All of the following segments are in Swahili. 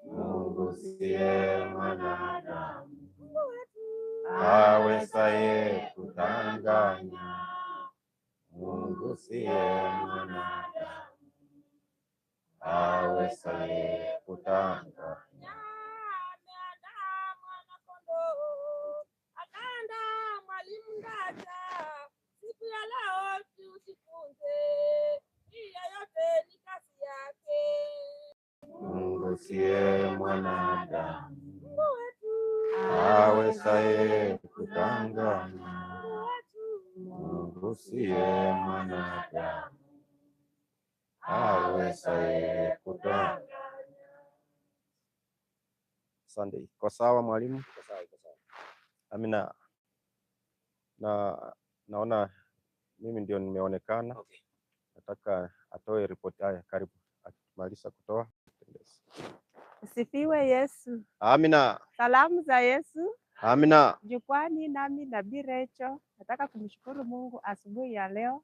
Mungu siye mwanadamu awezaye kudanganya. Mungu siye mwanadamu awezaye kudanganya. Ameandaa mwana-kondoo, akaandaa mwalimu Ndacha. Siku ya leo tujifunze, hiyo yote ni kazi yake. Mungu siye mwanadamu Mungu wetu, awezaye kudanganya. Mungu wetu, Mungu siye mwanadamu awezaye kudanganya. Asante. Iko sawa mwalimu? Iko sawa, iko sawa. Amina. Na naona mimi ndio nimeonekana. Okay. Nataka atoe ripoti. Haya, karibu. Akimaliza kutoa. Sifiwe Yesu. Amina. Salamu za Yesu Amina. jukwani, nami Nabii Recho. Nataka kumshukuru Mungu asubuhi ya leo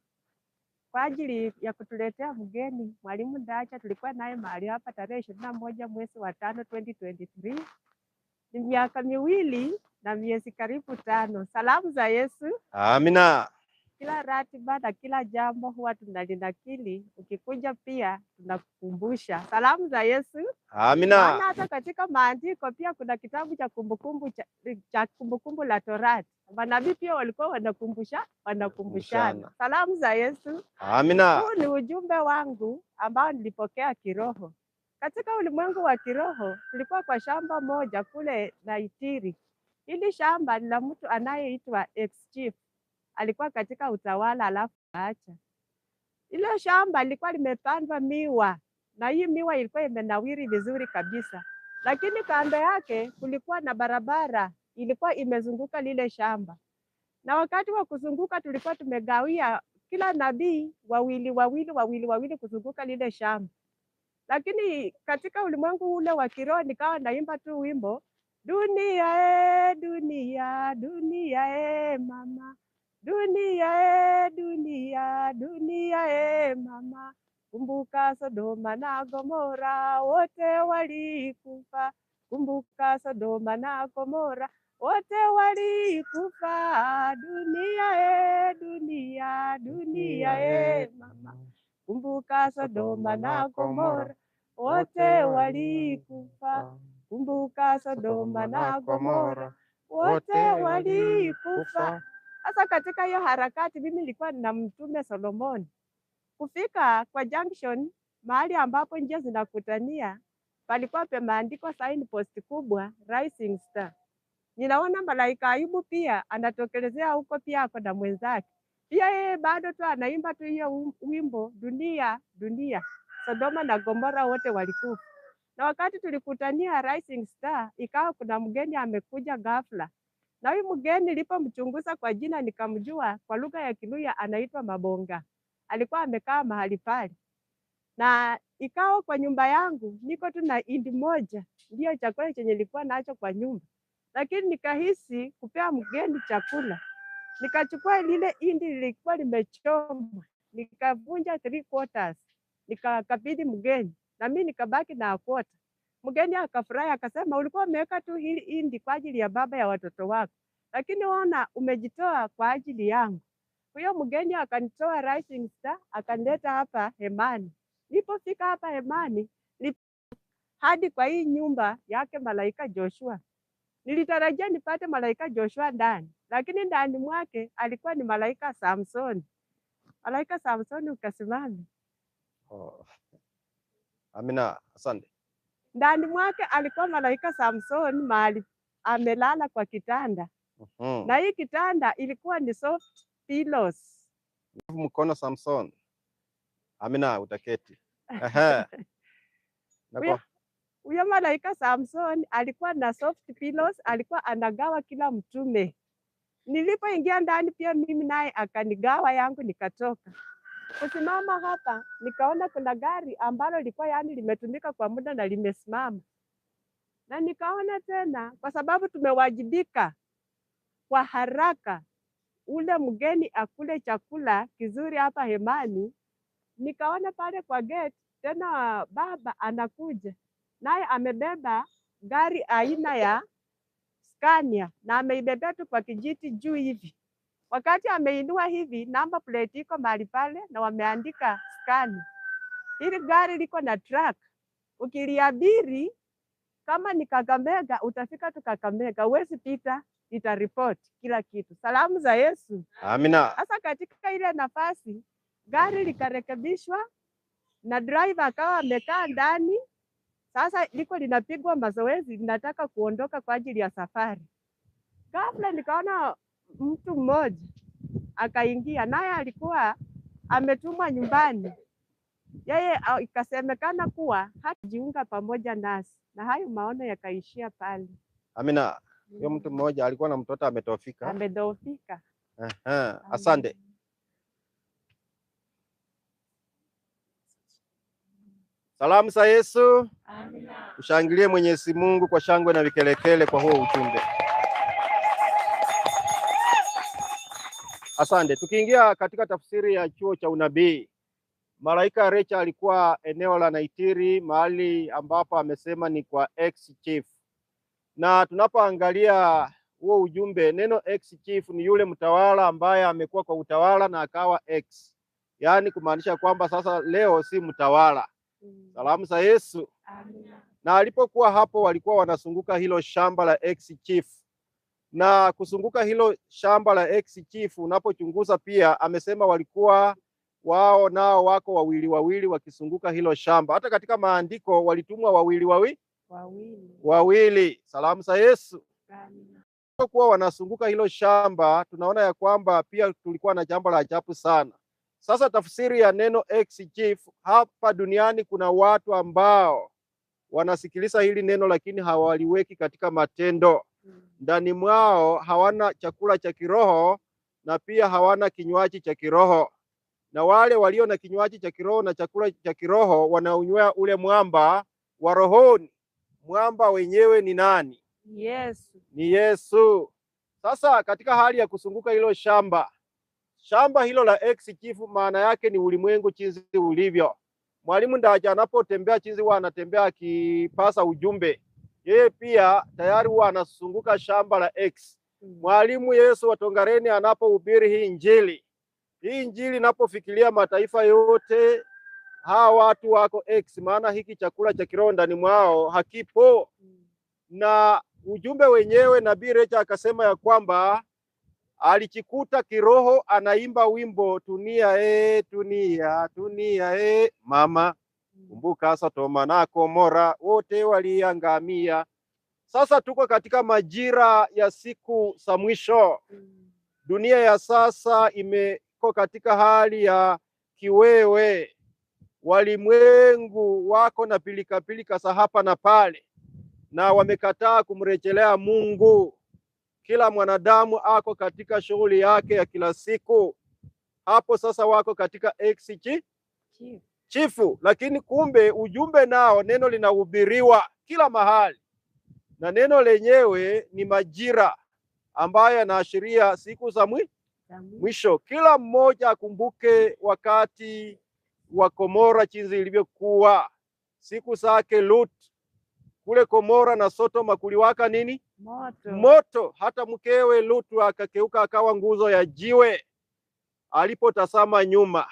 kwa ajili ya kutuletea mgeni Mwalimu Ndacha. Tulikuwa naye mahali hapa tarehe 21 mwezi wa 5 2023. Ni miaka 2 na miezi karibu 5. Salamu za Yesu. Amina. Kila ratiba na kila jambo huwa tunalinakili, ukikuja pia tunakukumbusha. Salamu za Yesu. Amina. Maana hata katika maandiko pia kuna kitabu cha kumbukumbu cha kumbukumbu la Torati. Manabii pia walikuwa wanakumbushana. Kumbushana. Salamu za Yesu. Amina. Huu ni ujumbe wangu ambao nilipokea kiroho. Katika ulimwengu wa kiroho tulikuwa kwa shamba moja kule Naitiri. Hili shamba ni la mtu anayeitwa ex-chief. Alikuwa katika utawala alafu aacha. Ile shamba lilikuwa limepandwa miwa na hii miwa ilikuwa imenawiri vizuri kabisa. Lakini kando yake kulikuwa na barabara ilikuwa imezunguka lile shamba. Na wakati wa kuzunguka tulikuwa tumegawia kila nabii wawili wawili wawili wawili kuzunguka lile shamba. Lakini katika ulimwengu ule wa kiroho nikawa naimba tu wimbo, dunia e, dunia, dunia e mama. Dunia e, dunia, dunia e mama. Kumbuka Sodoma na Gomora, wote walikufa. Kumbuka Sodoma na Gomora, wote walikufa. Dunia e, dunia, dunia e mama. Kumbuka Sodoma na Gomora, wote walikufa. Kumbuka Sodoma na Gomora, wote walikufa. Sasa katika hiyo harakati mimi nilikuwa na mtume Solomoni. Kufika kwa junction mahali ambapo njia zinakutania, palikuwa pameandikwa signpost kubwa Rising Star. Ninaona malaika Ayubu pia anatokelezea huko, pia ako na mwenzake. Pia yeye bado tu anaimba tu hiyo wimbo dunia dunia, Sodoma na Gomora wote walikufa. Na wakati tulikutania Rising Star, ikawa kuna mgeni amekuja ghafla. Na huyu mgeni nilipomchunguza kwa jina nikamjua kwa lugha ya Kiluya anaitwa Mabonga. Alikuwa amekaa mahali pale. Na ikawa kwa nyumba yangu niko tu na indi moja, ndio chakula chenye nilikuwa nacho kwa nyumba. Lakini nikahisi kupea mgeni chakula. Nikachukua lile indi lilikuwa limechomwa, nikavunja 3/4, nikakabidhi mgeni na mimi nikabaki na quarter. Mgeni akafurahi akasema, ulikuwa umeweka tu hili indi kwa ajili ya baba ya watoto wako, lakini ona umejitoa kwa ajili yangu. Huyo mgeni akanitoa Rising Star akanileta hapa hemani. Nilipofika hapa hemani hadi kwa hii nyumba yake malaika Joshua. Nilitarajia nipate malaika Joshua ndani, lakini ndani mwake alikuwa ni malaika Samson. Malaika Samson ukasimame. Oh. Amina, asante. Ndani mwake alikuwa malaika Samson mahali amelala kwa kitanda. Na hii kitanda ilikuwa ni soft pillows. Mkono Samson. Amina, utaketi. Ehe. Huyo malaika Samson alikuwa na soft pillows, alikuwa anagawa kila mtume. Nilipoingia ndani pia mimi naye akanigawa yangu nikatoka. Kusimama hapa nikaona kuna gari ambalo lilikuwa yani limetumika kwa muda na limesimama. Na nikaona tena kwa sababu tumewajibika kwa haraka ule mgeni akule chakula kizuri hapa hemani. Nikaona pale kwa gate tena baba anakuja. naye amebeba gari aina ya Scania na ameibebea tu kwa kijiti juu hivi. Wakati ameinua hivi, number plate iko mahali pale na wameandika Scania. Hili gari liko na truck, ukiliabiri kama ni Kakamega utafika tu Kakamega, huwezi pita, itaripoti kila kitu. Salamu za Yesu. Amina. Sasa katika ile nafasi gari likarekebishwa na driver akawa amekaa ndani. Sasa liko linapigwa mazoezi, linataka kuondoka kwa ajili ya safari. Ghafla nikaona mtu mmoja akaingia, naye alikuwa ametumwa nyumbani. Yeye ikasemekana kuwa hajiunga pamoja nasi, na hayo maono yakaishia pale. Amina. Huyo mtu mmoja alikuwa na mtoto ametofika. Amedhoofika. Aha, asante. Salamu za Yesu. Amina. Ushangilie Mwenyezi Mungu kwa shangwe na vikelekele kwa huo ujumbe. Asante. Tukiingia katika tafsiri ya chuo cha unabii, malaika Recha alikuwa eneo la Naitiri, mahali ambapo amesema ni kwa ex chief. Na tunapoangalia huo ujumbe, neno ex chief ni yule mtawala ambaye amekuwa kwa utawala na akawa ex, yaani kumaanisha kwamba sasa leo si mtawala. Salamu za Yesu. Amina. Na alipokuwa hapo walikuwa wanazunguka hilo shamba la ex chief, na kuzunguka hilo shamba la ex chief, unapochunguza pia amesema walikuwa wao nao wako wawili wawili wakizunguka hilo shamba. Hata katika maandiko walitumwa wawili wawili Wawili. wawili. Salamu za Yesu. Amina. Kuwa wanazunguka hilo shamba, tunaona ya kwamba pia tulikuwa na jambo la ajabu sana. Sasa tafsiri ya neno ex chief, hapa duniani kuna watu ambao wanasikiliza hili neno lakini hawaliweki katika matendo. Ndani mwao hawana chakula cha kiroho na pia hawana kinywaji cha kiroho, na wale walio na kinywaji cha kiroho na chakula cha kiroho wanaunywea ule mwamba wa rohoni. Mwamba wenyewe ni nani? Yesu. Ni Yesu. Sasa katika hali ya kuzunguka hilo shamba, shamba hilo la ex chief, maana yake ni ulimwengu jinsi ulivyo. Mwalimu Ndaja anapotembea jinsi huwa anatembea akipasa ujumbe, yeye pia tayari huwa anazunguka shamba la ex. Mwalimu Yesu wa Tongareni anapohubiri hii Injili, hii Injili inapofikiria mataifa yote, hawa watu wako ex, maana hiki chakula cha kiroho ndani mwao hakipo. Na ujumbe wenyewe Nabii Recha akasema ya kwamba alijikuta kiroho anaimba wimbo tunia e, tunia tunia e, mama kumbuka Sodoma na Gomora wote waliangamia. Sasa tuko katika majira ya siku za mwisho. Dunia ya sasa imeko katika hali ya kiwewe, walimwengu wako na pilikapilika za hapa na pale, na wamekataa kumrejelea Mungu. Kila mwanadamu ako katika shughuli yake ya kila siku. Hapo sasa wako katika ex Chief. chifu, lakini kumbe ujumbe nao neno linahubiriwa kila mahali, na neno lenyewe ni majira ambayo yanaashiria siku za mwisho. Kila mmoja akumbuke wakati wa Gomora jinsi ilivyokuwa, siku zake Lut kule Gomora na Sodoma kuliwaka nini? Moto. Moto. Hata mkewe Lutu akakeuka akawa nguzo ya jiwe alipotazama nyuma.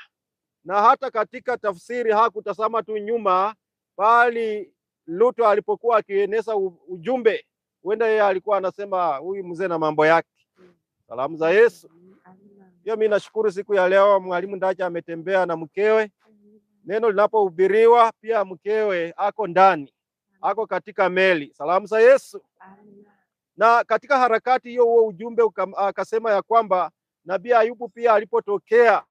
Na hata katika tafsiri hakutazama tu nyuma, bali Lutu alipokuwa akieneza ujumbe, huenda yeye alikuwa anasema huyu mzee na mambo yake. Salamu za Yesu. Hiyo mimi nashukuru siku ya leo Mwalimu Ndacha ametembea na mkewe. Neno linapohubiriwa pia mkewe ako ndani, ako katika meli. Salamu za Yesu. Na katika harakati hiyo huo ujumbe akasema ya kwamba Nabii Ayubu pia alipotokea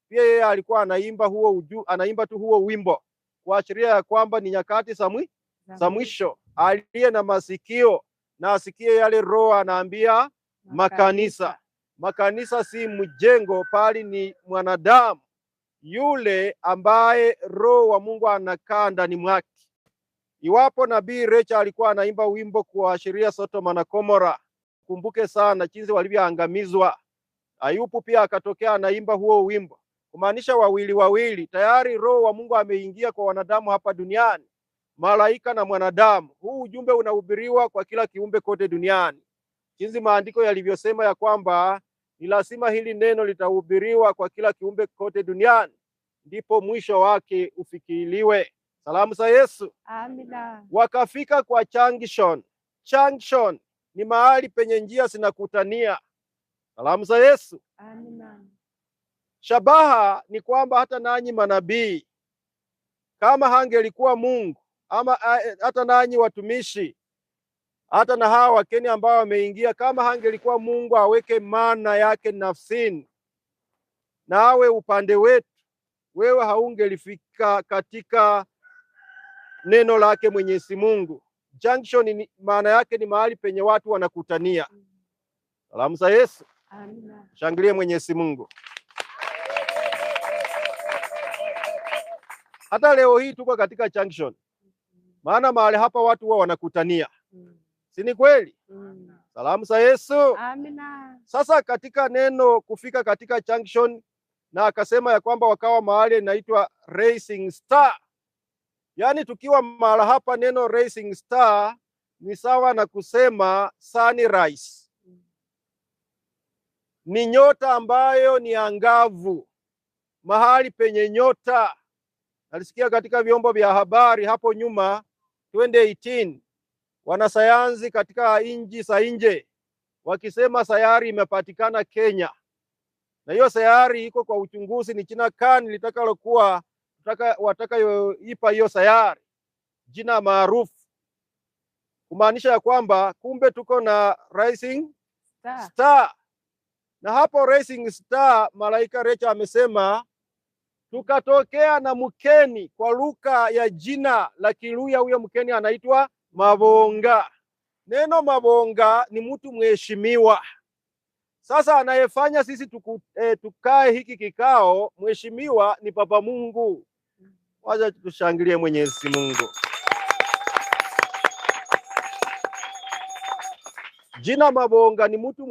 pia yeye alikuwa anaimba huo anaimba tu huo wimbo kuashiria ya kwamba ni nyakati za mwisho. Aliye na masikio na asikie yale Roho anaambia makanisa. Makanisa si mjengo, bali ni mwanadamu yule ambaye Roho wa Mungu anakaa ndani mwake. Iwapo Nabii Recha alikuwa anaimba wimbo kuashiria Sodoma na Gomora, kumbuke sana jinsi walivyoangamizwa. Ayubu pia akatokea anaimba huo wimbo, kumaanisha wawili wawili, tayari Roho wa Mungu ameingia kwa wanadamu hapa duniani. malaika na mwanadamu. Huu ujumbe unahubiriwa kwa kila kiumbe kote duniani, jinsi maandiko yalivyosema ya kwamba ni lazima hili neno litahubiriwa kwa kila kiumbe kote duniani, ndipo mwisho wake ufikiliwe. Salamu za Yesu. Amina. Wakafika kwa junction. Junction ni mahali penye njia zinakutania. Salamu za Yesu. Amina. Shabaha ni kwamba hata nanyi manabii, kama hangelikuwa Mungu ama hata nanyi watumishi, hata na hawa Wakenya ambao wameingia, kama hangelikuwa Mungu aweke mana yake nafsini na awe upande wetu, wewe haungelifika katika neno lake Mwenyezi Mungu. Junction ni maana yake ni mahali penye watu wanakutania. Salamu za Yesu. Amina. Shangilie Mwenyezi Mungu. Hata leo hii tuko katika junction, maana mahali hapa watu huwa wanakutania, si ni kweli? Salamu za Yesu. Amina. Sasa katika neno kufika katika junction, na akasema ya kwamba wakawa mahali inaitwa Racing Star. Yaani tukiwa mahala hapa, neno Racing Star ni sawa na kusema sunrise, ni nyota ambayo ni angavu, mahali penye nyota. Nalisikia katika vyombo vya habari hapo nyuma 2018 wanasayansi katika nchi za nje wakisema sayari imepatikana Kenya, na hiyo sayari iko kwa uchunguzi, ni jina kani litakalokuwa watakayoipa hiyo sayari jina maarufu, kumaanisha ya kwamba kumbe tuko na Rising Star. Star. Na hapo Rising Star, malaika Recha amesema tukatokea na mkeni kwa lugha ya jina la Kiluya, huyo mkeni anaitwa Mabonga. Neno Mabonga ni mtu mheshimiwa. Sasa anayefanya sisi tukae hiki kikao mheshimiwa ni Baba Mungu. Wacha tushangilie Mwenyezi Mungu. Jina Mabonga ni mtu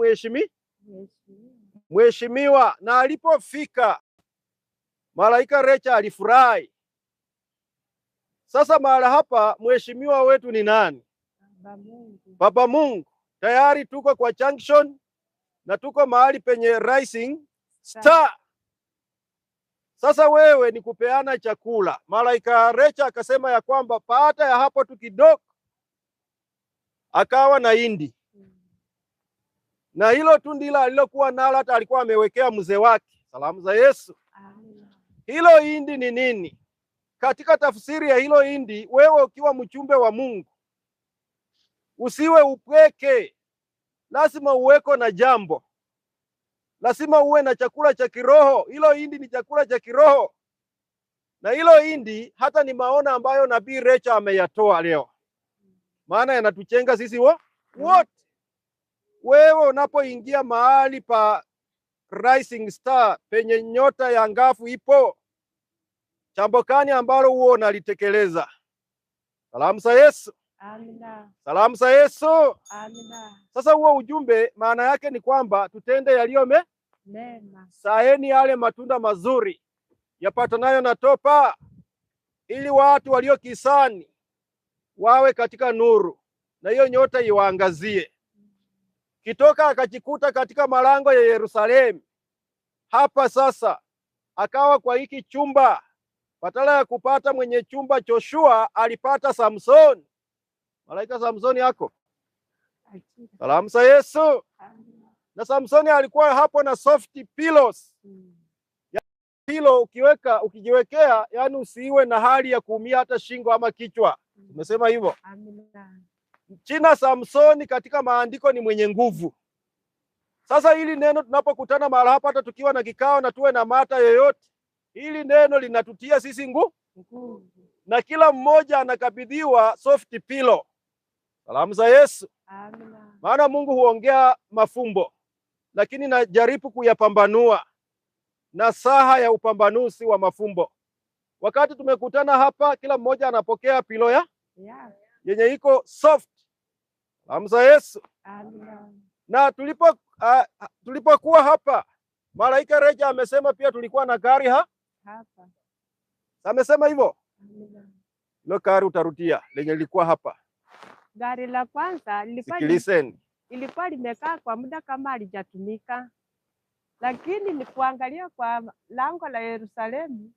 mheshimiwa, na alipofika malaika Recha alifurahi. Sasa mahala hapa mheshimiwa wetu ni nani? Baba Mungu. Baba Mungu. Tayari tuko kwa junction na tuko mahali penye Rising Star. Sasa wewe ni kupeana chakula. Malaika Recha akasema ya kwamba baada ya hapo tu kidogo akawa na hindi, na hilo tu ndilo alilokuwa nalo, hata alikuwa amewekea mzee wake. Salamu za Yesu. Amina. Hilo hindi ni nini? Katika tafsiri ya hilo hindi, wewe ukiwa mchumbe wa Mungu usiwe upweke, lazima uweko na jambo, lazima uwe na chakula cha kiroho. Hilo hindi ni chakula cha kiroho, na hilo hindi hata ni maono ambayo nabii Recha ameyatoa leo, maana yanatuchenga sisi wote. Wewe unapoingia mahali pa Rising Star penye nyota ya ngafu ipo, jambo gani ambalo huo unalitekeleza? Salamu za Yesu. Amina. Salamu za Yesu. Amina. Sasa huo ujumbe maana yake ni kwamba tutende yaliyo Mema. saeni yale matunda mazuri yapatanayo na topa, ili watu walio kisani wawe katika nuru na hiyo nyota iwaangazie. Kitoka akajikuta katika malango ya Yerusalemu. Hapa sasa akawa kwa hiki chumba, badala ya kupata mwenye chumba Joshua alipata Samson. Malaika Samsoni yako. Ajira. Salamu za Yesu. Amina. Na Samsoni alikuwa hapo na soft pillows. Pillow ukiweka ukijiwekea, yani usiwe na hali ya kuumia hata shingo ama kichwa. Umesema hivyo. Amina. Jina Samsoni katika maandiko ni mwenye nguvu. Sasa hili neno tunapokutana mahali hapa, hata tukiwa na kikao na tuwe na mata yoyote, hili neno linatutia sisi nguvu, Nguvu. na kila mmoja anakabidhiwa soft pillow. Salamu za Yesu. Amina. Maana Mungu huongea mafumbo, lakini najaribu kuyapambanua na saha ya upambanuzi wa mafumbo. Wakati tumekutana hapa, kila mmoja anapokea pilo ya Yeah. yenye iko soft. Salamu za Yesu. Amina. Na tulipokuwa hapa, malaika Reja amesema pia tulikuwa na gari Hapa. amesema hivyo. Amina. Hilo gari utarudia lenye lilikuwa hapa. Gari la kwanza lilikuwa Sikilizeni. ilikuwa limekaa kwa muda kama halijatumika, lakini ni kuangalia kwa lango la Yerusalemu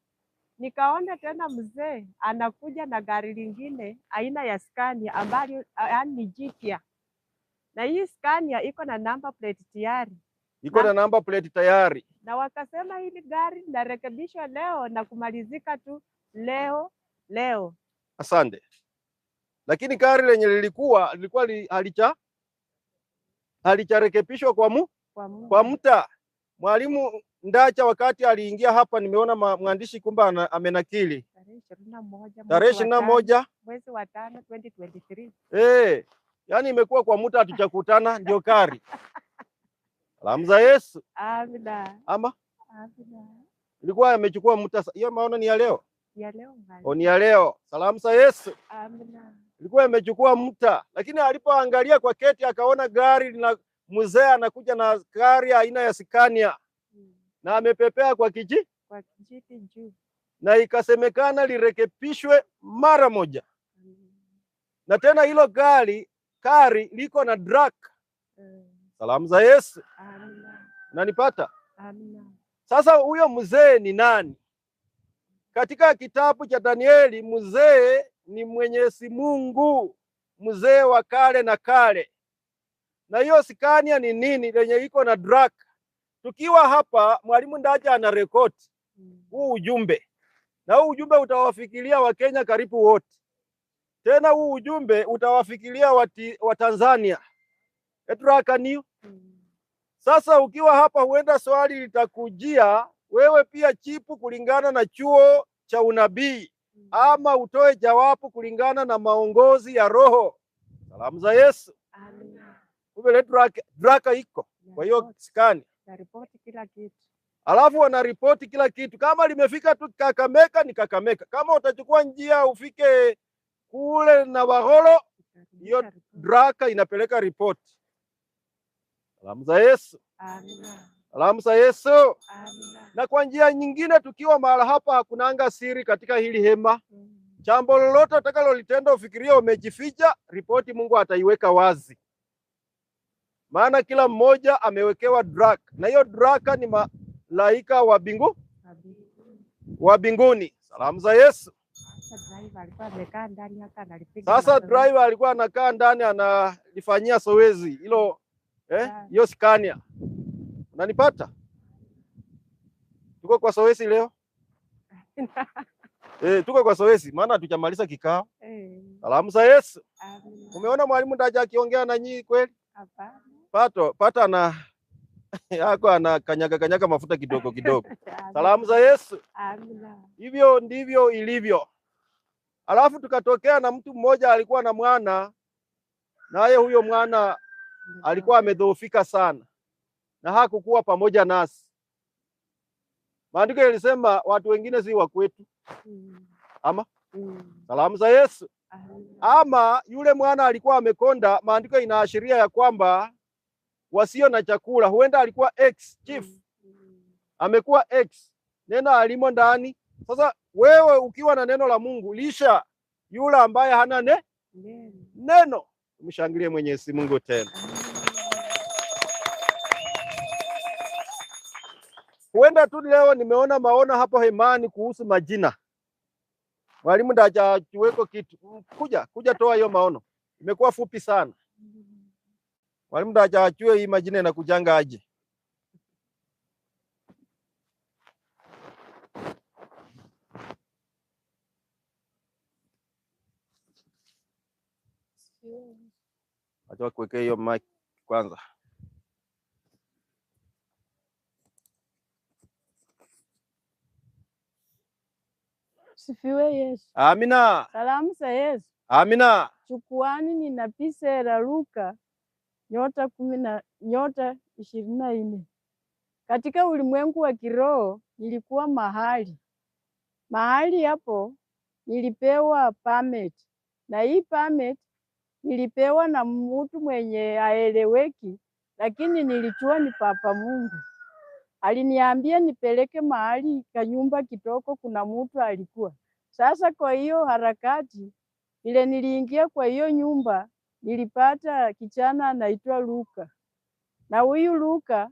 nikaona tena mzee anakuja na gari lingine aina ya Scania ambayo yaani ni jipya, na hii Scania iko na number plate tayari, Iko na number plate tayari. na wakasema hili gari linarekebishwa leo na kumalizika tu leo leo. Asante. Lakini gari lenye lilikuwa halicharekebishwa Kwa muda. kwa muda. Mwalimu Ndacha wakati aliingia hapa, nimeona mwandishi kumba amenakili Tarehe 21 tarehe 21 mwezi wa 5 2023. Yaani imekuwa kwa muda hatujakutana, ndio gari. Salamu za Yesu. Amina. Ama Amina. ilikuwa amechukua muda. Hiyo maono ni ya leo. Ya leo mwalimu. Ni ya leo. Salamu za Yesu. Amina. Ilikuwa imechukua muda, lakini alipoangalia kwa keti akaona gari lina mzee anakuja na gari aina ya Scania na amepepea kwa kiji Kwa kijiti juu. na ikasemekana lirekebishwe mara moja. Na tena hilo gari liko na drug. Salamu za Yesu. Amina. Unanipata? Amina. Sasa huyo mzee ni nani? Katika kitabu cha Danieli, mzee ni Mwenyezi Mungu, mzee wa kale na kale. Na hiyo Scania ni nini lenye iko na drug? Tukiwa hapa, mwalimu Ndacha ana rekodi huu ujumbe, na huu ujumbe utawafikiria Wakenya karibu wote. Tena huu ujumbe utawafikiria wa Tanzania. Etraka niyo. Sasa ukiwa hapa, huenda swali litakujia wewe pia, chipu kulingana na chuo cha unabii, ama utoe jawabu kulingana na maongozi ya Roho. Salamu za Yesu. Amina. Kumbe draka iko kwa hiyo Scania. Naripoti kila kitu. Alafu wanaripoti kila kitu. Kama limefika tu Kakamega ni Kakamega. Kama utachukua njia ufike kule na Waholo, hiyo draka inapeleka ripoti. Salamu za Yesu. Amina. Salamu za Yesu. Amina. Na kwa njia nyingine, tukiwa mahala hapa, hakunanga siri katika hili hema. Jambo lolote utakalolitenda ufikiria umejificha, ripoti Mungu ataiweka wazi. Maana kila mmoja amewekewa draka, na hiyo draka ni malaika wa bingu wa binguni. Salamu za Yesu. Sasa driver alikuwa anakaa ndani analifanyia zoezi hilo, hiyo Scania. Unanipata? Tuko kwa zoezi leo. Tuko kwa zoezi maana hatujamaliza kikao. Salamu za Yesu. Umeona mwalimu Ndacha akiongea na nyinyi kweli? Hapana. Pata na yako ana kanyaga kanyaga mafuta kidogo kidogo. Salamu za Yesu. Amina. Hivyo ndivyo ilivyo. Alafu tukatokea na mtu mmoja alikuwa na mwana, naye huyo mwana alikuwa amedhoofika sana na hakukuwa pamoja nasi. Maandiko yalisema watu wengine si wa kwetu. Ama salamu za Yesu. Ama yule mwana alikuwa amekonda. Maandiko inaashiria ya kwamba wasio na chakula, huenda alikuwa ex chief, amekuwa ex, neno alimo ndani. Sasa wewe ukiwa na neno la Mungu, lisha yule ambaye hana neno. Mshangilie Mwenyezi Mungu tena. Huenda tu leo nimeona maono hapo hemani kuhusu majina. Mwalimu Ndacha chuweko kitu. Kuja toa hiyo maono. Imekuwa fupi sana. Mwalimu Ndacha achue hii majina inakujanga aje. Acha kuwekea hiyo mic kwanza. Sifiwe Yesu. Amina. Salamu za Yesu. Amina. Chukuani nina pisera Luka nyota 24. Katika ulimwengu wa kiroho nilikuwa mahali. Mahali hapo nilipewa permit. Na hii permit nilipewa na mtu mwenye aeleweki, lakini nilijua ni Papa Mungu. Aliniambia nipeleke mahali kanyumba kitoko, kuna mtu alikuwa. Sasa kwa hiyo harakati ile niliingia kwa hiyo nyumba, nilipata kijana anaitwa Luka, na huyu Luka,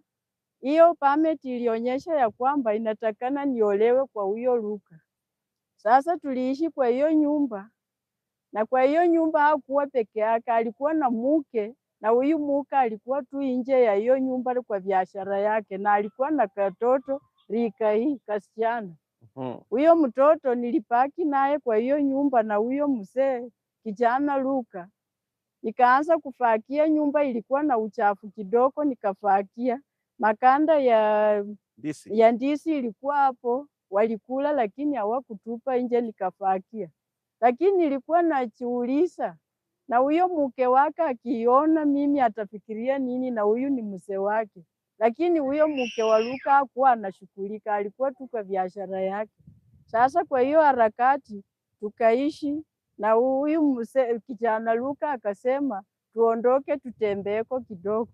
hiyo permit ilionyesha ya kwamba inatakana niolewe kwa huyo Luka. Sasa tuliishi kwa hiyo nyumba, na kwa hiyo nyumba hakuwa peke yake, alikuwa na muke, na huyu muke alikuwa tu nje ya hiyo nyumba kwa biashara yake, na alikuwa na katoto rika hii kasichana. Huyo mtoto nilipaki naye kwa hiyo nyumba na huyo mzee kijana Luka. Nikaanza kufakia, nyumba ilikuwa na uchafu kidogo, nikafakia makanda ya Ndisi. ya ndisi ilikuwa hapo, walikula lakini hawakutupa nje, nikafakia. Lakini nilikuwa najiuliza, na huyo mke wake akiona mimi atafikiria nini? Na huyu ni mzee wake. Lakini huyo mke wa Luka hakuwa anashughulika, alikuwa tu kwa biashara yake. Sasa kwa hiyo harakati tukaishi na huyu mzee kijana Luka akasema tuondoke tutembeeko kidogo.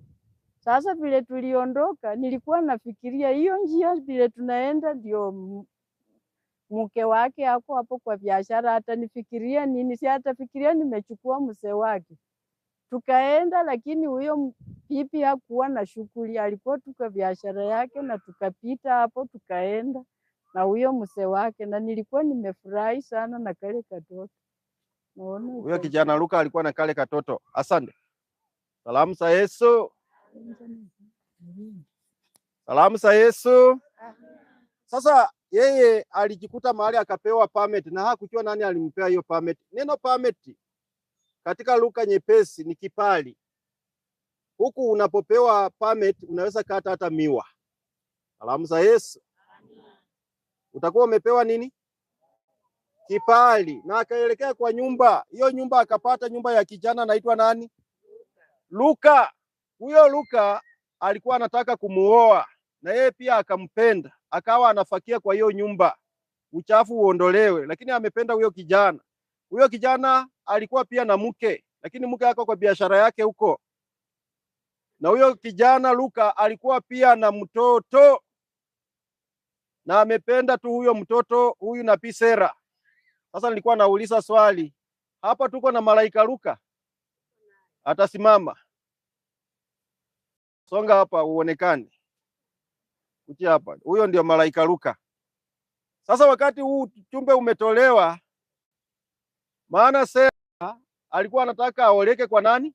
Sasa vile tuliondoka, nilikuwa nafikiria hiyo njia vile tunaenda ndio mke wake ako hapo kwa biashara, atanifikiria nini? Si atafikiria nimechukua mzee wake. Tukaenda, lakini huyo bibi hakuwa na shughuli, alikuwa tu kwa biashara yake, na tukapita hapo tukaenda na huyo mzee wake, na nilikuwa nimefurahi sana na kale katoto. Naona Huyo kijana Luka alikuwa na kale katoto. Asante. Salamu za Yesu. Salamu za Yesu. Sasa yeye alijikuta mahali akapewa permit na hakujua nani alimpea hiyo permit. Neno permit katika lugha nyepesi ni kibali. Huku unapopewa permit unaweza kata hata miwa. Salamu za Yesu. Utakuwa umepewa nini? Kibali. Na akaelekea kwa nyumba hiyo, nyumba akapata nyumba ya kijana anaitwa nani? Luka. Huyo Luka alikuwa anataka kumuoa na yeye pia akampenda, akawa anafakia kwa hiyo nyumba, uchafu uondolewe, lakini amependa huyo kijana. Huyo kijana alikuwa pia na mke, lakini mke ako kwa biashara yake huko, na huyo kijana Luka alikuwa pia na mtoto na amependa tu huyo mtoto huyu na Sera. Sasa nilikuwa nauliza swali hapa, tuko na malaika Luka atasimama, songa hapa uonekane, kuja hapa. Huyo ndio malaika Luka. Sasa wakati huu ujumbe umetolewa, maana Sera alikuwa anataka aoleke kwa nani?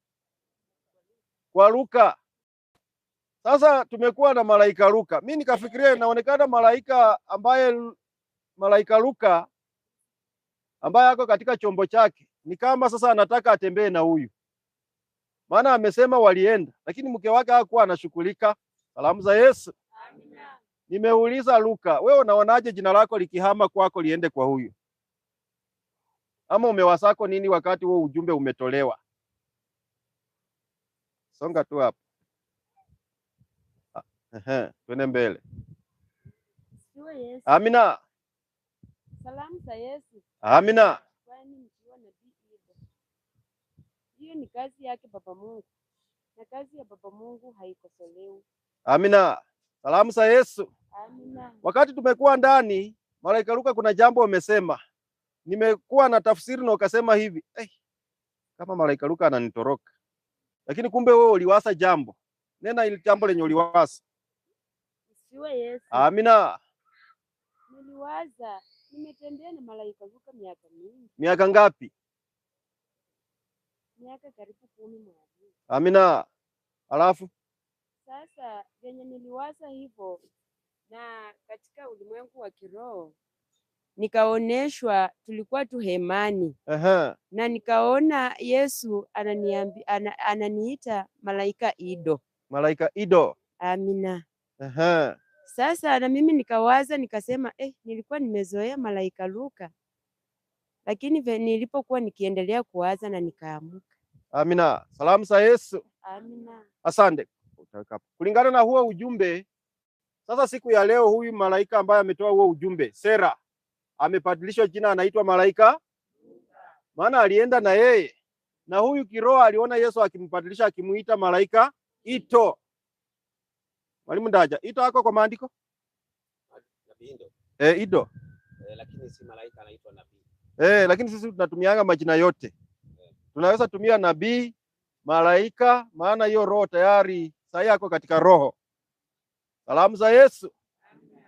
Kwa Luka. Sasa tumekuwa na malaika Luka. Mi nikafikiria inaonekana malaika ambaye malaika Luka ambaye ako katika chombo chake ni kama sasa anataka atembee na huyu, maana amesema walienda, lakini mke wake hakuwa anashughulika. Salamu za Yesu. Nimeuliza Luka, wewe unaonaje jina lako likihama kwako liende kwa huyu? Ama umewasako nini wakati huo ujumbe umetolewa? Songa tu hapo. Ehe, twende mbele. Siwe Yesu. Amina. Salamu za Yesu. Amina. Kwani mkiwa nabii Ido. Hiyo ni kazi yake Baba Mungu, na kazi ya Baba Mungu haikosolewi. Amina. Salamu za Yesu. Amina. Wakati tumekuwa ndani, malaika Luka kuna jambo umesema. Nimekuwa na tafsiri na ukasema hivi, kama malaika Luka ananitoroka. Lakini kumbe wewe uliwasa jambo. Nena ili jambo lenye uliwasa. Siwe Yesu. Amina. Niliwaza nimetembea na malaika Luka miaka mingi, Miaka ngapi? miaka karibu 10 mwalimu. Amina. Alafu Sasa venye niliwaza hivyo, na katika ulimwengu wa kiroho nikaoneshwa, tulikuwa tu hemani na nikaona Yesu ananiita malaika Ido. Malaika Ido. Amina. Sasa na mimi nikawaza nikasema, nilikuwa nimezoea malaika Luka, lakini nilipokuwa nikiendelea kuwaza na nikaamuka. Amina. Salamu za Yesu. Amina. Asante. Kulingana na huo ujumbe, sasa siku ya leo huyu malaika ambaye ametoa huo ujumbe, Sera, amebadilishwa jina, anaitwa malaika, maana alienda na yeye. Na huyu kiroho aliona Yesu akimbadilisha akimuita malaika Ito. Mwalimu Ndaja, Ito ako kwa maandiko? Nabii Ido. Ido. Lakini si malaika, anaitwa nabii. Lakini sisi tunatumianga majina yote. Tunaweza tumia nabii, malaika, maana hiyo roho tayari saa yako katika roho. Salamu za Yesu.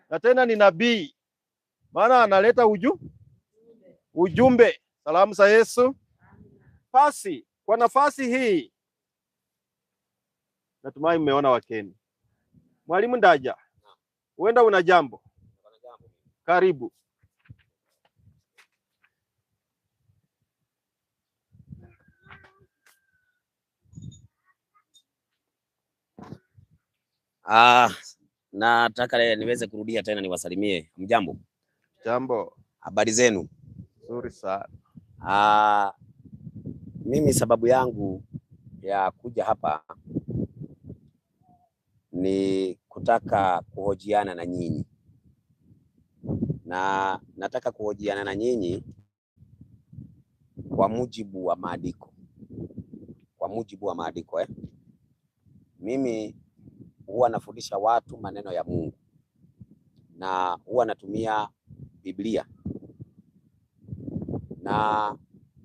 Na tena ni nabii, maana analeta ujumbe. Salamu za Yesu. Basi kwa nafasi hii natumai mmeona wakeni. Mwalimu Ndaja, huenda una jambo. Karibu. Nataka niweze kurudia tena niwasalimie. Mjambo? Jambo. Habari zenu? Nzuri sana. Mimi sababu yangu ya kuja hapa ni kutaka kuhojiana na nyinyi, na nataka kuhojiana na nyinyi kwa mujibu wa maandiko, kwa mujibu wa maandiko. Mimi huwa nafundisha watu maneno ya Mungu na huwa natumia Biblia, na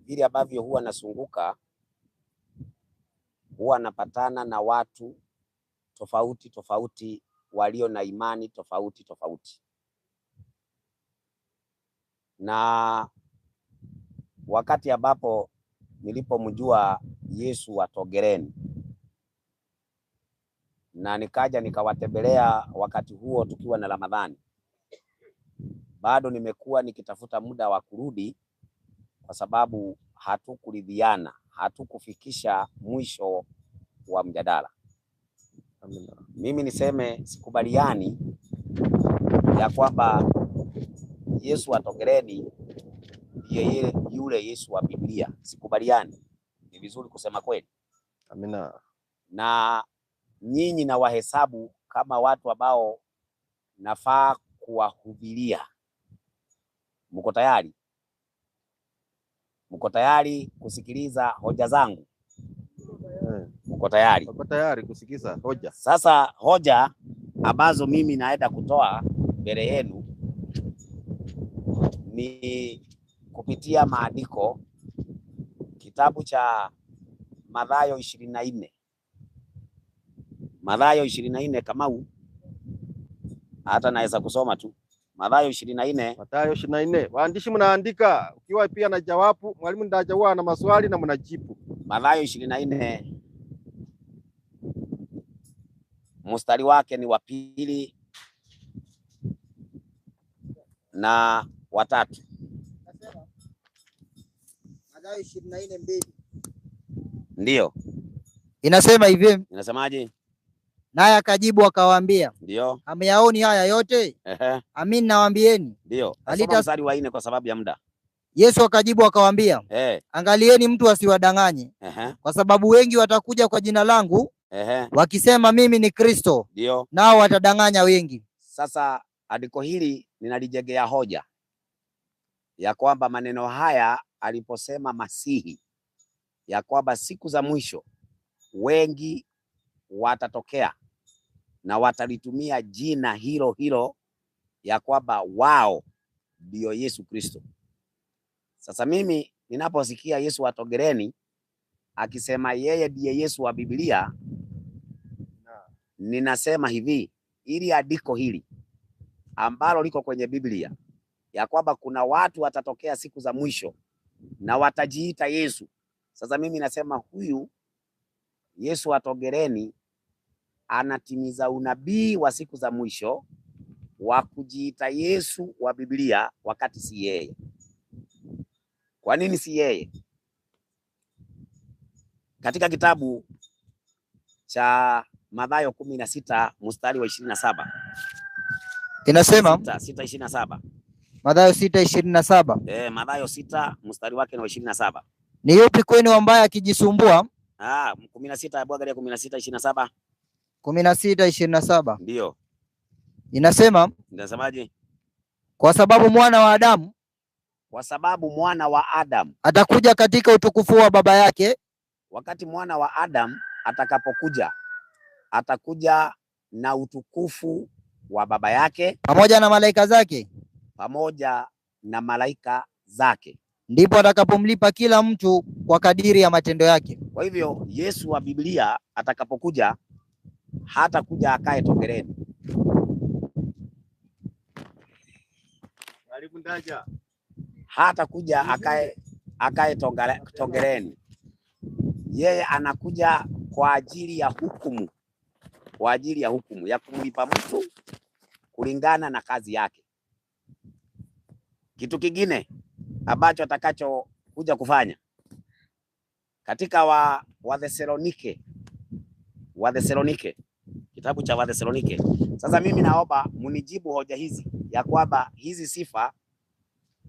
vile ambavyo huwa nasunguka huwa napatana na watu tofauti tofauti walio na imani tofauti tofauti, na wakati ambapo nilipomjua Yesu wa Togereni na nikaja nikawatembelea wakati huo tukiwa na Ramadhani, bado nimekuwa nikitafuta muda wa kurudi kwa sababu hatukuridhiana, hatukufikisha mwisho wa mjadala. Amina. Mimi niseme sikubaliani ya kwamba Yesu wa Togereni ndiye yule Yesu wa Biblia. Sikubaliani. Ni vizuri kusema kweli. Amina. Na nyinyi na wahesabu kama watu ambao nafaa kuwahubiria. Mko tayari? Mko tayari kusikiliza hoja zangu? Mko tayari? Mko tayari kusikiza hoja. Sasa hoja ambazo mimi naenda kutoa mbele yenu ni kupitia maandiko, kitabu cha Mathayo 24. Mathayo 24, Kamau, hata naweza kusoma tu. Mathayo 24. Mathayo 24. Waandishi mnaandika, ukiwa pia na jawabu, mwalimu Ndaja huwa ana maswali na mnajibu. Mathayo 24 mstari wake ni wa 2 na wa 3. Mathayo 24:2. Ndio. Inasema hivi. Inasemaje? Naye akajibu akawaambia, ndio, hamyaoni haya yote? Amin nawaambieni. Ndio. Soma mstari wa 4 kwa sababu ya muda. Yesu akajibu akawaambia, angalieni mtu asiwadanganye, kwa sababu wengi watakuja kwa jina langu, wakisema mimi ni Kristo, ndio, nao watadanganya wengi. Sasa andiko hili ninalijengea hoja ya kwamba maneno haya aliposema Masihi ya kwamba siku za mwisho wengi watatokea na watalitumia jina hilo hilo ya kwamba wao ndio Yesu Kristo. Sasa mimi ninaposikia Yesu wa Togereni akisema yeye ndiye Yesu wa Biblia, ninasema hivi, ili andiko hili ambalo liko kwenye Biblia ya kwamba kuna watu watatokea siku za mwisho na watajiita Yesu. Sasa mimi nasema huyu Yesu wa Togereni anatimiza unabii wa siku za mwisho wa kujiita Yesu wa Biblia wakati si yeye. Kwa nini si yeye? Katika kitabu cha Mathayo 16 mstari wa 27. Inasema 6:27. Mathayo 6:27. Mathayo 6 mstari wake ni wa 27. Ni yupi kwenu ambaye akijisumbua? 16, hebu angalia 16:27. 16:27. Ndio. Inasema, inasemaje? Kwa sababu mwana wa Adamu, kwa sababu mwana wa Adamu atakuja katika utukufu wa baba yake. Wakati mwana wa Adamu atakapokuja, atakuja na utukufu wa baba yake pamoja na malaika zake, pamoja na malaika zake. Ndipo atakapomlipa kila mtu kwa kadiri ya matendo yake. Kwa hivyo Yesu wa Biblia atakapokuja hatakuja akae Tongereni. Karibu Ndaja. Hatakuja akae Tongereni. Yeye anakuja kwa ajili ya hukumu, kwa ajili ya hukumu ya kumlipa mtu kulingana na kazi yake. Kitu kingine ambacho atakacho kuja kufanya katika Wathesalonike, kitabu cha Wathesalonike. Sasa mimi naomba munijibu hoja hizi ya kwamba hizi sifa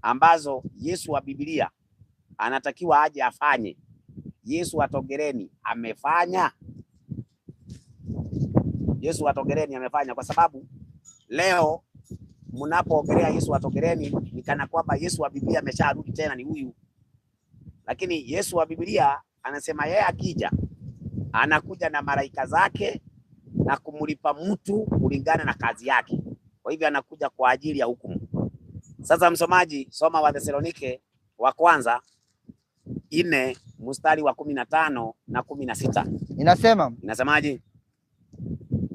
ambazo Yesu wa Biblia anatakiwa aje afanye, Yesu wa Tongereni amefanya? Yesu wa Tongereni amefanya? Kwa sababu leo mnapoongelea Yesu wa Tongereni ni kana kwamba Yesu wa Biblia amesharudi tena ni huyu. Lakini Yesu wa Biblia anasema yeye akija anakuja na malaika zake na kumlipa mtu kulingana na kazi yake. Kwa hivyo anakuja kwa ajili ya hukumu. Sasa msomaji, soma Wathesalonike wa kwanza 4 mstari wa 15 na 16. Inasema, inasemaje?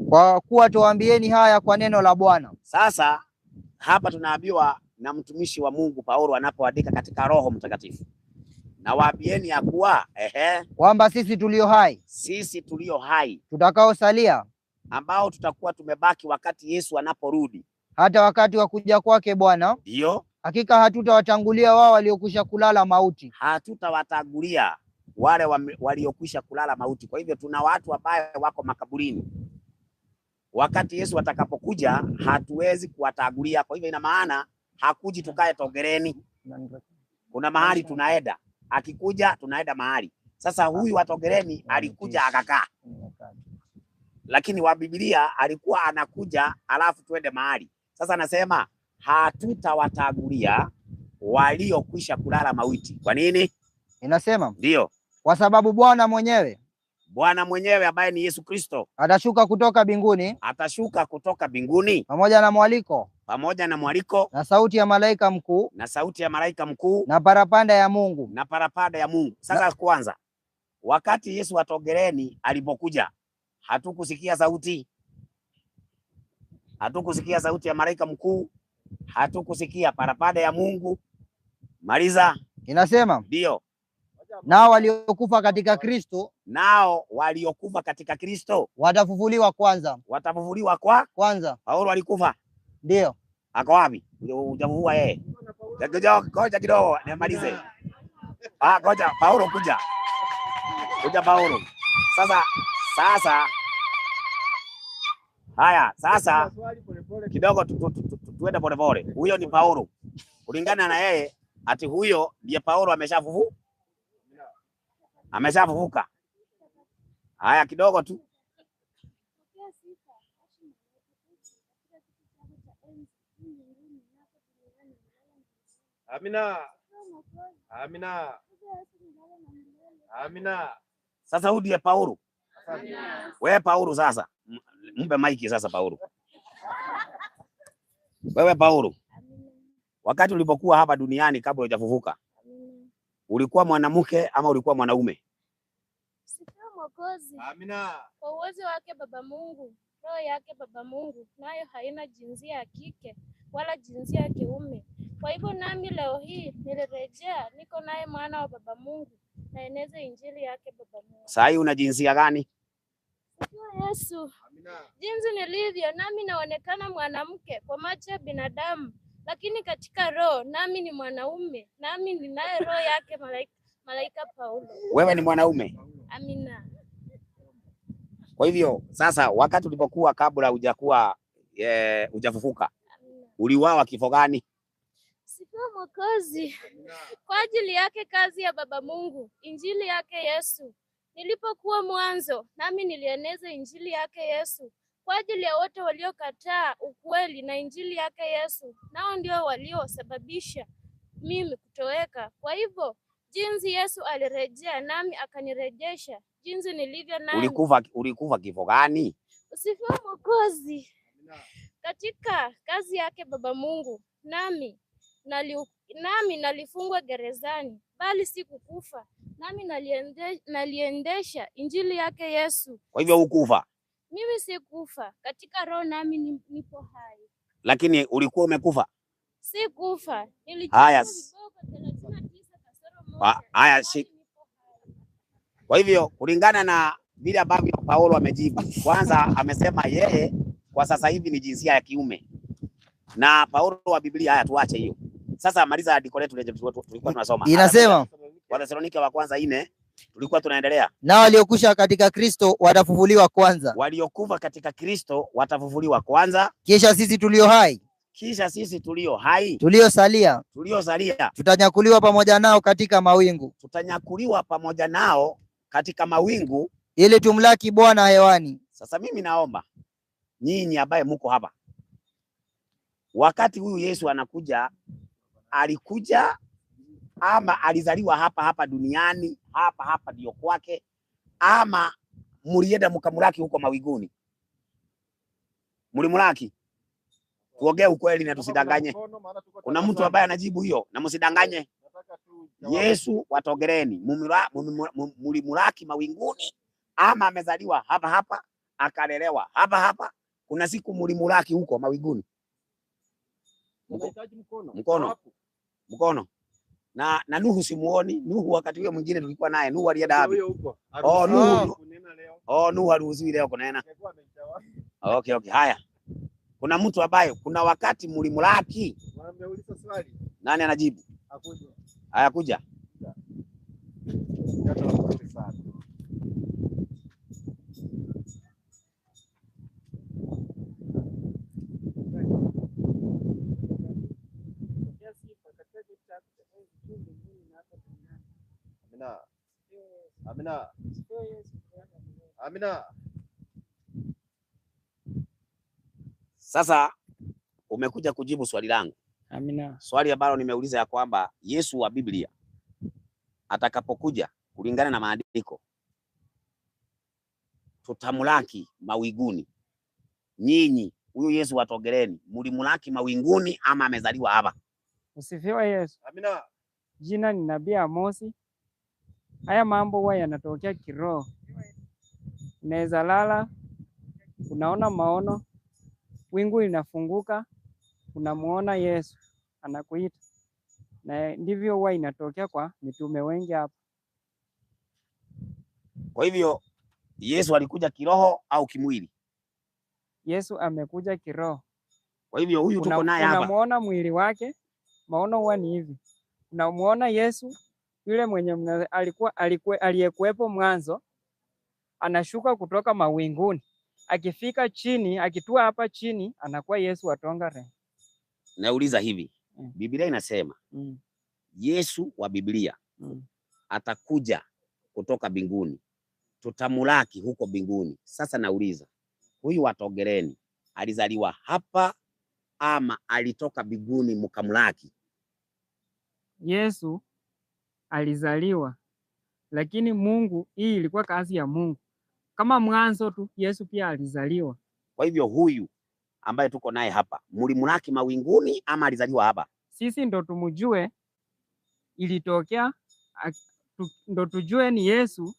Kwa kuwa tuwaambieni haya kwa neno la Bwana. Sasa hapa tunaambiwa na mtumishi wa Mungu Paulo anapoandika katika Roho Mtakatifu, na waambieni ya kuwa kwamba sisi tulio hai, sisi tulio hai tutakaosalia, ambao tutakuwa tumebaki wakati Yesu anaporudi, hata wakati wa kuja kwake Bwana, ndio hakika hatutawatangulia wao waliokwisha kulala mauti. Hatutawatangulia wale waliokwisha kulala mauti. Kwa hivyo tuna watu ambao wako makaburini. Wakati Yesu atakapokuja hatuwezi kuwatangulia. Kwa hivyo ina maana hakuji tukae Tongereni. Kuna mahali tunaenda. Akikuja tunaenda mahali. Sasa huyu wa Tongereni alikuja akakaa. Lakini wa Biblia alikuwa anakuja alafu tuende mahali. Sasa anasema hatutawatangulia waliokwisha kulala mauti. Kwa nini? Inasema ndio, kwa sababu Bwana mwenyewe, Bwana mwenyewe ambaye ni Yesu Kristo atashuka kutoka mbinguni, atashuka kutoka mbinguni pamoja na mwaliko, pamoja na mwaliko na sauti ya malaika mkuu, na sauti ya malaika mkuu, na parapanda ya Mungu, na parapanda ya Mungu. Sasa na, kwanza wakati Yesu wa Tongereni alipokuja hatukusikia sauti, hatukusikia sauti ya malaika mkuu, hatukusikia parapanda ya Mungu. Maliza. Inasema ndio, nao waliokufa katika Kristo, nao waliokufa katika Kristo watafufuliwa kwanza, watafufuliwa kwanza. Paulo alikufa, ndio. Ako wapi? Hujafufua yeye? Ngoja kidogo nimalize. Ngoja Paulo, kuja. Kuja Paulo. Sasa haya, sasa kidogo tuende pole pole. Huyo ni Paulo. Kulingana na yeye ati huyo ndiye Paulo ameshafufuka. Ameshafufuka. Haya kidogo tu. Amina. Amina. Amina. Sasa huyu ndiye Paulo. Wewe Paulo sasa. Mpe maiki sasa Paulo. Wewe Paulo. Wakati ulipokuwa hapa duniani kabla hujafufuka, ulikuwa mwanamke ama ulikuwa mwanaume? Sifiwe Mwokozi. Amina. Kwa uwezo wake Baba Mungu, roho yake Baba Mungu, nayo haina jinsia ya kike wala jinsia ya kiume. Kwa hivyo nami leo hii nilirejea, niko naye mwana wa Baba Mungu, naeneza injili yake Baba Mungu. Sasa hii una jinsia gani? Sifiwe Yesu. Amina. Jinsi nilivyo nami naonekana mwanamke kwa macho ya binadamu, lakini katika roho nami ni mwanaume, nami ninaye roho yake malaika Paulo. Wewe ni mwanaume? Amina. Kwa hivyo sasa wakati ulipokuwa kabla hujakuwa hujafufuka, uliuawa kifo gani? Sifiwe Mwokozi. Kwa ajili yake kazi ya Baba Mungu, injili yake Yesu. Nilipokuwa mwanzo, nami nilieneza injili yake Yesu. Kwa ajili ya wote waliokataa ukweli na injili yake Yesu, nao ndio waliosababisha mimi kutoweka. Kwa hivyo jinsi Yesu alirejea nami akanirejesha jinsi nilivyo nami. Ulikufa kifo gani? Usifiwe Mwokozi. Katika kazi yake Baba Mungu, nami Nami nalifungwa gerezani, bali sikukufa. Nami naliendesha injili yake Yesu. Kwa hivyo hukufa? Mimi sikufa, katika roho nami nipo hai. Lakini ulikuwa umekufa? Sikufa. Haya. Nilichukua viboko 39 kasoro moja. Haya, kwa hivyo kulingana na vile ambavyo Paulo amejibu, kwanza amesema yeye kwa sasa hivi ni jinsia ya kiume. Na Paulo wa Biblia, haya tuache hiyo. Sasa maliza andiko letu lenye tulikuwa tunasoma. Inasema Wathesalonike wa kwanza 4 tulikuwa tunaendelea. Na waliokusha katika Kristo watafufuliwa kwanza. Waliokufa katika Kristo watafufuliwa kwanza. Kisha sisi tulio hai. Kisha sisi tulio hai. Tuliosalia. Tuliosalia. Tutanyakuliwa pamoja nao katika mawingu. Tutanyakuliwa pamoja nao katika mawingu ili tumlaki Bwana hewani. Sasa mimi naomba nyinyi ambaye mko hapa, wakati huyu Yesu anakuja, alikuja ama alizaliwa hapa hapa duniani, hapa hapa ndio kwake, ama mulienda mkamulaki huko mawinguni? Mulimulaki? Tuongee ukweli na tusidanganye. Kuna mtu ambaye anajibu hiyo, na msidanganye. Yesu watogereni, mulimulaki mawinguni ama amezaliwa hapa hapa akalelewa hapa hapa? Kuna siku mulimulaki huko mawinguni? Mkono. Mkono. Na Nuhu simuoni. Nuhu wakati huo mwingine tulikuwa naye. Nuhu alienda wapi? Oh, Nuhu. Oh, Nuhu aliruhusiwi leo kunena. Okay, okay. Haya. Kuna mtu ambaye kuna wakati mulimulaki. Wameuliza swali. Nani anajibu? Haya, kuja. Amina. Amina. Amina. Sasa umekuja kujibu swali langu. Amina. Swali ambalo nimeuliza ya kwamba Yesu wa Biblia atakapokuja kulingana na maandiko tutamulaki mawinguni. Nyinyi huyu Yesu watogereni, mulimulaki mawinguni ama amezaliwa hapa? Usifiwe Yesu. Amina. Jina ni Nabii Amosi. Haya mambo huwa yanatokea kiroho. Unaweza lala, unaona maono, wingu linafunguka, unamuona Yesu anakuita. Na ndivyo huwa inatokea kwa mitume wengi hapa. Kwa hivyo Yesu alikuja kiroho au kimwili? Yesu amekuja kiroho. Kwa hivyo huyu tuko naye hapa. Unamuona mwili wake, maono huwa ni hivi. Unamuona Yesu yule mwenye alikuwa aliyekuwepo mwanzo, anashuka kutoka mawinguni. Akifika chini, akitua hapa chini, anakuwa Yesu wa Tongaren. Nauliza hivi, Biblia inasema Yesu wa Biblia atakuja kutoka mbinguni, tutamulaki huko mbinguni. Sasa nauliza, huyu wa Togereni alizaliwa hapa ama alitoka mbinguni mkamulaki? Yesu alizaliwa, lakini Mungu, hii ilikuwa kazi ya Mungu. Kama mwanzo tu Yesu pia alizaliwa. Kwa hivyo huyu ambaye tuko naye hapa, mulimulaki mawinguni ama alizaliwa hapa? Sisi ndo tumjue, ilitokea ndo tujue ni Yesu.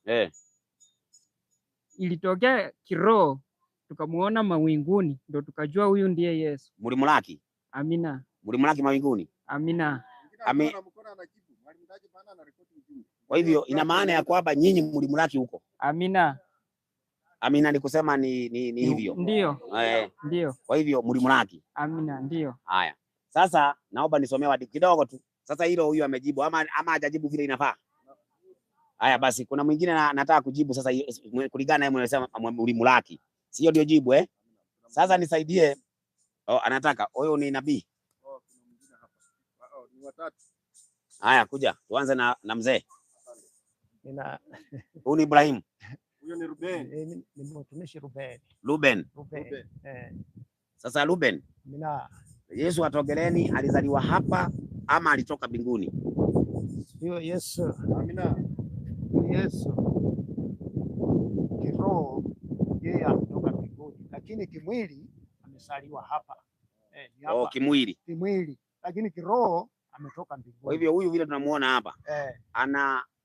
Ilitokea kiroho, tukamuona mawinguni, ndo tukajua huyu ndiye Yesu. Mulimulaki? Amina. Mulimulaki mawinguni? Amina. Kwa hivyo ina maana ya kwamba nyinyi mulimulaki huko. Amina. Amina ni kusema ni hivyo. Ndio. Ndio. Kwa hivyo mulimulaki. Amina, ndio. Haya. Sasa naomba nisomee hadi kidogo tu. Sasa hilo huyu amejibu ama hajajibu vile inafaa? Haya basi, kuna mwingine nataka kujibu sasa kulingana na yeye mwenyewe mulimulaki. Sio ndio jibu eh? Sasa nisaidie. Oh, anataka. Huyo ni nabii. Oh, kuna mwingine hapa. Oh, ni watatu. Haya, kuja. Tuanze na mzee. Nina Huyu ni Ibrahim. Huyo ni Ruben. Ni mtumishi Ruben. Ruben. Ruben. Sasa Ruben. Mina. Yesu atogereni alizaliwa hapa ama alitoka mbinguni? Hiyo Yesu. Amina. Yesu kiroho yeye ametoka mbinguni, lakini kimwili amezaliwa hapa. Ni hapa. Oh, kimwili. Kimwili, lakini kiroho Ametoka mbinguni. Kwa hivyo huyu vile tunamuona hapa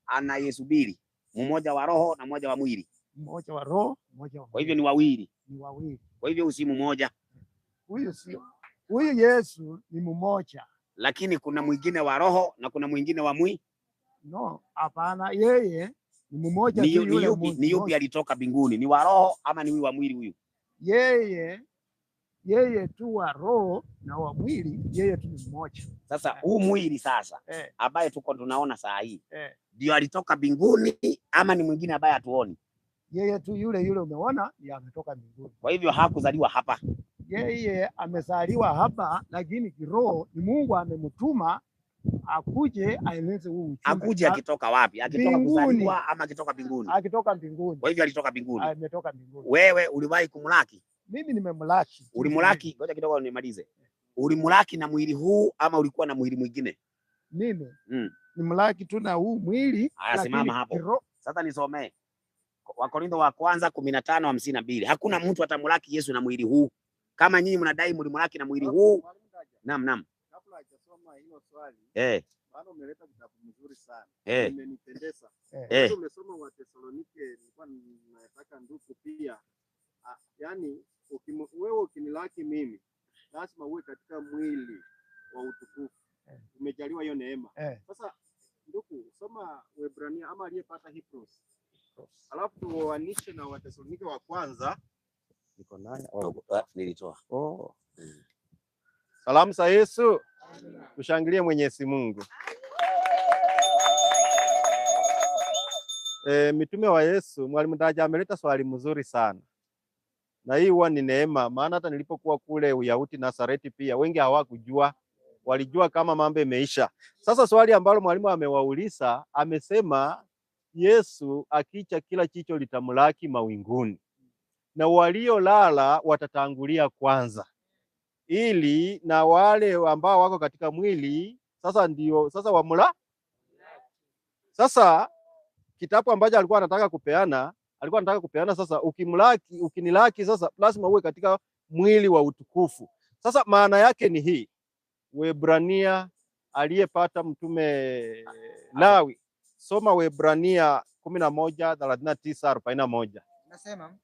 ana Yesu mbili, mmoja wa roho na mmoja wa mwili. Mmoja wa roho, mmoja wa Kwa hivyo ni wawili. Ni wawili. Kwa hivyo si mmoja. Huyu sio. Huyu Yesu ni mmoja. Lakini kuna mwingine wa roho na kuna mwingine wa mwili. No, hapana, yeye ni mmoja tu yule. Ni yupi alitoka mbinguni? Ni wa roho ama ni huyu wa mwili huyu? Yeye tu wa roho na wa mwili, yeye tu ni mmoja. Sasa huu mwili sasa ambaye tuko tunaona saa hii ndio alitoka mbinguni ama ni mwingine ambaye hatuoni? Yeye tu yule yule umeona ndiye ametoka mbinguni. Kwa hivyo hakuzaliwa hapa. Yeye amezaliwa hapa, lakini kiroho ni Mungu amemtuma akuje aeleze huu ujumbe. Akuje akitoka wapi? Akitoka kuzaliwa ama akitoka mbinguni? Akitoka mbinguni. Kwa hivyo alitoka mbinguni. Ametoka mbinguni. Wewe uliwahi kumlaki? Mimi nimemlaki. Ulimlaki? Ngoja kidogo nimalize. Ulimlaki na mwili huu ama ulikuwa na mwili mwingine? Mimi nimlaki tu na huu mwili. Haya, simama hapo. Sasa nisomee Wakorintho wa kwanza 15:52. Hakuna mtu atamlaki Yesu na mwili huu. Kama nyinyi mnadai mlimlaki na mwili huu. Naam, naam. Kabla hajasoma hilo swali, maana umeleta kitabu mzuri sana. Imenipendeza. Umesoma wa Tesalonike, nilikuwa nataka ndugu pia. Yaani wewe ukinilaki mimi, lazima uwe katika mwili wa utukufu. Umejaliwa hiyo neema. Sasa ndugu, soma Waebrania ama aliyepata Hebrews. Alafu tuoanishe na Watesalonike wa kwanza. Niko naye. Nilitoa. Oh. Salamu za Yesu. Tushangilie Mwenyezi Mungu. Mitume wa Yesu, Mwalimu Ndaja ameleta swali mzuri sana. Na hii huwa ni neema, maana hata nilipokuwa kule Uyahudi Nazareti pia wengi hawakujua, walijua kama mambo imeisha. Sasa swali ambalo mwalimu amewauliza, amesema Yesu akicha kila jicho litamlaki mawinguni, na waliolala watatangulia kwanza, ili na wale ambao wako katika mwili sasa ndio sasa wamula. Sasa kitabu ambacho alikuwa anataka kupeana, alikuwa anataka kupeana sasa, ukimlaki ukinilaki sasa lazima uwe katika mwili wa utukufu. Sasa maana yake ni hii. Waebrania aliyepata mtume Lawi, soma Waebrania 11:39-41. Nasema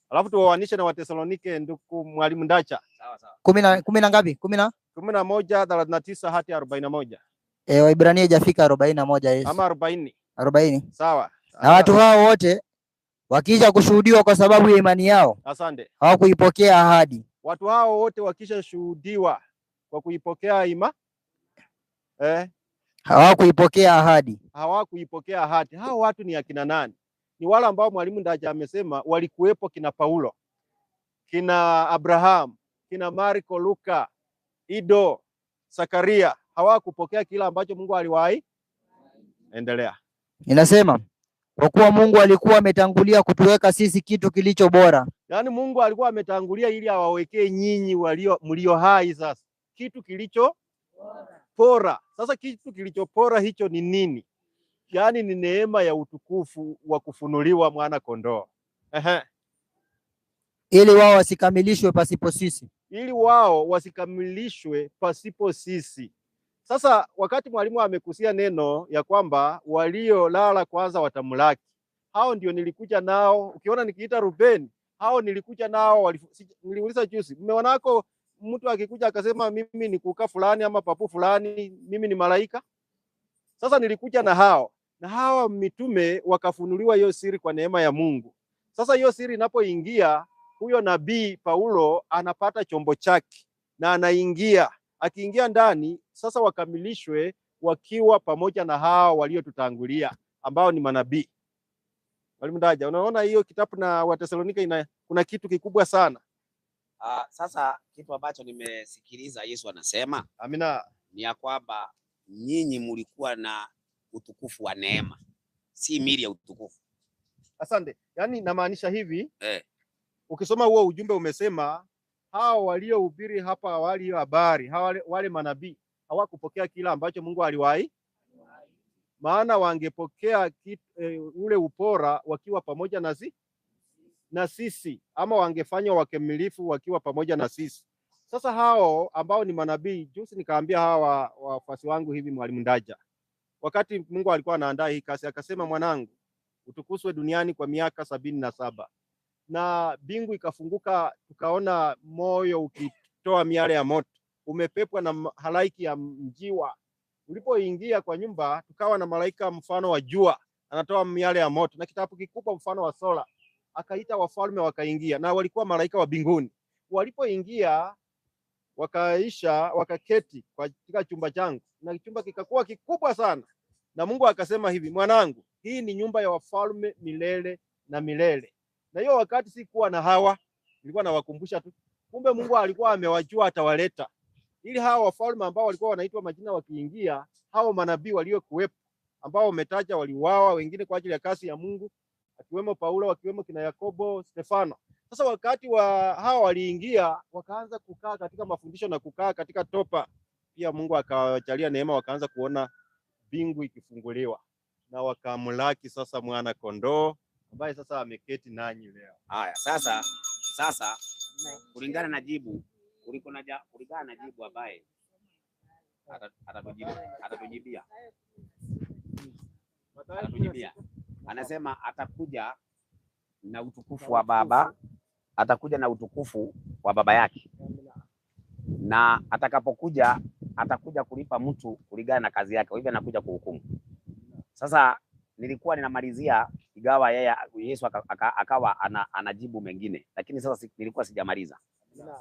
alafu tuoanishe na Watesalonike, ndugu Mwalimu Ndacha. Sawa sawa. Kumi na ngapi? 11:39 hadi 41. Waebrania haijafika 41 Yesu. Ama 40. 40. Sawa. Na watu hao wote wakisha kushuhudiwa kwa sababu ya imani yao. Asante. Hawakuipokea ahadi. Watu hao wote wakisha shuhudiwa kwa kuipokea hawakuipokea ahadi. Hawakuipokea ahadi. Hao watu ni akina nani? Ni wale ambao Mwalimu Ndaja amesema walikuwepo, kina Paulo, kina Abraham, kina Marko, Luka, Ido, Zakaria. Hawakupokea kila ambacho Mungu aliwahi. Endelea. Inasema kwa kuwa Mungu alikuwa ametangulia kutuweka sisi kitu kilicho bora. Yaani Mungu alikuwa ametangulia ili awawekee nyinyi walio mlio hai sasa kitu kilicho bora. Sasa kitu kilicho bora hicho ni nini? Yaani ni neema ya utukufu wa kufunuliwa mwana kondoo. Ehe. Ili wao wasikamilishwe pasipo sisi. Ili wao wasikamilishwe pasipo sisi. Sasa wakati mwalimu amekusia neno ya kwamba waliolala kwanza watamlaki, hao ndio nilikuja nao. Ukiona nikiita Ruben, hao nilikuja nao. Niliuliza juzi, mmeonako mtu akikuja akasema mimi ni kuka fulani ama papu fulani, mimi ni malaika? Sasa nilikuja na hao, na hawa mitume wakafunuliwa hiyo siri kwa neema ya Mungu. Sasa hiyo siri inapoingia, huyo nabii Paulo anapata chombo chake na anaingia. Akiingia ndani sasa wakamilishwe wakiwa pamoja na hao waliotutangulia ambao ni manabii. Mwalimu Ndaja, unaona hiyo kitabu na Watesalonika ina kuna kitu kikubwa sana. Sasa kitu ambacho nimesikiliza Yesu anasema, amina, ni ya kwamba nyinyi mlikuwa na utukufu wa neema, si mili ya utukufu. Asante. Yaani namaanisha hivi, ukisoma huo ujumbe umesema hao waliohubiri hapa awali hiyo habari, hao wale manabii hawakupokea kila ambacho Mungu aliwahi, maana wangepokea ule upora wakiwa pamoja na sisi, ama wangefanywa wakamilifu wakiwa pamoja na sisi. Sasa hao ambao ni manabii, juzi nikaambia hawa wafuasi wangu hivi, Mwalimu Ndaja, wakati Mungu alikuwa anaandaa hii kazi, akasema mwanangu, utukuswe duniani kwa miaka 77 na mbingu ikafunguka, tukaona moyo ukitoa miale ya moto, umepepwa na halaiki ya njiwa. Ulipoingia kwa nyumba, tukawa na malaika mfano wa jua anatoa miale ya moto na kitabu kikubwa mfano wa sola. Akaita wafalme wakaingia, na walikuwa malaika wa mbinguni. Walipoingia wakaisha, wakaketi katika chumba changu, na chumba kikakuwa kikubwa sana. Na Mungu akasema hivi, mwanangu, hii ni nyumba ya wafalme milele na milele. Na hiyo wakati sikuwa na hawa, nilikuwa nawakumbusha tu. Kumbe Mungu alikuwa amewajua atawaleta, ili hawa wafalme ambao walikuwa wanaitwa majina wakiingia, hao manabii waliokuwepo ambao umetaja waliuawa, wengine kwa ajili ya kazi ya Mungu, akiwemo Paulo, akiwemo kina Yakobo, Stefano. Sasa wakati wa hawa waliingia, wakaanza kukaa katika mafundisho na kukaa katika topa. Pia Mungu akawajalia neema, wakaanza kuona mbingu ikifunguliwa na wakamlaki sasa mwana kondoo ambaye sasa ameketi nanyi leo. Haya, sasa kulingana na jibu kulingana na jibu ambaye atatujibia. Anasema atakuja na utukufu wa Baba, atakuja na utukufu wa Baba yake, na atakapokuja atakuja kulipa mtu kulingana na kazi yake. Kwa hivyo anakuja kuhukumu. Sasa nilikuwa ninamalizia, ingawa yeye Yesu akawa anajibu mengine, lakini sasa nilikuwa sijamaliza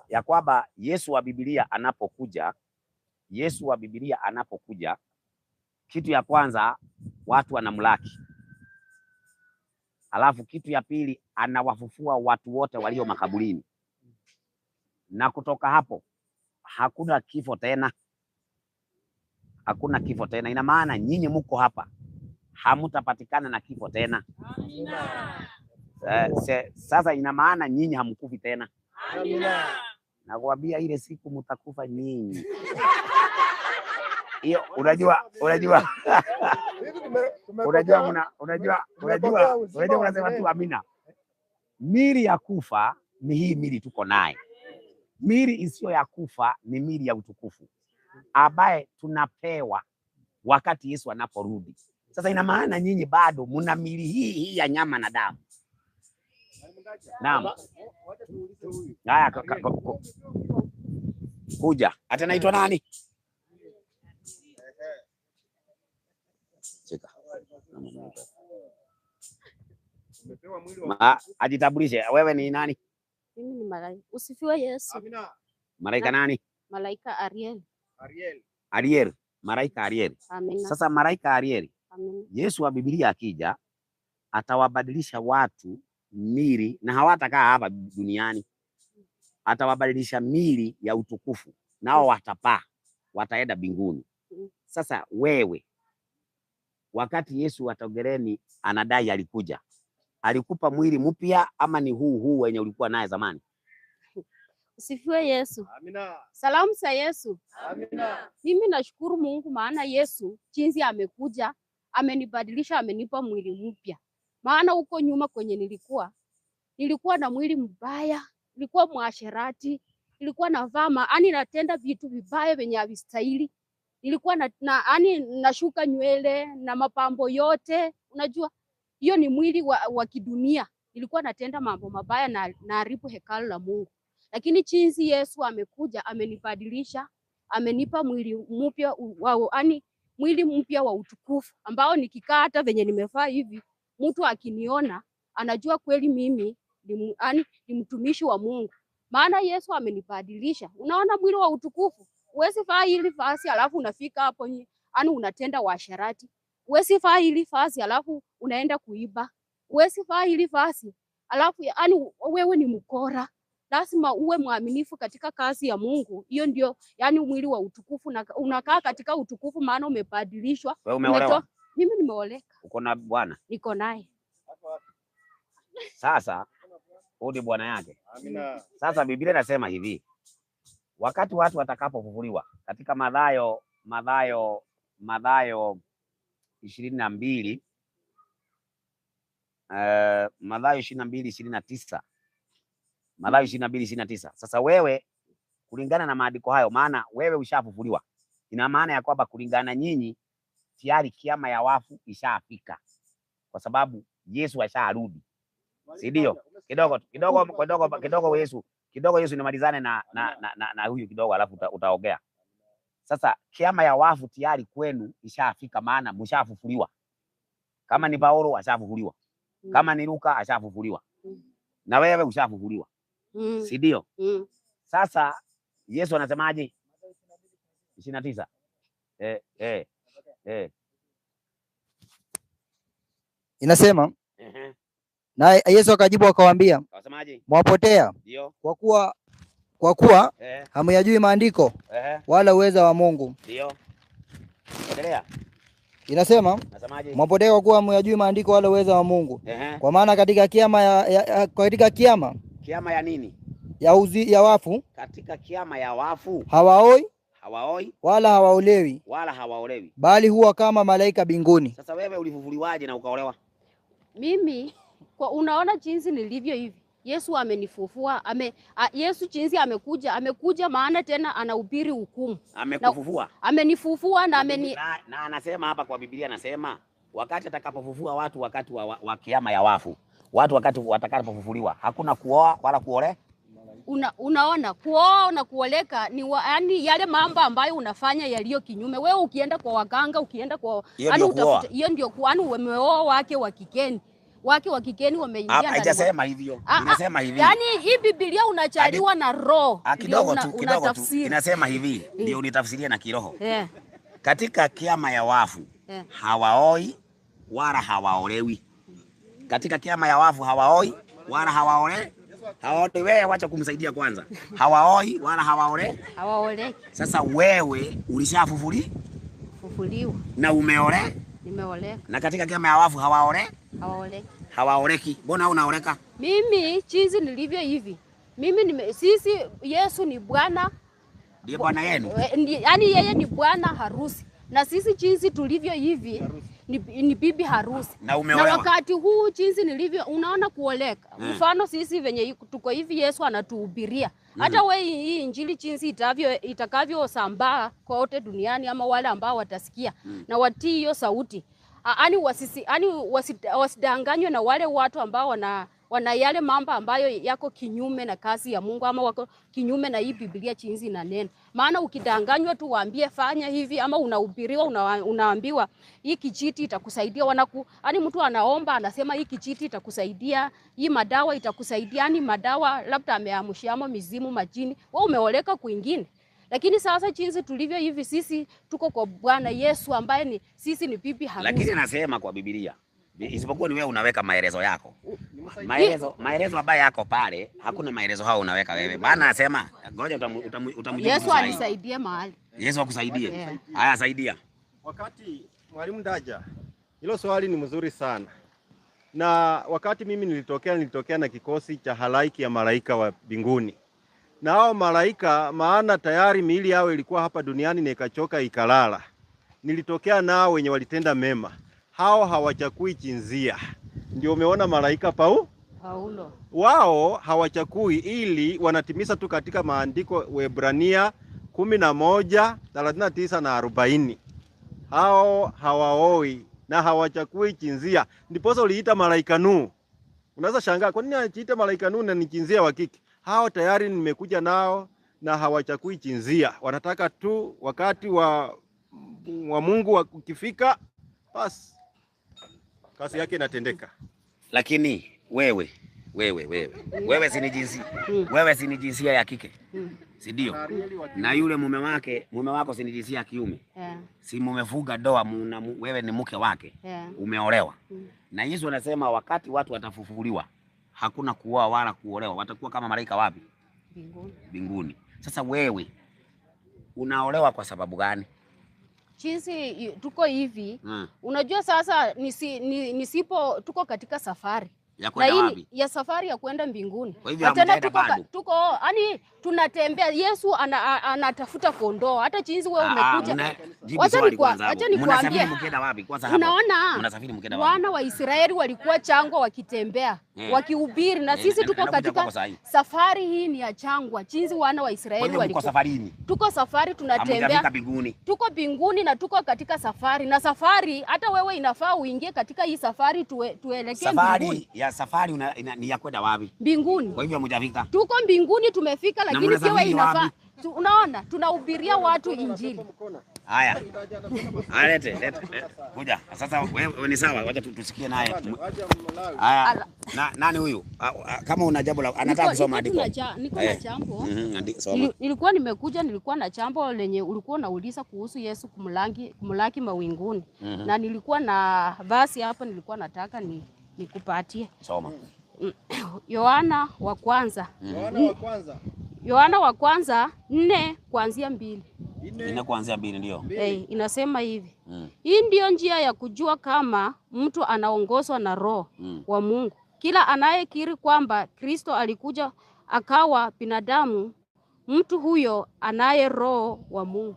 ya kwamba Yesu wa Biblia anapokuja, Yesu wa Biblia anapokuja, kitu ya kwanza watu wanamlaki, alafu kitu ya pili anawafufua watu wote walio makaburini, na kutoka hapo hakuna kifo tena, hakuna kifo tena. Ina maana nyinyi mko hapa hamutapatikana na kifo tena. Amina. Sasa ina maana nyinyi hamkufi tena. Amina. Nakwambia ile siku mtakufa nyinyi. Hiyo unajua unajua unajua unasema tu amina. Mili ya kufa ni hii mili tuko naye. Mili isiyo ya kufa ni mili ya utukufu ambaye tunapewa wakati Yesu anaporudi. Sasa ina maana nyinyi bado mna mili hii ya nyama na damu. Naam. Haya, kuja. Hata naitwa nani? Cheka. Ajitambulishe, wewe ni nani? Mimi ni malaika. Usifiwe Yesu. Amina. Malaika nani? Malaika Ariel. Ariel. Ariel, malaika Ariel. Amina. Sasa malaika Ariel. Amina. Yesu wa Biblia akija atawabadilisha watu mili, na hawatakaa hapa duniani. Atawabadilisha mili ya utukufu, nao watapaa, wataenda mbinguni. Sasa wewe, wakati Yesu wa Togereni anadai alikuja, alikupa mwili mpya ama ni huu wenye ulikuwa naye zamani? Usifiwe Yesu. Amina. Salamu za Yesu. Amina. Mimi nashukuru Mungu maana Yesu jinsi amekuja, amenibadilisha, amenipa mwili mpya. Maana huko nyuma kwenye nilikuwa na mwili mbaya, nilikuwa mwasherati, nilikuwa navaa maani natenda vitu vibaya venye havistahili. Nilikuwa na nashuka nywele na mapambo yote. Unajua hiyo ni mwili wa kidunia. Nilikuwa natenda mambo mabaya na naharibu hekalu la Mungu. Lakini jinsi Yesu amekuja, amenibadilisha, amenipa mwili mpya mwili mpya wa utukufu ambao nikikaa hata venye nimevaa hivi, mtu akiniona anajua kweli mimi ni mtumishi wa Mungu. Maana Yesu amenibadilisha. Unaona mwili wa utukufu, huwezi vaa hili vazi alafu unafika hapo unatenda uasherati. Huwezi vaa hili vazi alafu unaenda kuiba. Huwezi vaa hili vazi alafu wewe ni mkora. Lazima uwe mwaminifu katika kazi ya Mungu. Hiyo ndio mwili wa utukufu, na unakaa katika utukufu maana umebadilishwa. Wewe umeolewa? Mimi nimeoleka. Uko na bwana? Niko naye. Sasa huyu ni bwana yake. Amina. Sasa Biblia inasema hivi, wakati watu watakapofufuliwa katika Mathayo 22, Mathayo 22:29. Mathayo 22:29. Sasa wewe Kulingana na maandiko hayo, maana wewe ushafufuliwa, ina maana ya kwamba kulingana nyinyi tayari kiama ya wafu ishafika, kwa sababu Yesu asharudi, si ndio? Kidogo kidogo kidogo kidogo, Yesu kidogo, Yesu nimalizane na huyu kidogo, alafu utaongea. Sasa kiama ya wafu tayari kwenu ishafika, maana mshafufuliwa. Kama ni Paulo ashafufuliwa, kama ni Luka ashafufuliwa, na wewe ushafufuliwa, si ndio? Sasa Yesu anasemaje? 29 Inasema naye Yesu akajibu akawaambia, mwapotea kwa kuwa hamyajui maandiko wala uweza wa Mungu. Ndio. Endelea. Inasema mwapotea kwa kuwa hamyajui maandiko wala uweza wa Mungu. Kwa maana katika kiama katika kiama kiama ya nini? Ya wafu. Katika kiama ya wafu hawaoi wala hawaolewi bali huwa kama malaika binguni. Sasa wewe ulifufuliwaje na ukaolewa? Mimi kwa unaona jinsi nilivyo hivi, Yesu amenifufua, Yesu jinsi amekuja maana tena anahubiri hukumu. Amekufufua. Amenifufua na na anasema hapa kwa Biblia, anasema wakati atakapofufua watu wakati wa kiama ya wafu, watu wakati watakapofufuliwa hakuna kuoa wala kuole. Unaona kuoa na kuoleka ni yani yale mambo ambayo unafanya yaliyo kinyume. Wewe ukienda kwa waganga, ukienda kwa yani utafuta, hiyo ndio kuani umeoa wake wa kigeni. Wake wa kigeni wameingia ndani. Haijasema hivyo. Inasema hivi. Yaani hii Biblia unachaliwa na roho. Kidogo tu, kidogo tu. Inasema hivi, ndio unitafsiria na kiroho. Katika kiama ya wafu hawaoi wala hawaolewi. Katika kiama ya wafu hawaoi wala hawaolewi. Hawaoi. Wewe wacha kumsaidia kwanza. Hawaoi wala hawaole. Hawaoleki. Sasa wewe ulishafufuliwa na umeole? Nimeoleka. Na katika kiama ya wafu hawaole? Hawaoleki. Hawaoleki. Mbona unaoleka? Mimi jinsi nilivyo hivi. Mimi sisi Yesu ni Bwana. Ndiye Bwana yenu. Yaani yeye ni bwana harusi. Na sisi jinsi tulivyo hivi ni bibi harusi. Na umeolewa. Na wakati huu jinsi nilivyo unaona kuoleka. Mfano sisi venye tuko hivi Yesu anatuhubiria. Hata wewe hii injili jinsi itakavyo sambaa kote duniani ama wale ambao watasikia na watii hiyo sauti. Ani wasidanganywe na wale watu ambao wana yale mambo ambayo yako kinyume na kazi ya Mungu ama wako kinyume na hii Biblia jinsi inanena. Maana ukidanganywa tu waambie fanya hivi ama unahubiriwa unaambiwa hii kijiti itakusaidia, yani mtu anaomba anasema hii kijiti itakusaidia, hii madawa itakusaidia, yani madawa labda ameamshiamo mizimu majini, wewe umeoleka kwingine. Lakini sasa jinsi tulivyo hivi sisi tuko kwa Bwana Yesu ambaye ni sisi ni bibi harusi. Lakini nasema kwa Biblia, isipokuwa ni wewe unaweka maelezo yako. Maelezo ambayo yako pale, hakuna maelezo hao unaweka wewe. Maana anasema ngoja utamjibu. Yesu anisaidie mahali. Yesu akusaidie. Haya, saidia. Wakati Mwalimu Ndaja, hilo swali ni mzuri sana. Na wakati mimi nilitokea na kikosi cha halaiki ya malaika wa mbinguni. Na hao malaika, maana tayari miili yao ilikuwa hapa duniani na ikachoka ikalala. Nilitokea nao wenye walitenda mema. Hao hawachakui jinsia. Ndio umeona malaika Paulo. Wao hawachakui, ili wanatimiza tu katika maandiko Waebrania 11, 39 na 40. Hao hawaoi na hawachakui jinsia. Ndiposa uliita malaika Nuhu. Unaweza shangaa kwa nini anajiita malaika Nuhu na ni jinsia wa kike? Hao tayari nimekuja nao na hawachakui jinsia. Wanataka tu wakati wa Mungu ukifika basi kazi yake inatendeka. Lakini wewe si ni jinsia. Wewe si ni jinsia ya kike. Si ndio? Na yule mume wako si ni jinsia ya kiume. Si mumefuga doa, wewe ni mke wake. Umeolewa. Na Yesu anasema wakati watu watafufuliwa hakuna kuoa wala kuolewa, watakuwa kama malaika wapi? Mbinguni. Sasa wewe unaolewa kwa sababu gani? Jinsi tuko hivi, unajua sasa nisipo tuko katika safari. Ya Na kwenda hii ni wapi? ya safari ya kwenda mbinguni. Kwa hivyo Na tena hamjaenda tuko, bado. tuko yani tunatembea. Yesu anatafuta kondoo. Hata jinsi wewe umekuja. Jibu Wacha swali kwanza hapo. acha nikwambie. Mnasafiri mkienda wapi? Kwanza hapo. Unaona? Mnasafiri mkienda wapi? Wana wa Israeli walikuwa changwa wakitembea, wakihubiri na sisi tuko Nakuja katika kwako saa hii. safari hii ni ya changwa, jinsi wana wa Kwa Israeli hivyo mko walikuwa. safarini. Tuko safari, tunatembea, Hamjafika mbinguni. tuko mbinguni na tuko katika safari, na safari hata wewe inafaa uingie katika hii safari tuelekee mbinguni. Safari ya safari ni ya kwenda wapi? Mbinguni. Kwa hivyo hamjafika. Tuko mbinguni tumefika, lakini pia wewe mnasafiri inafaa wapi? unaona, tunahubiria watu injili. Haya. Haya, lete, lete, lete. Kuja. Sasa wewe ni sawa, wacha tusikie naye. Haya. Nani huyu? Kama una jambo la anataka kusoma andiko. Niko na jambo. Soma. Nilikuwa nimekuja, nilikuwa na jambo lenye ulikuwa unauliza kuhusu Yesu kumlaki mawinguni. Na nilikuwa na vasi hapa, nilikuwa nataka nikupatie. Soma. Yohana wa kwanza. Yohana wa kwanza. Yohana wa kwanza 4 kuanzia 2. 4 kuanzia 2 ndio. Inasema hivi. Hii ndiyo njia ya kujua kama mtu anaongozwa na Roho wa Mungu. Kila anayekiri kwamba Kristo alikuja akawa binadamu, mtu huyo anaye Roho wa Mungu.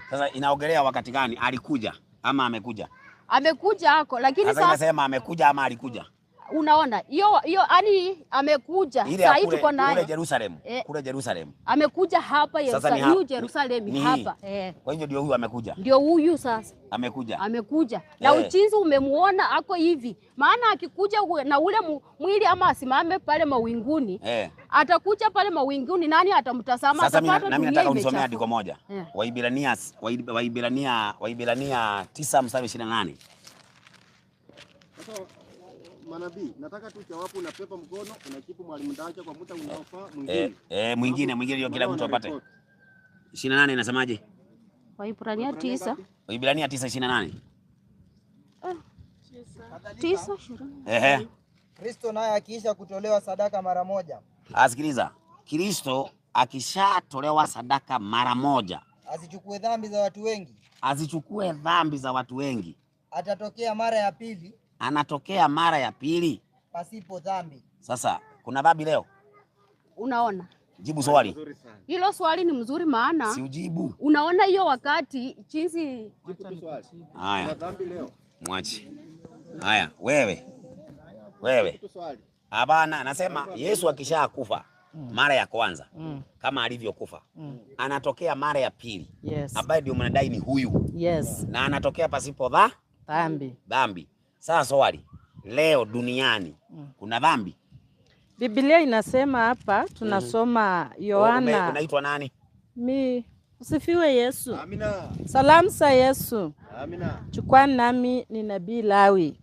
Sasa inaongelea wakati gani alikuja ama amekuja? Amekuja hako, lakini sasa inasema amekuja ama alikuja? Unaona hiyo hiyo, yani amekuja sasa hii tuko naye kule Jerusalem, kule Jerusalem. Amekuja hapa Yerusalemu, Jerusalem hapa. Kwa hivyo ndio huyu amekuja. Ndio huyu sasa. Amekuja. Amekuja. Na uchinzi umemuona ako hivi. Maana akikuja na ule mwili ama asimame pale mawinguni. Atakuja pale mawinguni, nani atamtazama? Sasa mimi nataka unisomee andiko moja. Waibrania 9:28. Sasa manabii, nataka tu jawabu, unapepa mkono, unajibu mwalimu Ndacha kwa muda unaofaa mwingine. Mwingine ndio kila mtu apate. 28 inasemaje? Waibrania 9. Waibrania 9:28. 9:20. Kristo naye akiisha kutolewa sadaka mara moja. Asikiliza. Kristo akishatolewa sadaka mara moja, azichukue dhambi za watu wengi. Azichukue dhambi za watu wengi. Atatokea mara ya pili. Anatokea mara ya pili pasipo dhambi. Sasa kuna dhambi leo? Unaona? Jibu swali. Hilo swali ni mzuri maana si ujibu. Unaona hiyo wakati jinsi. Jibu swali. Haya. Kuna dhambi leo? Mwachi. Haya, wewe. Wewe. Hapana, nasema Yesu akishakufa mara ya kwanza kama alivyokufa anatokea mara ya pili. Yes. Ambaye ndio mnadai ni huyu. Yes. Na anatokea pasipo dhambi. Dhambi. Sasa swali, leo duniani kuna dhambi? Biblia inasema hapa tunasoma Yohana. Unaitwa nani? Mi usifiwe Yesu. Amina. Salamu sa Yesu. Amina. Chukua nami ni Nabii Lawi.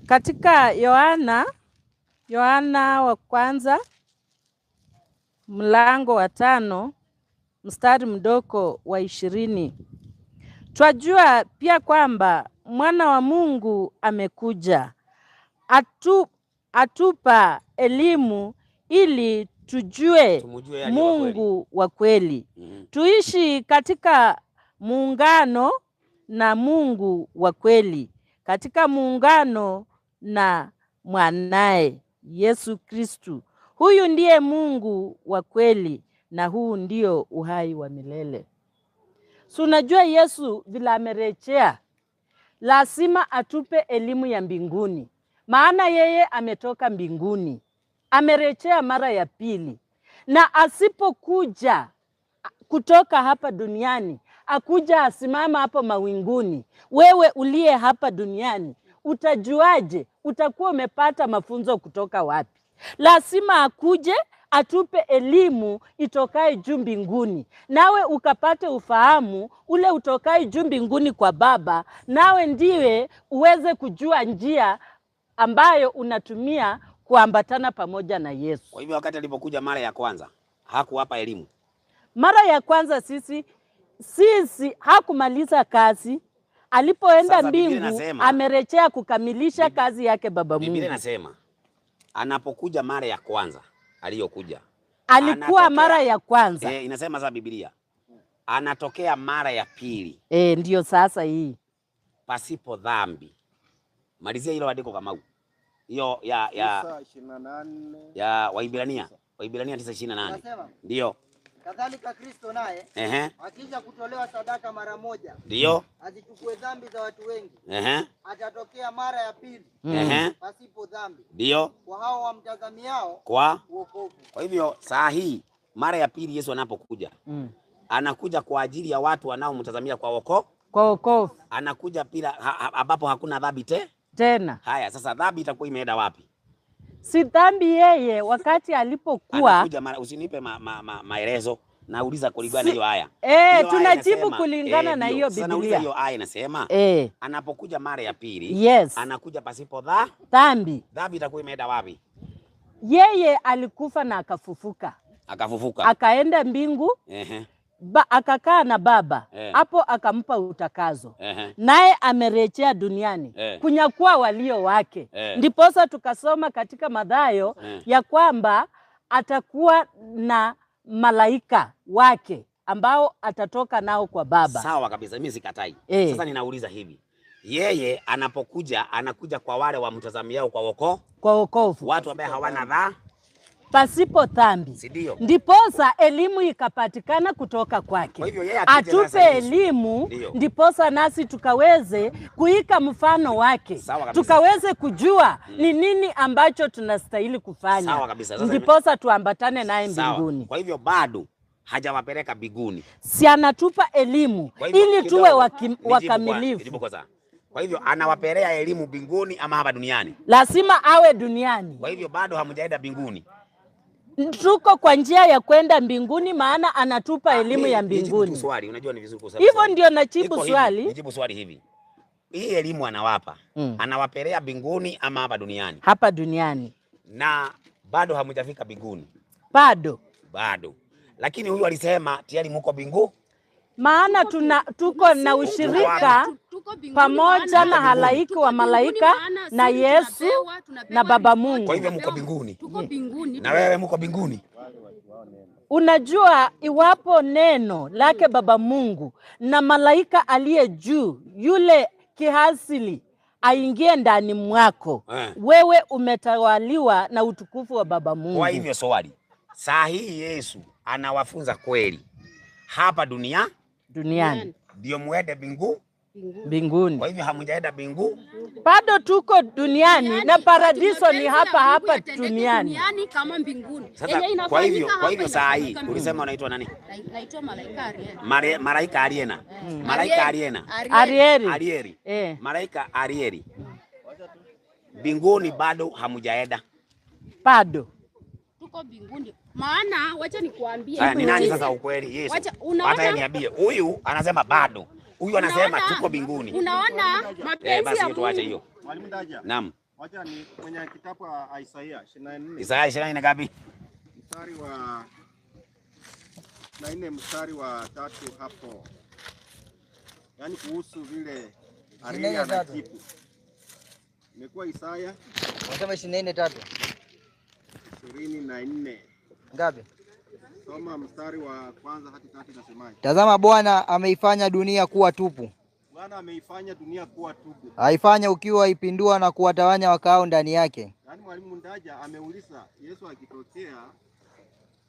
Katika Yohana wa kwanza mlango wa 5 mstari mdogo wa 20. Twajua pia kwamba mwana wa Mungu amekuja atupa elimu ili tujue Mungu wa kweli. Tuishi katika muungano na Mungu wa kweli, katika muungano na mwanae Yesu Kristu. Huyu ndiye Mungu wa kweli na huu ndio uhai wa milele. So unajua Yesu vile amerejea, lazima atupe elimu ya mbinguni, maana yeye ametoka mbinguni, amerejea mara ya pili. Na asipokuja kutoka hapa duniani, akuja asimama hapo mawinguni, wewe uliye hapa duniani utajuaje? Utakuwa umepata mafunzo kutoka wapi? Lazima akuje atupe elimu itokaye juu mbinguni, nawe ukapate ufahamu ule utokaye juu mbinguni kwa Baba, nawe ndiwe uweze kujua njia ambayo unatumia kuambatana pamoja na Yesu. Kwa hivyo wakati alipokuja mara ya kwanza hakuwapa elimu. Mara ya kwanza sisi hakumaliza kazi. Alipoenda mbingu amerejea kukamilisha kazi yake Baba Mungu. Biblia inasema anapokuja mara ya kwanza aliyokuja alikuwa mara ya kwanza. Inasema sasa Biblia anatokea mara ya pili. Ndio sasa hii pasipo dhambi. Malizia hilo andiko Kamau. Hiyo ya 9:28 ya Waibrania. Waibrania 9:28. Nasema Ndio. kadhalika Kristo naye akisha kutolewa sadaka mara moja, Ndio. azichukue dhambi za watu wengi, atatokea mara ya pili pasipo dhambi Ndio. kwa hao wamtazamiao Kwa wokovu. Kwa hivyo saa hii mara ya pili Yesu anapokuja anakuja kwa ajili ya watu wanaomtazamia kwa wokovu. Kwa wokovu. Anakuja bila ambapo hakuna dhambi tena. Haya, sasa dhambi itakuwa imeenda wapi? Si dhambi yeye wakati alipokuwa Anakuja mara, usinipe maelezo, nauliza kulingana na hiyo aya. Tunajibu kulingana na hiyo Sasa nauliza Biblia. hiyo aya inasema anapokuja mara ya pili anakuja pasipo dhambi. Dhambi itakuwa imeenda wapi? Yeye alikufa na akafufuka. Akafufuka. Akaenda mbingu. Akakaa na Baba hapo akampa utakazo. Naye amerejea duniani kunyakua walio wake. Ndiposa tukasoma katika Mathayo ya kwamba atakuwa na malaika wake ambao atatoka nao kwa Baba. Sawa kabisa, mimi sikatai. Sasa ninauliza hivi, yeye anapokuja anakuja kwa wale wamtazamiao kwa wokovu, kwa wokovu, watu ambao hawana dhambi, pasipo dhambi. Si ndio? Ndiposa elimu ikapatikana kutoka kwake. Kwa hivyo yeye akija Atupe sasa Yesu. elimu, Ndio. ndiposa nasi tukaweze kuika mfano wake, Sawa kabisa. tukaweze kujua ni nini ambacho tunastahili kufanya. Sawa kabisa. Sasa ndiposa tuambatane naye Sawa. mbinguni. Kwa hivyo bado hajawapeleka mbinguni. Si anatupa elimu Kwa hivyo ili kidogo, tuwe wakamilifu. nijibu kwanza. Kwa hivyo anawapelea elimu mbinguni ama hapa duniani? Lazima awe duniani. Kwa hivyo bado hamjaenda mbinguni. Tuko kwa njia ya kwenda mbinguni, maana anatupa elimu ya Nijibu tu mbinguni. swali, unajua ni vizuri kusema Hivyo swali. ndio najibu Iko hivi, swali. Nijibu swali hivi. Hii elimu anawapa. Anawapelea mbinguni ama hapa duniani? Hapa duniani. Na bado hamjafika mbinguni. Bado. Bado. Lakini huyu alisema tayari muko mbingu. Maana tuko na ushirika pamoja na halaiki wa malaika na Yesu na Baba Mungu. Kwa hivyo muko mbinguni. Na wewe muko mbinguni. Unajua, iwapo neno lake Baba Mungu na malaika aliye juu yule kihasili aingie ndani mwako, wewe umetawaliwa na utukufu wa Baba Mungu. Kwa hivyo swali, saa hii Yesu anawafunza kweli hapa duniani ndio muende mbingu. Mbinguni. Kwa hivyo hamjaenda mbingu. Bado tuko duniani na paradiso ni hapa hapa duniani. Duniani kama mbinguni. Sasa kwa hivyo, kwa hivyo saa hii ulisema unaitwa nani? Naitwa Malaika Ariel. Malaika Ariena. Malaika Ariena. Arieli. Arieli. Malaika Arieli. Mbinguni bado hamjaenda. Bado. Tuko mbinguni. Maana wacha nikuambie. Haya, ni nani sasa ukweli? Yesu. Wacha unaona Hata yeye niambie. Huyu anasema bado. Huyu anasema tuko mbinguni. Unaona mapenzi Basi ya tuache Mungu. hiyo. Mwalimu Ndaja. Naam. Wacha ni kwenye kitabu cha Isaia 24. Isaya 24 ngapi? Mstari wa 4 mstari wa 3 hapo. Yaani kuhusu vile Arieli 24:3. anajibu. Imekuwa Isaya Unasema 24:3. 24. Ngapi? Soma mstari wa kwanza hadi tatu inasemaje? Tazama, Bwana ameifanya dunia kuwa tupu, Bwana ameifanya dunia kuwa tupu. aifanya ukiwa, aipindua na kuwatawanya wakaao ndani yake. Yaani Mwalimu Ndaja ameuliza Yesu akitokea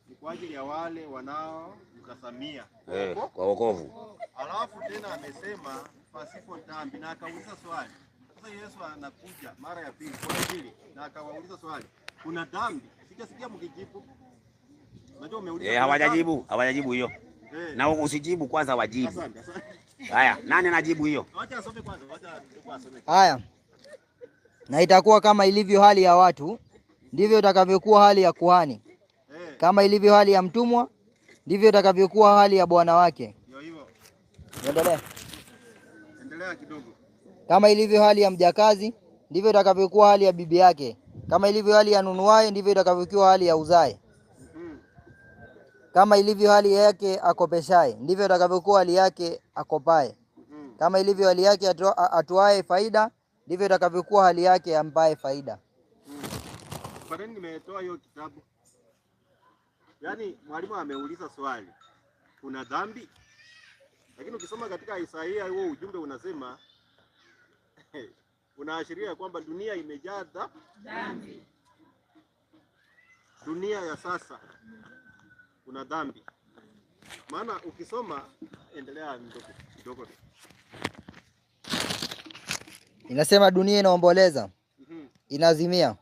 ni kwa ajili ya wale wanaomtazamia Kwa wokovu. Alafu tena amesema pasipo dhambi na akauliza swali. Sasa Yesu anakuja mara ya pili kwa ajili na akawauliza swali. Kuna dhambi? Sijasikia mkijibu. Unajua umeuliza. Kuna Hawajajibu, hawajajibu hiyo. Na usijibu kwanza wajibu. Asante, asante. Haya, nani anajibu hiyo? Wacha asome kwanza, wacha asome. Haya, na itakuwa kama ilivyo hali ya watu, ndivyo itakavyokuwa hali ya kuhani; kama ilivyo hali ya mtumwa, ndivyo itakavyokuwa hali ya bwana wake. Ndio hivyo. Endelea. Endelea kidogo. Kama ilivyo hali ya mjakazi, ndivyo itakavyokuwa hali ya bibi yake; kama ilivyo hali ya nunuaye, ndivyo itakavyokuwa hali ya uzae. Kama ilivyo hali yake akopeshaye, ndivyo itakavyokuwa hali yake akopaye. Kama ilivyo hali yake atoaye faida, ndivyo itakavyokuwa hali yake ampaye faida. Kwa nini nimetoa hiyo kitabu? Yaani mwalimu ameuliza swali, kuna dhambi? Lakini ukisoma katika Isaia huo ujumbe unasema unaashiria kwamba dunia imejaa dhambi. Dunia ya sasa kuna dhambi. Maana ukisoma, endelea kidogo. Inasema dunia inaomboleza, inazimia.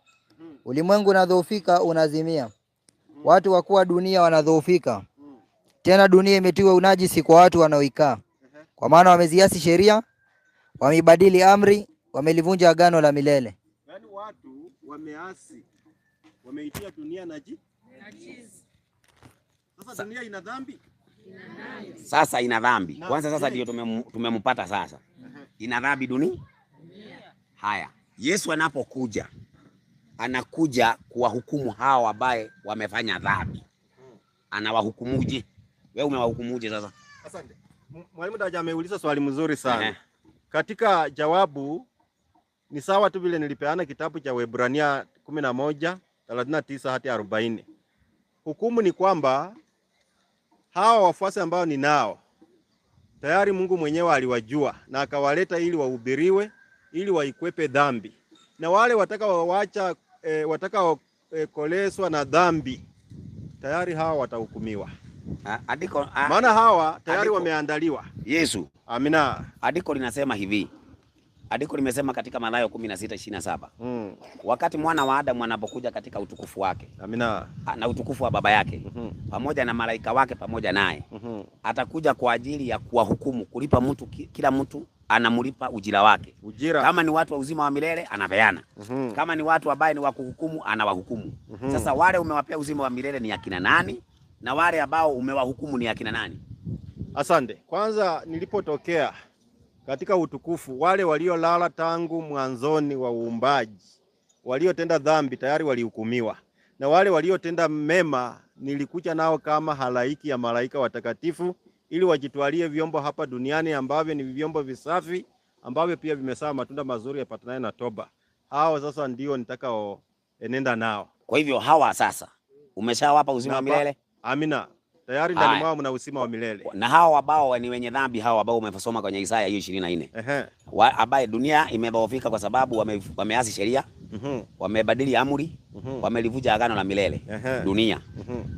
Ulimwengu unadhoofika, unazimia. Watu wakuu wa dunia wanadhoofika. Tena dunia imetiwa unajisi kwa watu wanaoikaa. Kwa maana wameziasi sheria, wameibadili amri, wamelivunja agano la milele. Yaani watu wameasi, wameitia dunia najisi. Sasa dunia ina dhambi? Sasa ina dhambi. Kwanza sasa ndio tumempata sasa. Ina dhambi dunia? Haya, Yesu anapokuja anakuja kuwahukumu hao ambaye wamefanya dhambi. Anawahukumuje? Wewe umewahukumuje sasa? Asante. Mwalimu Daja ameuliza swali mzuri sana. Katika jawabu ni sawa tu vile nilipeana kitabu cha Waebrania 11:39 hadi 40. Hukumu ni kwamba hawa wafuasi ambao ninao tayari Mungu mwenyewe aliwajua na akawaleta ili wahubiriwe, ili waikwepe dhambi. Na wale watakaoacha watakaokoleswa na dhambi tayari hawa watahukumiwa. Andiko maana hawa tayari wameandaliwa. Yesu. Amina. Andiko linasema hivi. Andiko limesema katika Mathayo 16:27. Wakati mwana wa Adamu anapokuja katika utukufu wake. Amina. Na utukufu wa baba yake. Pamoja na malaika wake pamoja naye. Atakuja kwa ajili ya kuwahukumu, kulipa mtu, kila mtu anamlipa ujira wake. Ujira. Kama ni watu wa uzima wa milele anapeana. Kama ni watu ambao ni wa kuhukumu anawahukumu. Sasa wale umewapea uzima wa milele ni akina nani? Na wale ambao umewahukumu ni akina nani? Asante. Kwanza nilipotokea katika utukufu, wale waliolala tangu mwanzoni wa uumbaji, waliotenda dhambi tayari walihukumiwa, na wale waliotenda mema nilikuja nao kama halaiki ya malaika watakatifu, ili wajitwalie vyombo hapa duniani ambavyo ni vyombo visafi, ambavyo pia vimezaa matunda mazuri yapatanayo na toba. Hao sasa ndio nitakao enenda nao. Kwa hivyo hawa sasa umeshawapa uzima wa milele? Amina. Tayari ndani mwao mna uzima wa milele. Na hao ambao ni wenye dhambi, hao ambao umesoma kwenye Isaya hiyo 24. Ambaye dunia imedhoofika kwa sababu wameasi sheria, wamebadili amri, wamelivunja agano la milele. Dunia.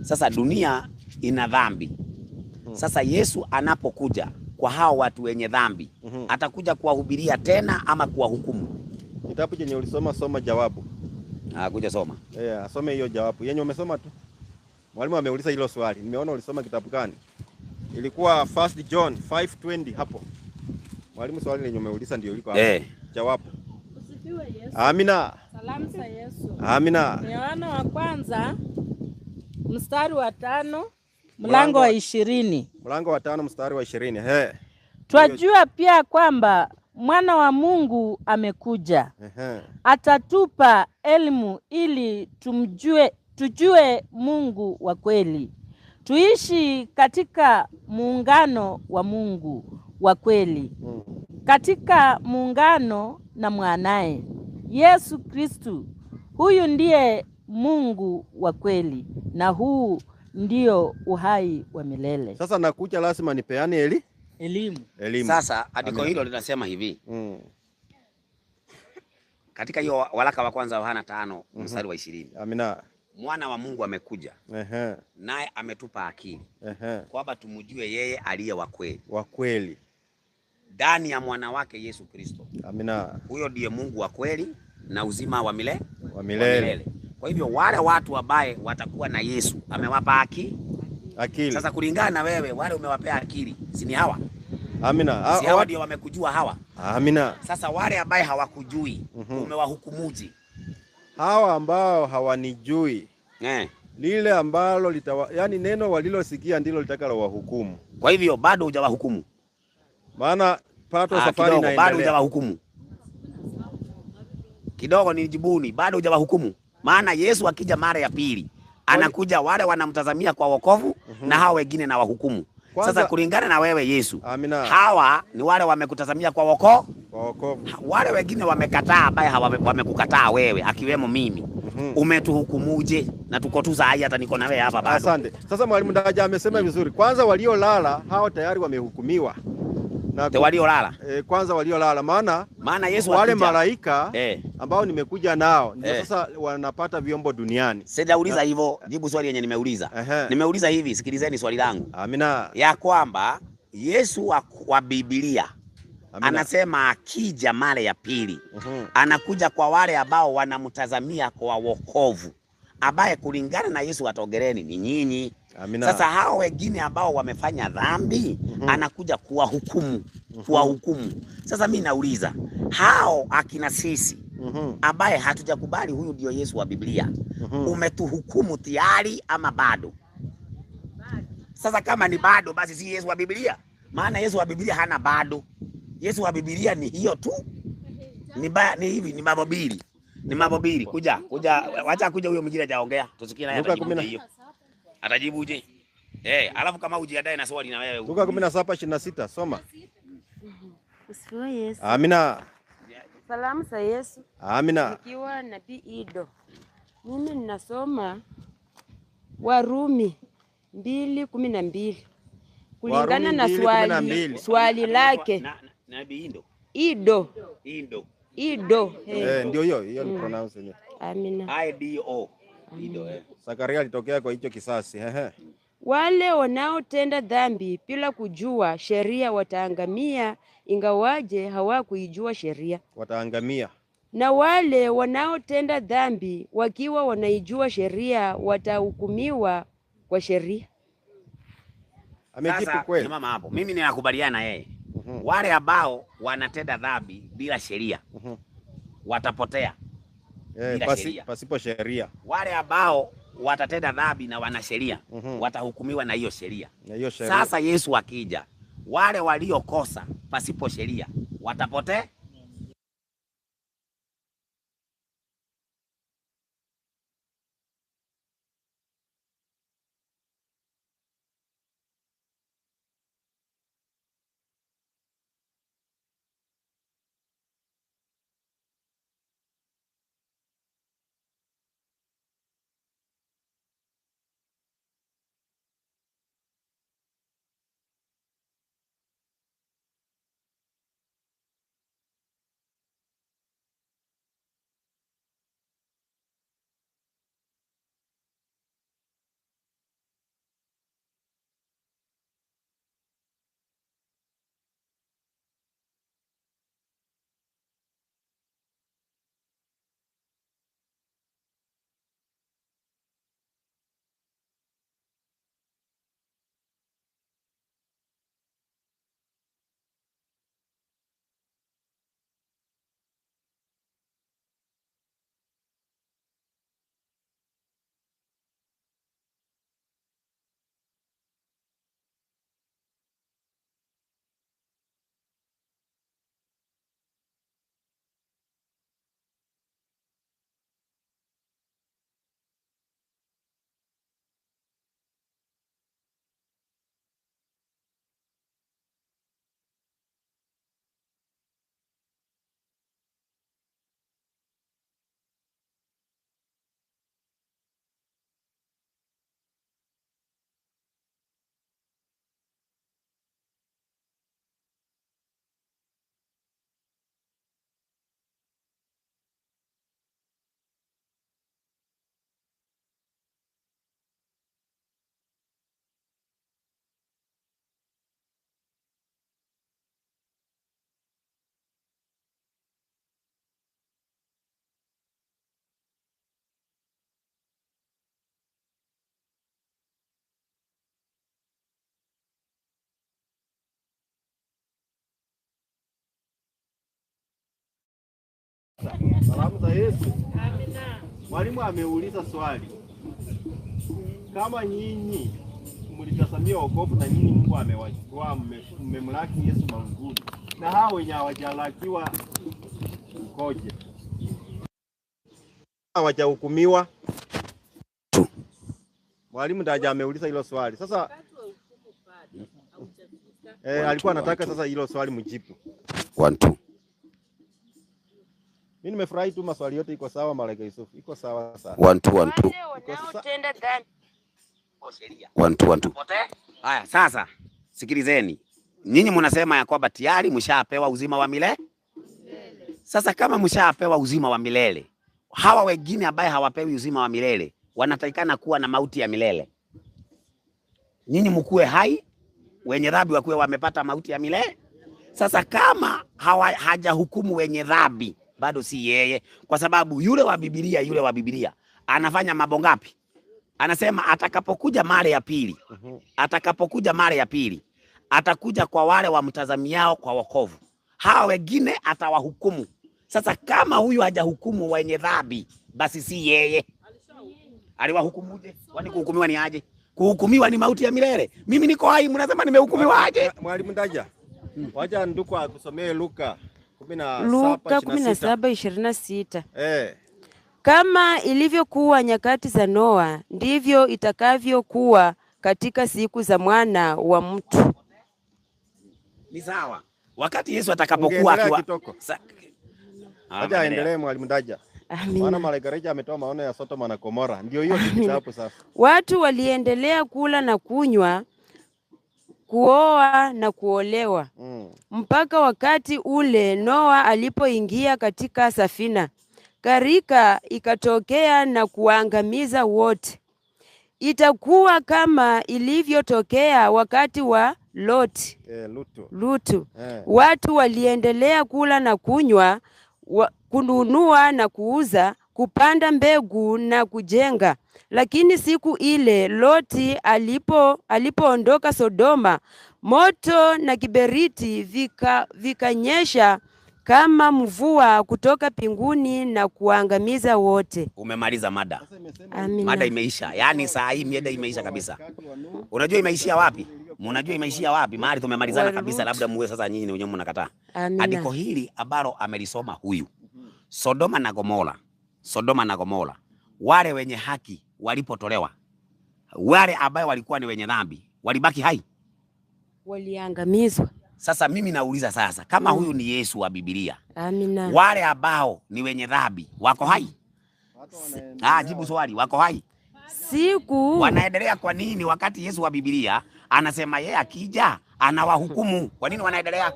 Sasa dunia ina dhambi. Sasa Yesu anapokuja kwa hao watu wenye dhambi, atakuja kuwahubiria tena ama kuwahukumu? Kitabu chenye ulisoma, soma jawabu. Kuja soma. Asome hiyo jawabu. Yenye umesoma tu. Mwalimu ameuliza hilo swali. Nimeona ulisoma kitabu gani? Ilikuwa 1 John 5:20 hapo. Mwalimu, swali lenye umeuliza ndio liko hapo. Jawabu. Usifiwe Yesu. Amina. Salamu za Yesu. Amina. Yohana wa kwanza mstari wa 5 mlango wa 20. Mlango wa 5 mstari wa 20. Twajua pia kwamba mwana wa Mungu amekuja. Atatupa elimu ili tujue Mungu wa kweli. Tuishi katika muungano wa Mungu wa kweli. Katika muungano na mwanae Yesu Kristu. Huyu ndiye Mungu wa kweli na huu ndio uhai wa milele. Sasa nakuja lazima nipeane elimu. Sasa andiko hilo linasema hivi. Katika hiyo waraka wa kwanza Yohana 5 mstari wa 20. Amina. Mwana wa Mungu amekuja. Naye ametupa akili. Kwamba tumjue yeye aliye wa kweli. Wa kweli. Ndani ya mwana wake Yesu Kristo. Amina. Huyo ndiye Mungu wa kweli na uzima wa milele. Wa milele. Kwa hivyo wale watu ambaye watakuwa na Yesu amewapa akili. Sasa kulingana na wewe, wale umewapea akili, si ni hawa? Amina. Si hawa ndio wamekujua hawa? Amina. Sasa wale ambaye hawakujui, umewahukumuje? Hawa ambao hawanijui. Lile ambalo yani neno walilosikia ndilo litakalo wahukumu. Kwa hivyo bado hujawahukumu. Maana pato safari inaendelea. Bado hujawahukumu. Kidogo ni jibuni, bado hujawahukumu. Maana Yesu akija mara ya pili anakuja wale wanamtazamia kwa wokovu na hao wengine na wahukumu. Sasa kulingana na wewe Yesu, Amina, hawa ni wale wamekutazamia kwa wokovu. Wale wengine wamekataa, ambaye wamekukataa wewe akiwemo mimi. Umetuhukumuje? Na tuko tu saa hii, hata niko na wewe hapa bado. Asante. Sasa Mwalimu Ndaja amesema vizuri. Kwanza waliolala hao tayari wamehukumiwa. Na waliolala. Kwanza waliolala, maana Yesu wale akija, malaika ambao nimekuja nao ndio sasa wanapata vyombo duniani. Sijauliza hivyo, jibu swali yenye nimeuliza. Nimeuliza hivi, sikilizeni swali langu. Amina. Ya kwamba Yesu wa Biblia Amina. anasema akija mara ya pili anakuja kwa wale ambao wanamtazamia kwa wokovu, ambaye kulingana na Yesu watogereni ni nyinyi. Amina. Sasa hao wengine ambao wamefanya dhambi anakuja kuwahukumu, kuwahukumu. Sasa mi nauliza hao akina sisi ambaye hatujakubali huyu ndio Yesu wa Biblia, umetuhukumu tayari ama bado? Sasa kama ni bado, basi si Yesu wa Biblia, maana Yesu wa Biblia hana bado. Yesu wa Biblia ni hiyo tu, ni hivi, ni mambo mbili, ni mambo mbili. Kuja kuja, wacha kuja huyo mwingine hajaongea, tusikie naye Luka atajibuje hiyo, atajibuje? Alafu kama ujiandae na swali na wewe. Luka 17:26 soma. Usifiwe Yesu. Amina. Salamu za Yesu. Amina. Nikiwa Nabii Ido, mimi ninasoma Warumi 2:12 kulingana Warumi na 2:12. swali lake Nabii Ido. Ido. Ido. Ido. Ndio hiyo hiyo ni pronounce yenyewe. Amina. IDO. Ido. Zakaria alitokea kwa hicho kisasi. Wale wanaotenda dhambi bila kujua sheria wataangamia, ingawaje hawakuijua sheria. Wataangamia. Na wale wanaotenda dhambi wakiwa wanaijua sheria watahukumiwa kwa sheria. Amejibu Sasa kweli. simama hapo, mimi ninakubaliana na yeye. Wale ambao wanatenda dhambi bila sheria watapotea bila sheria. Pasipo sheria. Wale ambao watatenda dhambi na wana sheria watahukumiwa na hiyo sheria. Na hiyo sheria. Sasa Yesu akija, wale waliokosa pasipo sheria watapotea. Salamu za Yesu. Amina. Mwalimu ameuliza swali, kama nyinyi mlitazamia wokovu na nyinyi Mungu amewachukua, mmemlaki Yesu mawinguni, na hao wenye hawajalakiwa mkoje? Hawajahukumiwa? Mwalimu ndaja ameuliza hilo swali. Sasa alikuwa anataka sasa hilo swali mjibu. 1 2. Mimi nimefurahi tu, maswali yote iko sawa, Malaika Yusuf. Iko sawa sana. 1 2 1 2. Wanaotenda dhambi 1 2 1 2. Haya, sasa sikilizeni. Nyinyi mnasema ya kwamba tayari mshapewa uzima wa milele. Sasa kama mshapewa uzima wa milele, hawa wengine ambaye hawapewi uzima wa milele wanatakikana kuwa na mauti ya milele. Nyinyi mkuwe hai, wenye dhambi wakuwe wamepata mauti ya milele. Sasa kama hajahukumu wenye dhambi, bado si yeye, kwa sababu yule wa Biblia anafanya mambo ngapi? Anasema atakapokuja mara ya pili, atakapokuja mara ya pili atakuja kwa wale wamtazamiao kwa wokovu, hawa wengine atawahukumu. Sasa kama huyu hajahukumu wenye dhambi, basi si yeye. Aliwahukumuje? Kwani kuhukumiwa ni aje? Kuhukumiwa ni mauti ya milele. Mimi niko hai, mnasema nimehukumiwa aje? Mwalimu Ndaja, wacha nduku akusomee Luka 17 Luka 26. 17:26. Eh. Kama ilivyokuwa nyakati za Noa, ndivyo itakavyokuwa katika siku za Mwana wa Mtu. Ni sawa. Wakati Yesu atakapokuwa Ungeendelea akiwa kitoko. Ah, Wacha endelea. aendelee Mwalimu Ndaja. Amina. Maana Malaika Reja ametoa maono ya Sodoma na Gomora. Ndio hiyo Amina. kitabu sasa. Watu waliendelea kula na kunywa, kuoa na kuolewa mpaka wakati ule Noa alipoingia katika safina. Gharika ikatokea na kuwaangamiza wote. Itakuwa kama ilivyotokea wakati wa Loti. Lutu. Lutu. Eh. Watu waliendelea kula na kunywa, kununua na kuuza, kupanda mbegu na kujenga. Lakini siku ile Loti alipoondoka Sodoma, moto na kiberiti vikanyesha kama mvua kutoka mbinguni na kuangamiza wote. Umemaliza mada. Amina. Mada imeisha. Yaani saa hii mada imeisha kabisa. Unajua imeishia wapi? Mnajua imeishia wapi? Mahali tumemalizana kabisa, Walutu. labda muwe sasa nyinyi wenyewe mnakataa. Amina. Andiko hili ambalo amelisoma huyu, Sodoma na Gomora, Sodoma na Gomora, wale wenye haki walipotolewa, wale ambayo walikuwa ni wenye dhambi walibaki hai. Waliangamizwa. Sasa mimi nauliza sasa, kama huyu ni Yesu wa Biblia, Amina. wale ambao ni wenye dhambi wako hai? Ah, jibu swali, wako hai? Siku Wanaendelea kwa nini wakati Yesu wa Biblia anasema yeye akija anawahukumu? Kwa nini wanaendelea?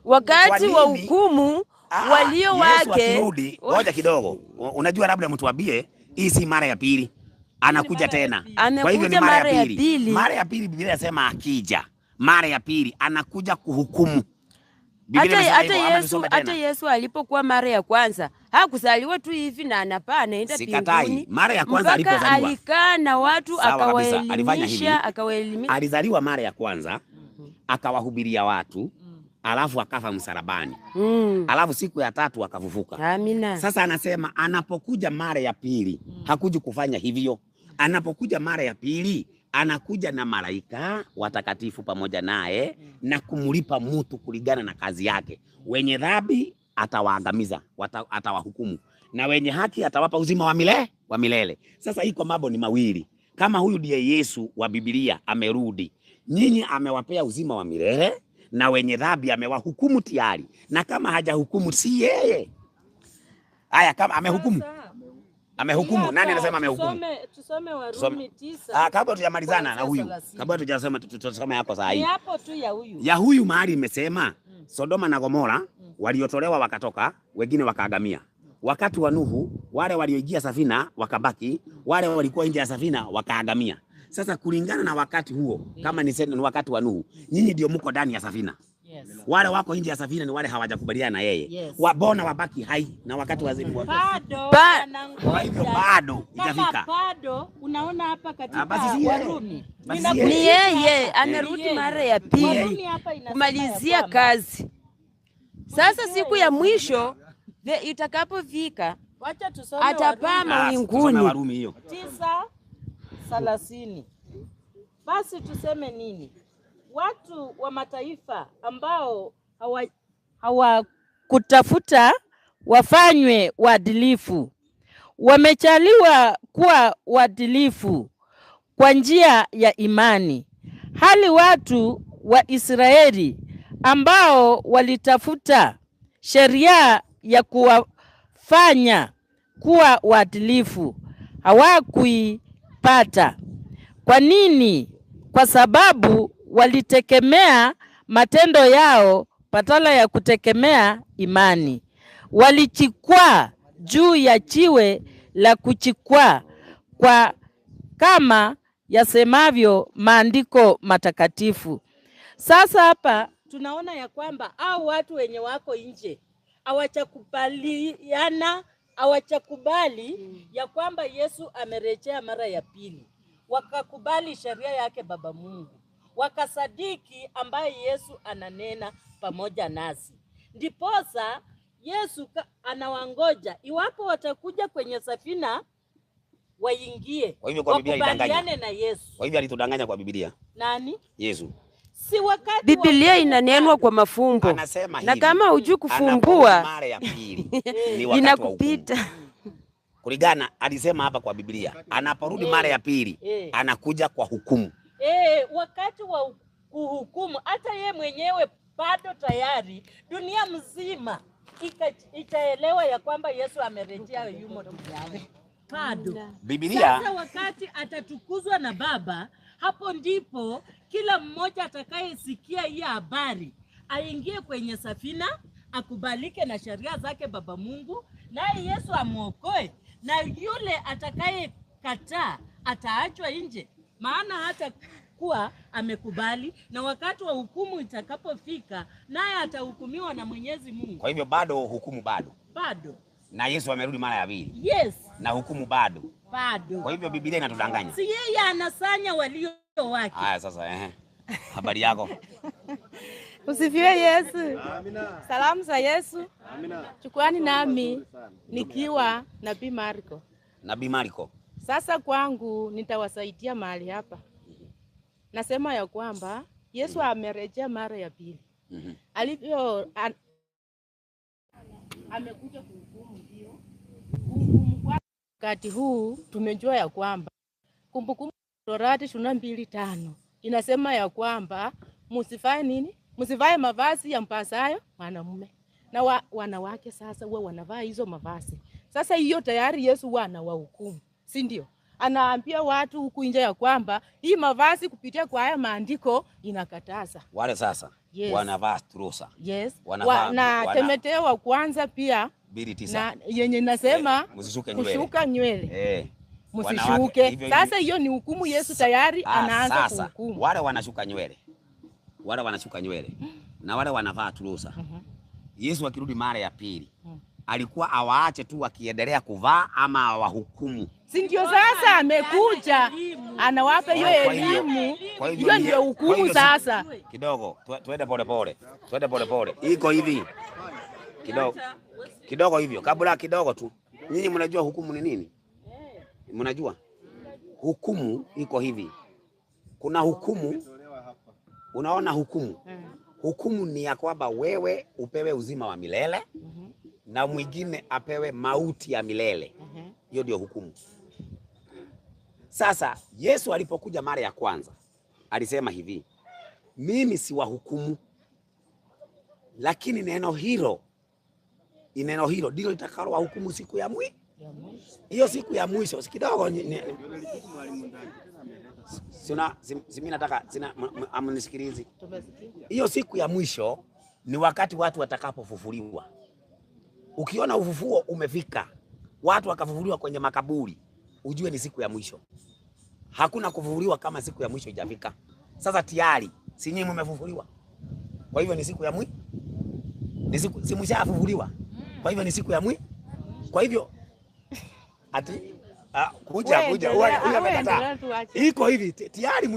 Wakati Kwa wa nini? hukumu walio Yesu wake akirudi, ngoja kidogo. Unajua, labda mtuambie hii si mara ya pili, anakuja tena. Kwa hivyo ni Amekuja mara mara ya ya pili. pili. Mara ya pili Biblia inasema akija mara ya pili anakuja kuhukumu. Biblia Hata, inasema hata hivyo ama Yesu tusome hata tena? Yesu alipokuwa mara ya kwanza hakuzaliwa tu hivi na anapaa anaenda Sikatai. mbinguni. Mara ya kwanza Mpaka alipozaliwa. alikaa na watu Sawa kabisa. Alifanya hivi. akawaelimisha, akawaelimisha. Alizaliwa mara ya kwanza akawahubiria watu, alafu akafa msalabani, alafu siku ya tatu akafufuka. Amina. Sasa anasema anapokuja mara ya pili hakuji kufanya hivyo. Anapokuja mara ya pili anakuja na malaika watakatifu pamoja naye na kumlipa mtu kulingana na kazi yake. Wenye dhambi atawaangamiza, atawahukumu, na wenye haki atawapa uzima wa milele wa milele. Sasa iko mambo ni mawili. Kama huyu ndiye Yesu wa Biblia amerudi, nyinyi amewapea uzima wa milele na wenye dhambi amewahukumu tayari, na kama hajahukumu si yeye. Haya, kama amehukumu, amehukumu. Nani anasema amehukumu? Tusome Tusome. Warumi 9 Ah, kabla tujamalizana na kuanzia huyu, 30. kabla tujasema, tutasoma yako saa Ni hii hapo tu ya huyu. ya huyu mahali imesema Sodoma na Gomora waliotolewa wakatoka, wengine wakaagamia. Wakati wa Nuhu wale walioingia safina wakabaki, wale walikuwa nje ya safina wakaagamia. Sasa kulingana na wakati huo, kama ni wakati wa Nuhu, nyinyi ndio mko ndani ya safina. Yes. Wale wako nje ya safina ni wale hawajakubaliana na yeye. Yes. Wabona wabaki hai na wakati wa Bado Kwa hivyo wanangoja. bado Kama itafika. bado unaona hapa Ah, katika basi si yeye. Warumi. Basi Ninakuuliza si yeye. Ni yeye hapa. amerudi Ni yeye. mara ya pili Warumi hapa inasema ya kumalizia kwamba kazi. Sasa siku ya mwisho itakapofika wacha tusome atapaa Warumi. Ah, tusome mawinguni. Warumi hiyo. 9:30. Basi tuseme nini? Watu wa mataifa ambao hawakutafuta wafanywe waadilifu, wamechaliwa kuwa waadilifu kwa njia ya imani, hali watu wa Israeli ambao walitafuta sheria ya kuwafanya kuwa waadilifu hawakuipata. Kwa nini? Kwa sababu walitegemea matendo yao patala ya kutegemea imani. Walichikwaa juu ya jiwe la kuchikwaa kwa kama yasemavyo maandiko matakatifu. Sasa hapa tunaona ya kwamba hao watu wenye wako nje hawajakubaliana, hawajakubali ya kwamba Yesu amerejea mara ya pili. Wakakubali sheria yake Baba Mungu, wakasadiki ambaye Yesu ananena pamoja nasi. Ndiposa Yesu anawangoja iwapo watakuja kwenye safina waingie, Kwa hivyo kwa Biblia wakubaliane alidanganya. na Yesu. Kwa hivyo alitudanganya kwa Biblia. Nani? Yesu. Si wakati Biblia inanenwa kwa mafumbo. Anasema Na hivi, kama hujui anaporudi kufumbua mara ya pili ni wakati wa hukumu. inakupita. Kulingana alisema hapa kwa Biblia, anaporudi mara ya pili anakuja kwa hukumu. Wakati wa kuhukumu, hata ye mwenyewe bado tayari dunia mzima itaelewa ya kwamba Yesu amerejea yumo duniani bado. Biblia Sasa wakati atatukuzwa na Baba, hapo ndipo kila mmoja atakayesikia hii habari aingie kwenye safina, akubalike na sheria zake Baba Mungu, naye Yesu amwokoe, na yule atakayekataa ataachwa nje, maana hata kuwa amekubali, na wakati wa hukumu itakapofika, naye atahukumiwa na Mwenyezi Mungu. Kwa hivyo bado hukumu bado, Bado. na Yesu amerudi mara ya pili Yes, na hukumu bado. bado. Kwa hivyo Biblia inatudanganya. Si yeye anasanya walio wake. Haya sasa, habari yako? Usifiwe Yesu. Amina. Salamu za Yesu. Amina. Chukuani nami nikiwa Nabii Marko. Nabii Marko. Sasa kwangu nitawasaidia mahali hapa. Nasema ya kwamba Yesu amerejea mara ya pili. Alivyo amekuja kuhukumu, ndio hukumu kwa wakati huu tumejua ya kwamba Kumbukumbu Torati 22:5 inasema ya kwamba msivae nini? Msivae mavazi ya mpasayo mwanamume. Na wanawake sasa huwa wanavaa hizo mavazi. Sasa hiyo tayari Yesu huwa anawahukumu, si ndio? Anaambia watu huku nje ya kwamba hii mavazi kupitia kwa haya maandiko inakataza. Wale sasa Yes. wanavaa trusa. Yes. Wanavaa Na Timotheo wa kwanza pia 2:9. na yenye inasema Msishuke nywele. kushuka nywele. Wanawake, Msishuke. hivyo Sasa hiyo ni hukumu Yesu tayari anaanza sasa, kuhukumu. Wale wanashuka nywele. Wale wanashuka nywele na wale wanavaa trusa. Yesu akirudi mara ya pili alikuwa awaache tu wakiendelea kuvaa ama awahukumu? Si ndio sasa amekuja anawapa hiyo elimu. Kwa hivyo Hiyo ndio kwa hukumu hivyo sasa. Kidogo tuende pole pole, tuende pole pole. Iko hivi kidogo kidogo hivyo, kabla kidogo tu. Nyinyi mnajua hukumu ni nini? Mnajua hukumu iko hivi, kuna hukumu. Unaona hukumu, hukumu ni ya kwamba wewe upewe uzima wa milele na mwingine apewe mauti ya milele. Hiyo ndio hukumu. Sasa Yesu alipokuja mara ya kwanza alisema hivi, mimi si wahukumu, lakini neno hilo ndilo litakalo wahukumu siku ya mwisho. Hiyo siku ya mwisho si kidogo mimi nataka sina amnisikilizi. Hiyo siku ya mwisho ni wakati watu watakapofufuliwa. Ukiona ufufuo umefika, watu wakafufuliwa kwenye makaburi, ujue ni siku ya mwisho. Hakuna kufufuliwa kama siku ya mwisho haijafika. Sasa tayari si nyinyi mmefufuliwa, kwa hivyo ni siku ya mwisho. Ni siku, si mshafufuliwa, kwa hivyo ni siku ya mwisho. Kwa hivyo ati kuja kuja huyu amekataa. Iko hivi tayari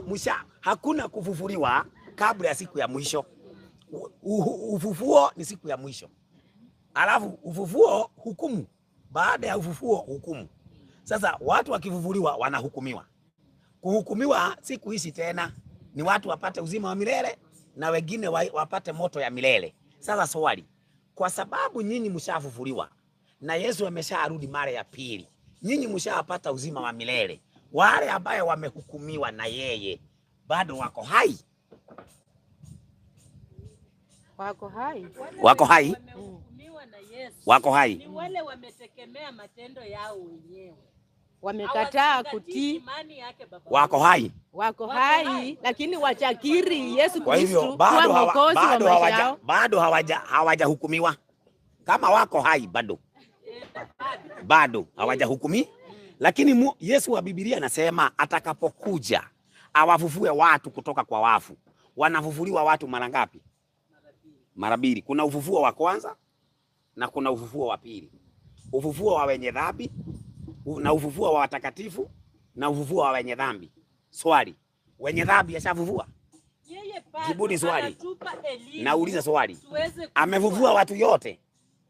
msha, hakuna kufufuliwa kabla ya siku ya mwisho. Ufufuo ni siku ya mwisho. Alafu ufufuo hukumu, baada ya ufufuo hukumu. Sasa watu wakifufuliwa wanahukumiwa. Kuhukumiwa si kuishi tena, ni watu wapate uzima wa milele na wengine wapate moto ya milele. Sasa swali, kwa sababu nyinyi mshafufuliwa na Yesu amesharudi mara ya pili, nyinyi mshapata uzima wa milele, wale ambaye wamehukumiwa na yeye bado wako hai? Wako hai. Wako hai? Wamehukumiwa na Yesu. Wako hai. Ni wale wametegemea matendo yao wenyewe. Wamekataa kutii, Imani yake Baba Wako hai. wako hai, lakini wachakiri Yesu Kwa hivyo Kristo kuwa bado hawa, mwokozi wa bado maisha hawaja yao. bado hawajahukumiwa. Kama wako hai bado bado hawajahukumi, lakini Yesu wa Biblia anasema atakapokuja awafufue watu kutoka kwa wafu. Wanafufuliwa watu mara ngapi? Mara mbili. Kuna ufufuo wa kwanza na kuna ufufuo wa pili. Ufufuo wa wenye dhambi na ufufuo wa watakatifu na ufufuo wa wenye dhambi. Swali, wenye dhambi ashafufua? Yeye bado Jibuni swali. anatupa elimu. Nauliza swali, Tuweze kujua. amefufua watu yote?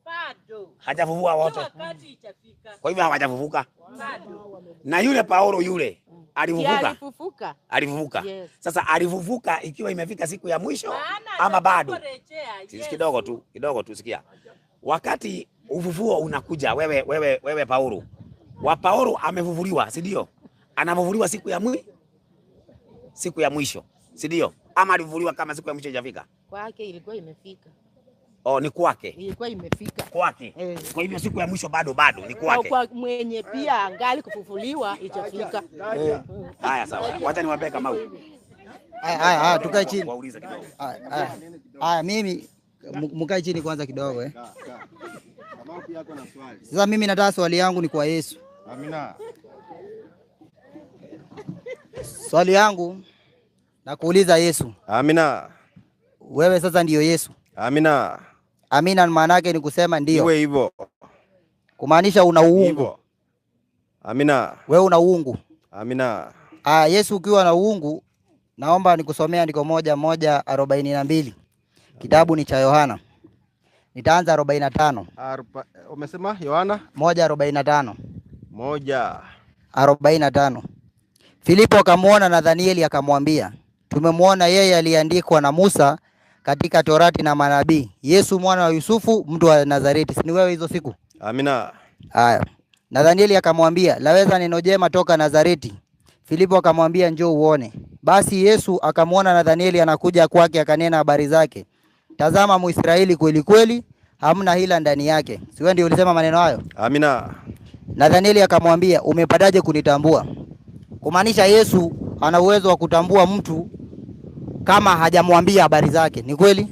Bado. Hajafufua Hiyo wote? wakati itafika. Kwa hivyo hawajafufuka. Bado. Na yule Paulo yule Si alifufuka, alifufuka? alifufuka. Yes. Sasa alifufuka ikiwa imefika siku ya mwisho Maana ama bado? atakaporejea Sisi kidogo tu, kidogo tu, sikia. Wakati ufufuo unakuja, wewe Paulo, wa Paulo amefufuliwa, si ndio? Anafufuliwa siku ya mwisho, si ndio? Ama alifufuliwa kama siku ya mwisho haijafika? Kwake ilikuwa imefika, Oh, ni kwake, ilikuwa imefika kwake. Eh. Kwa hivyo siku ya mwisho bado bado ni Na kwake. kwa mwenye pia angali kufufuliwa itafika. Haya, sawa, wacha niwape Kamau. Haya, haya, haya, tukae chini. Waulize kidogo. Haya, haya. Haya, mimi mkae chini kwanza kidogo eh. Kamau pia ako na swali. Sasa mimi nataka swali yangu ni kwa Yesu. Amina. Swali yangu nakuuliza Yesu, Amina. wewe sasa ndiyo Yesu? Amina. Amina maana yake ni kusema ndiyo, Iwe hivyo. kumaanisha una uungu. Hivyo. Amina. Wewe una uungu. Amina. Ah, Yesu ukiwa na uungu, naomba nikusomea andiko 1:1:42. Kitabu ni cha Yohana. Nitaanza 45. Umesema Yohana 1:45. 1 45. Filipo akamwona Nathanieli akamwambia, tumemwona yeye aliyeandikwa na Musa katika Torati na manabii, Yesu mwana wa Yusufu mtu wa Nazareti. Si ni wewe hizo siku? Amina. Haya. Nathanieli akamwambia, laweza neno jema toka Nazareti? Filipo akamwambia, njoo uone. Basi Yesu akamwona Nathanieli anakuja kwake, akanena habari zake, tazama Mwisraeli kweli kweli, hamna hila ndani yake. Si wewe ndio ulisema maneno hayo? Amina. Nathanieli akamwambia, umepataje kunitambua? Kumaanisha Yesu ana uwezo wa kutambua mtu kama hajamwambia habari zake. Ni kweli?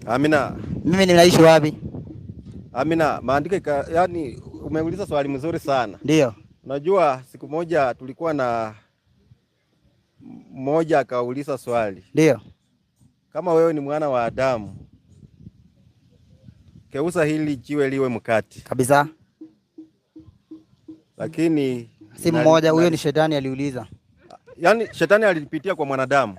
Amina. Mimi ninaishi wapi? Amina. Maandiko yani umeuliza swali mzuri sana. Ndio. Unajua siku moja tulikuwa na mmoja akauliza swali. Ndio. Kama wewe ni mwana wa Adamu, keusa hili jiwe liwe mkate. Kabisa. Lakini Si mmoja huyo, ni shetani aliuliza. Yani shetani alipitia kwa mwanadamu.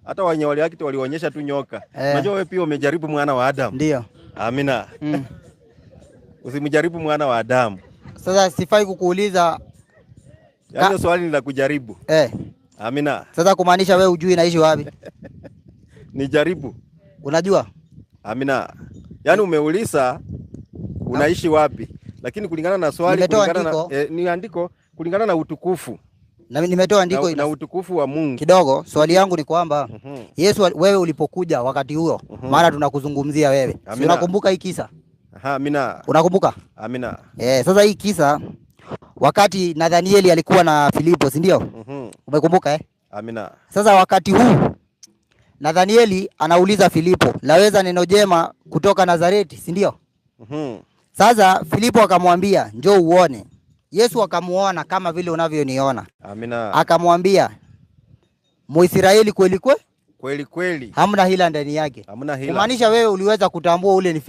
Hata wenye waliakiti walionyesha tu nyoka. Unajua wewe pia umejaribu mwana wa Adamu. Ndio. Amina. Usimjaribu mwana wa Adamu. Sasa sifai kukuuliza. Yaani swali ni la kujaribu. Amina. Sasa kumaanisha wewe hujui naishi wapi? Nijaribu. Unajua? Amina. Yaani umeuliza unaishi wapi, lakini kulingana na swali, Nimetoa kulingana na andiko. ni andiko kulingana na utukufu. Na nimetoa andiko na utukufu wa Mungu. Kidogo, swali yangu ni kwamba Yesu wewe ulipokuja wakati huo, maana tunakuzungumzia wewe. Si Amina. unakumbuka hii kisa? Aha, amina. Unakumbuka? Amina. Sasa hii kisa wakati Nathanieli alikuwa na Filipo, si ndio? Umekumbuka eh? Amina. Sasa wakati huu Nathanieli anauliza Filipo, laweza neno jema kutoka Nazareti, si ndio? Sasa Filipo akamwambia, njoo uone. Yesu akamuona kama vile unavyoniona. Amina. Akamwambia, Muisraeli kweli kweli, Kweli kweli. hamna hila ndani yake. Hamna hila. Kumaanisha wewe uliweza kutambua ule ni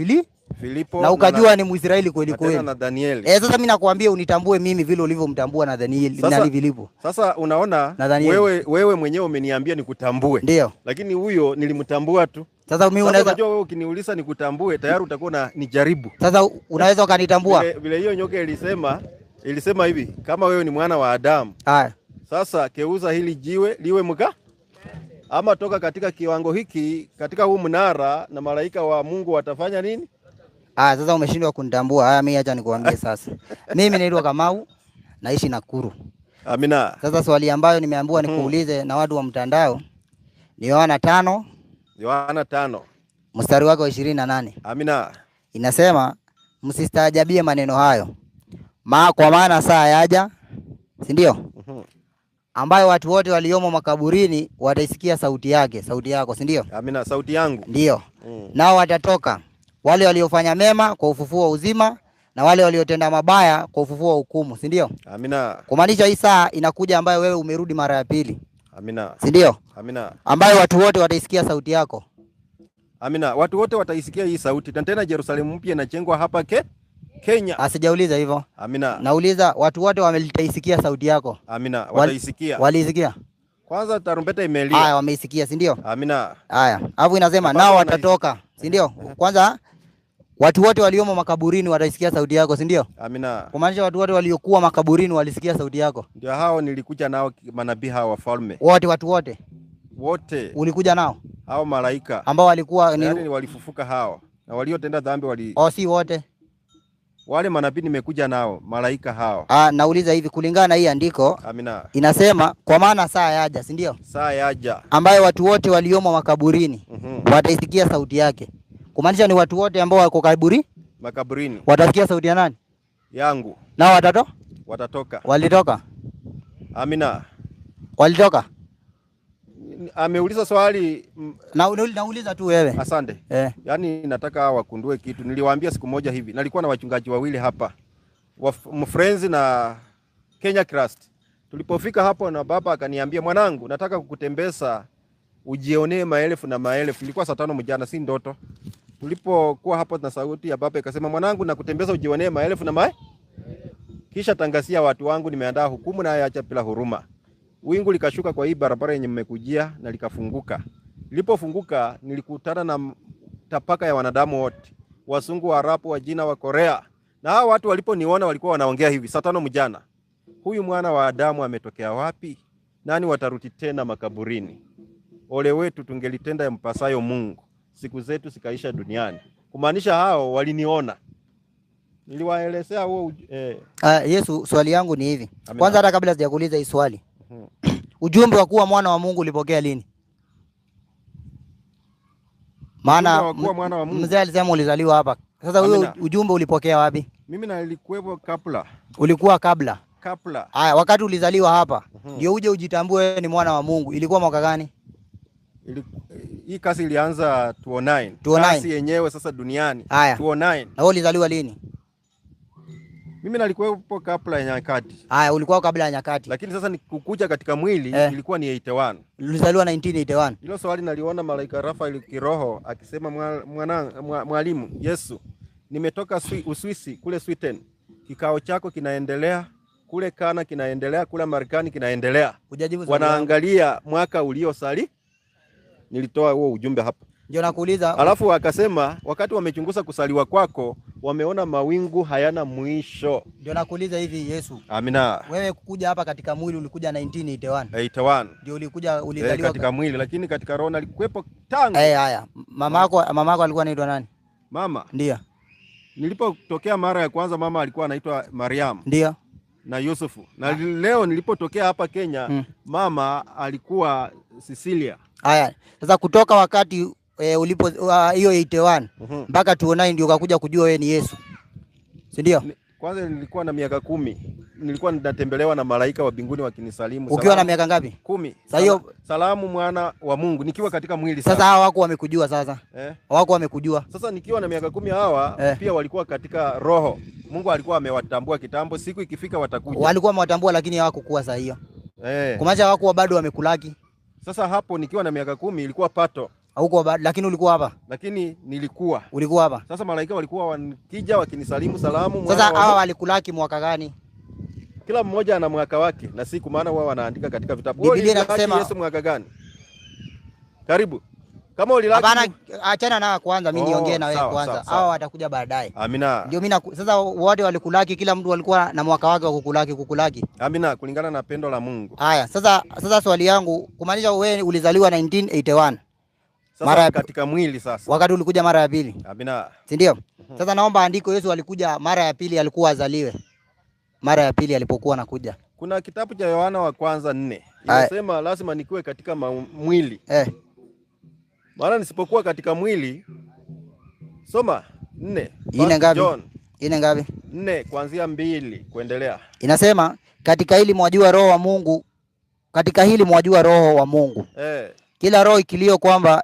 Filipo na ukajua ni Mwisraeli kweli na tena kweli. na Danieli. Sasa mimi nakwambia unitambue mimi vile ulivyomtambua Nathanieli nani Filipo. Sasa unaona Nathanieli. wewe mwenyewe umeniambia nikutambue. Ndio. Lakini huyo nilimtambua tu. Sasa mimi unaweza unajua wewe ukiniuliza nikutambue tayari utakuwa na nijaribu. Sasa unaweza ukanitambua. Vile hiyo nyoka ilisema hivi, kama wewe ni mwana wa Adamu. Haya. Sasa keuza hili jiwe liwe mka ama toka katika kiwango hiki katika huu mnara na malaika wa Mungu watafanya nini? Ah, sasa umeshindwa kunitambua. Haya, mimi acha nikuambie sasa. Mimi naitwa Kamau, naishi Nakuru. Amina. Sasa swali ambayo nimeambiwa nikuulize na watu wa mtandao ni Yohana 5 Yohana 5 mstari wake wa 28. Amina. Inasema msistaajabie maneno hayo, kwa maana saa yaja si ndio? Ambayo watu wote waliomo makaburini wataisikia sauti yake, sauti yako, si ndio? Amina, sauti yangu. Ndio. Nao watatoka, wale waliofanya mema kwa ufufuo wa uzima na wale waliotenda mabaya kwa ufufuo wa hukumu, si ndio? Amina. Kumaanisha hii saa inakuja ambayo wewe umerudi mara ya pili. Amina. Si ndio? Amina. Ambayo watu wote wataisikia sauti yako. Amina, watu wote wataisikia hii sauti. Na tena Yerusalemu mpya inajengwa hapa Kenya. Asijauliza hivyo. Amina. Nauliza watu wote wametaisikia sauti yako. Amina, wataisikia. Waliisikia? Kwanza tarumbeta imelia. Haya, wameisikia, si ndio? Amina. Haya, alafu inasema nao watatoka, si ndio? Kwanza watu wote waliomo makaburini wataisikia sauti yako, si ndio? Amina. Kumaanisha watu wote waliokuwa makaburini walisikia sauti yako. Ndio hao nilikuja nao manabii hao wafalme. Wote, watu wote. Wote. Ulikuja nao? Hao malaika. Ambao walikuwa ni yaani walifufuka hao. Na waliotenda dhambi wali Oh, si wote. Wale manabii nimekuja nao, malaika hao. Ah, nauliza hivi kulingana na hii andiko. Amina. Inasema kwa maana saa yaja, si ndio? Saa yaja ambayo watu wote waliomo makaburini wataisikia sauti yake. Kumaanisha ni watu wote ambao wako kaburi makaburini watasikia sauti ya nani? Yangu. Nao watato? Watatoka. Walitoka. Amina. Walitoka. Ameuliza swali nauliza tu wewe. Asante. Yaani nataka wakundue kitu. Niliwaambia siku moja hivi. Nalikuwa na wachungaji wawili hapa. Mfrenzi na Kenya Christ. Tulipofika hapo na baba akaniambia, mwanangu, nataka kukutembeza ujionee maelfu na maelfu. Ilikuwa saa 5 mchana, si ndoto. Tulipokuwa hapo na sauti ya baba ikasema, mwanangu, nakutembeza ujionee maelfu na maelfu. Kisha tangazia watu wangu nimeandaa hukumu na acha bila huruma. Wingu likashuka kwa hii barabara yenye mmekujia na likafunguka. Lilipofunguka nilikutana na tapaka ya wanadamu wote, Wasungu, Waarabu, Wajina, wa Korea. Na hao watu waliponiona walikuwa wanaongea hivi saa 5 mchana. Huyu mwana wa Adamu ametokea wapi? Nani wataruti tena makaburini? Ole wetu tungelitenda yampasayo Mungu, siku zetu zikaisha duniani. Kumaanisha hao waliniona. Niliwaelezea huo Yesu, swali yangu ni hivi. Amina. Kwanza hata kabla sijakuuliza hii swali. Ujumbe wa kuwa mwana wa Mungu ulipokea lini? Maana mzee alisema ulizaliwa hapa. Sasa huyo ujumbe ulipokea wapi? Mimi nilikuwepo kabla. Ulikuwa kabla? Kabla. Haya, wakati ulizaliwa hapa ndio uje ujitambue ni mwana wa Mungu. Ilikuwa mwaka gani? Hii kazi ilianza 2009. Kazi yenyewe sasa duniani 2009. Na wewe ulizaliwa lini? Mimi nilikuwepo kabla ya nyakati. Haya, ulikuwa kabla ya nyakati. Lakini sasa nikukuja katika mwili ilikuwa ni 81. Ulizaliwa 1981. Hilo swali naliona malaika Rafael kiroho akisema, mwalimu Yesu, nimetoka Uswisi kule Sweden. Kikao chako kinaendelea kule Kana, kinaendelea kule Marekani, kinaendelea. Wanaangalia mwaka uliosali. Nilitoa huo ujumbe hapa. Ndio nakuuliza. Alafu akasema wakati wamechunguza kusaliwa kwako wameona mawingu hayana mwisho. Ndio nakuuliza hivi Yesu. Amina. Wewe kukuja hapa katika mwili ulikuja 1981. 81. Ndio ulikuja, ulizaliwa katika mwili, lakini katika roho nalikuwepo tangu. Haya. Mamako alikuwa anaitwa nani? Mama. Ndio. Nilipotokea mara ya kwanza mama alikuwa anaitwa Mariam. Ndio. Na Yusufu. Na leo nilipotokea hapa Kenya mama alikuwa Sicilia. Haya. Sasa kutoka wakati ulipo hiyo 81 mpaka 2009 ndio ukakuja kujua wewe ni Yesu. Si ndio? Kwanza nilikuwa na miaka 10. Nilikuwa ninatembelewa na malaika wa mbinguni wakinisalimu. Ukiwa na miaka ngapi? 10. Sasa hiyo salamu mwana wa Mungu nikiwa katika mwili sasa. Sasa hawa wako wamekujua sasa. Wako wamekujua. Sasa nikiwa na miaka 10 hawa pia walikuwa katika roho. Mungu alikuwa amewatambua kitambo, siku ikifika watakuja. Walikuwa wamewatambua lakini hawakukuwa saa hiyo. Kumaanisha hawakuwa bado wamekulaki. Sasa hapo nikiwa na miaka 10 ilikuwa pato. Hauko bado, lakini ulikuwa hapa. Lakini nilikuwa. Ulikuwa hapa. Sasa malaika walikuwa wakija wakinisalimu salamu. Sasa hawa walikulaki mwaka gani? Kila mmoja ana mwaka wake na siku, maana wao wanaandika katika vitabu. Biblia inasema Yesu mwaka gani? Karibu. Kama ulilaki. Hapana, achana na kwanza mimi niongee na wewe kwanza. Hawa watakuja baadaye. Amina. Ndio mimi sasa wote walikulaki, kila mtu alikuwa na mwaka wake wa kukulaki. Amina, kulingana na pendo la Mungu. Haya, sasa swali yangu kumaanisha wewe ulizaliwa 1981. Sasa mara katika mwili sasa. Wakati ulikuja mara ya pili. Amina. Si ndio? Sasa naomba andiko Yesu alikuja mara ya pili alikuwa azaliwe. Mara ya pili alipokuwa anakuja. Kuna kitabu cha Yohana wa kwanza 4. Inasema lazima nikuwe katika mwili. Maana nisipokuwa katika mwili, soma 4. Ine ngapi? Ine ngapi? 4 kuanzia 2 kuendelea. Inasema katika hili mwajua roho wa Mungu, katika hili mwajua roho wa Mungu. Kila roho ikilio kwamba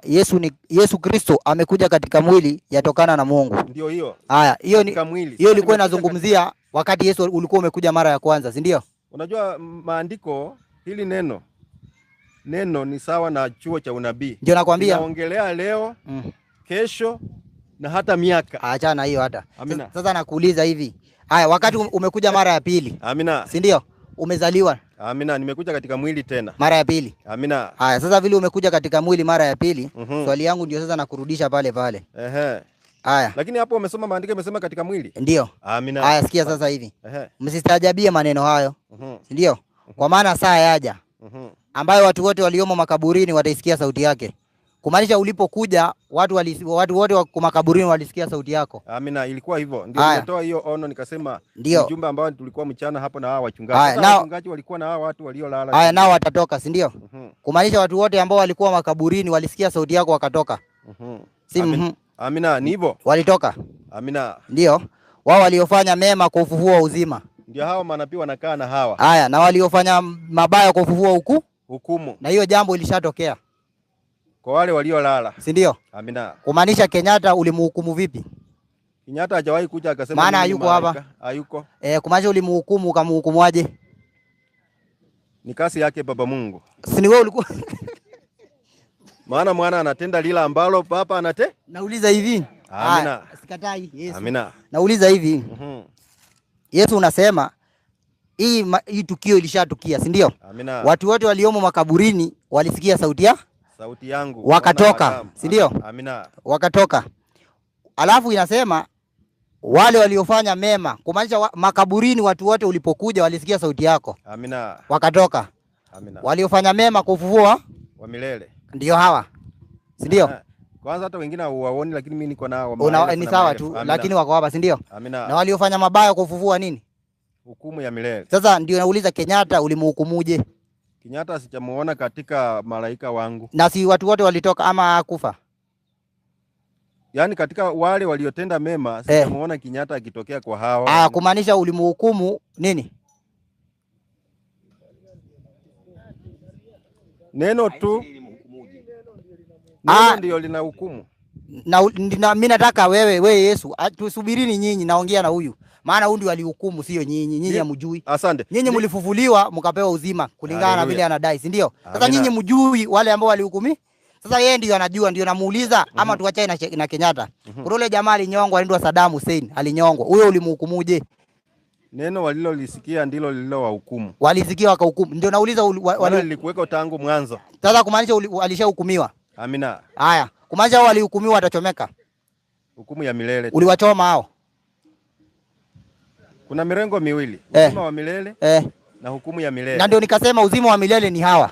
Yesu Kristo amekuja katika mwili yatokana na Mungu. Ndio hiyo. Haya, hiyo ni hiyo ilikuwa inazungumzia wakati Yesu ulikuwa umekuja mara ya kwanza, si ndio? Unajua maandiko hili neno ni sawa na chuo cha unabii. Ndio nakwambia. Naongelea leo, kesho na hata miaka. Achana hiyo hata. Amina. Sasa nakuuliza hivi. Haya, wakati umekuja mara ya pili. Amina. Si ndio? Umezaliwa. Amina, nimekuja katika mwili tena. Mara ya pili. Amina. Haya, sasa vile umekuja katika mwili mara ya pili, swali yangu ndio sasa nakurudisha pale pale. Ehe. Haya. Lakini hapo umesoma maandiko yamesema katika mwili. Ndio. Amina. Haya, sikia sasa hivi. Ehe. Msistaajabie maneno hayo. Si ndio? Kwa maana saa yaja ambayo watu wote waliomo makaburini wataisikia sauti yake. Kumaanisha ulipokuja watu wote wa makaburini walisikia sauti yako. Amina, ilikuwa hivyo. Ndio nilitoa hiyo ono nikasema ujumbe ambao tulikuwa mchana hapo na hawa wachungaji. Sasa wachungaji walikuwa na hawa watu waliolala. Haya, nao watatoka, si ndio? Kumaanisha watu wote ambao walikuwa makaburini walisikia sauti yako wakatoka. Si Amina. Amina, ni hivyo. Walitoka. Amina. Ndio. Wao waliofanya mema kwa ufufuo wa uzima. Ndio hao manabii wanakaa na hawa. Haya, na waliofanya mabaya kwa ufufuo hukumu. Na hiyo jambo ilishatokea kwa wale waliolala, si ndio? Amina. Kumaanisha Kenyatta ulimhukumu vipi? Kenyatta hajawahi kuja akasema maana hayuko hapa. Hayuko. Kumaanisha ulimhukumu ukamhukumu aje? Ni kasi yake Baba Mungu. Si ni wewe ulikuwa maana mwana anatenda lila ambalo baba anate. Nauliza hivi. Amina. Sikatai Yesu. Amina. Nauliza hivi. Yesu unasema hii tukio ilishatukia, si ndio? Amina. Watu wote waliomo makaburini walisikia sauti ya sauti yangu wakatoka, si ndio? Amina. Wakatoka. Alafu inasema wale waliofanya mema, kumaanisha makaburini watu wote ulipokuja walisikia sauti yako. Amina. Wakatoka. Amina. Waliofanya mema kwa ufufuo wa milele ndio hawa, si ndio? Kwanza hata wengine huwaoni, lakini mimi niko nao. Ni sawa tu, lakini wako hapa, si ndio? Amina. Na waliofanya mabaya kwa ufufuo nini? Hukumu ya milele. Sasa ndio nauliza Kenyatta ulimhukumuje? Kenyatta sijamuona katika malaika wangu. Na si watu wote walitoka ama hakufa? Yaani katika wale waliotenda mema sijamuona Kenyatta akitokea kwa hawa. Kumaanisha ulimhukumu nini? Neno tu. Neno ndio lina hukumu. Na mimi nataka wewe Yesu, tusubirini nyinyi, naongea na huyu. Maana huyu ndio alihukumu, sio nyinyi. Nyinyi hamjui. Asante. Nyinyi mlifufuliwa mkapewa uzima kulingana na vile anadai, si ndio? Sasa nyinyi mjui wale ambao walihukumi? Sasa yeye ndio anajua, ndio namuuliza ama tuachane na Kenyatta. Kuna yule jamaa alinyongwa, anaitwa Saddam Hussein, alinyongwa. Huyo ulimhukumuje? Neno walilolisikia ndilo lililowahukumu. Walisikia wakahukumu. Ndio nauliza walikuweka tangu mwanzo. Sasa kumaanisha alishahukumiwa. Amina. Haya, kumaanisha wao walihukumiwa watachomeka. Hukumu ya milele. Uliwachoma hao. Kuna mirengo miwili, uzima wa milele na hukumu ya milele. Na ndio nikasema uzima wa milele ni hawa,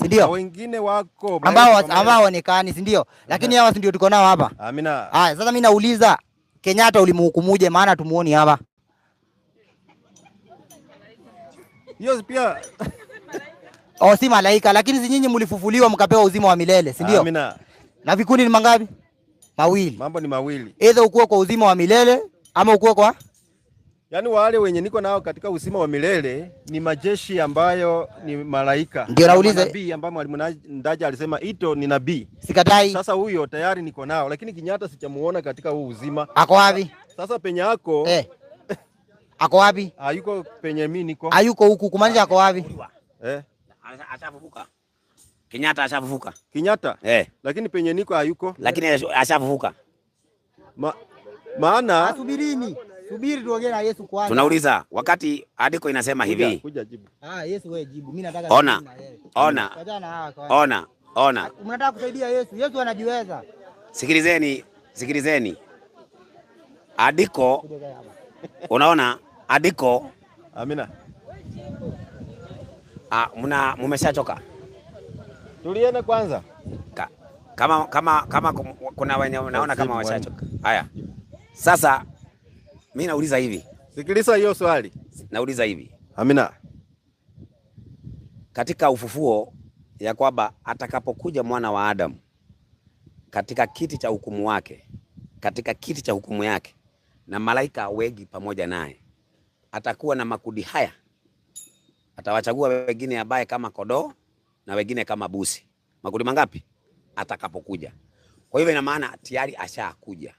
si ndio? Na wengine wako ambao hawaonekani, si ndio? Lakini hawa si ndio tuko nao hapa. Amina. Haya, sasa mimi nauliza Kenyatta ulimhukumuje? Maana tumuoni hapa. Hiyo pia si malaika, lakini si nyinyi mlifufuliwa mkapewa uzima wa milele, si ndio? Amina. Na vikundi ni mangapi? Mawili. Mambo ni mawili. Either ukuwe kwa uzima wa milele ama ukuwe kwa Yaani wale wenye niko nao katika uzima wa milele ni majeshi ambayo ni malaika. Ndio nauliza nabii ambaye Mwalimu Ndaja alisema ito ni nabii. Sikatai. Sasa huyo tayari niko nao, lakini Kenyatta sijamuona katika huu uzima. Ako wapi? Sasa penye ako Ako wapi? Hayuko penye mimi niko. Hayuko huku, kumaanisha ako wapi? Ashafufuka. Kenyatta ashafufuka. Kenyatta? Lakini penye niko hayuko. Lakini ashafufuka. Maana subirini. Subiri tuongee na Yesu kwanza. Tunauliza wakati andiko inasema hivi. Kuja jibu. Yesu wewe jibu. Mimi nataka Ona. Ona. Ona. Ona. Mnataka kusaidia Yesu. Yesu anajiweza. Sikilizeni, sikilizeni. Andiko unaona andiko. Amina. Mmeshachoka. Tuliene kwanza. Kama kuna wenye unaona kama washachoka. Haya. Sasa mimi nauliza hivi. Sikiliza hiyo swali. Nauliza hivi. Amina. Katika ufufuo ya kwamba atakapokuja mwana wa Adamu katika kiti cha hukumu wake, katika kiti cha hukumu yake, na malaika wengi pamoja naye, atakuwa na makundi haya, atawachagua wengine ambaye kama kondoo na wengine kama busi. Makundi mangapi? Atakapokuja. Kwa hivyo ina maana tayari ashakuja.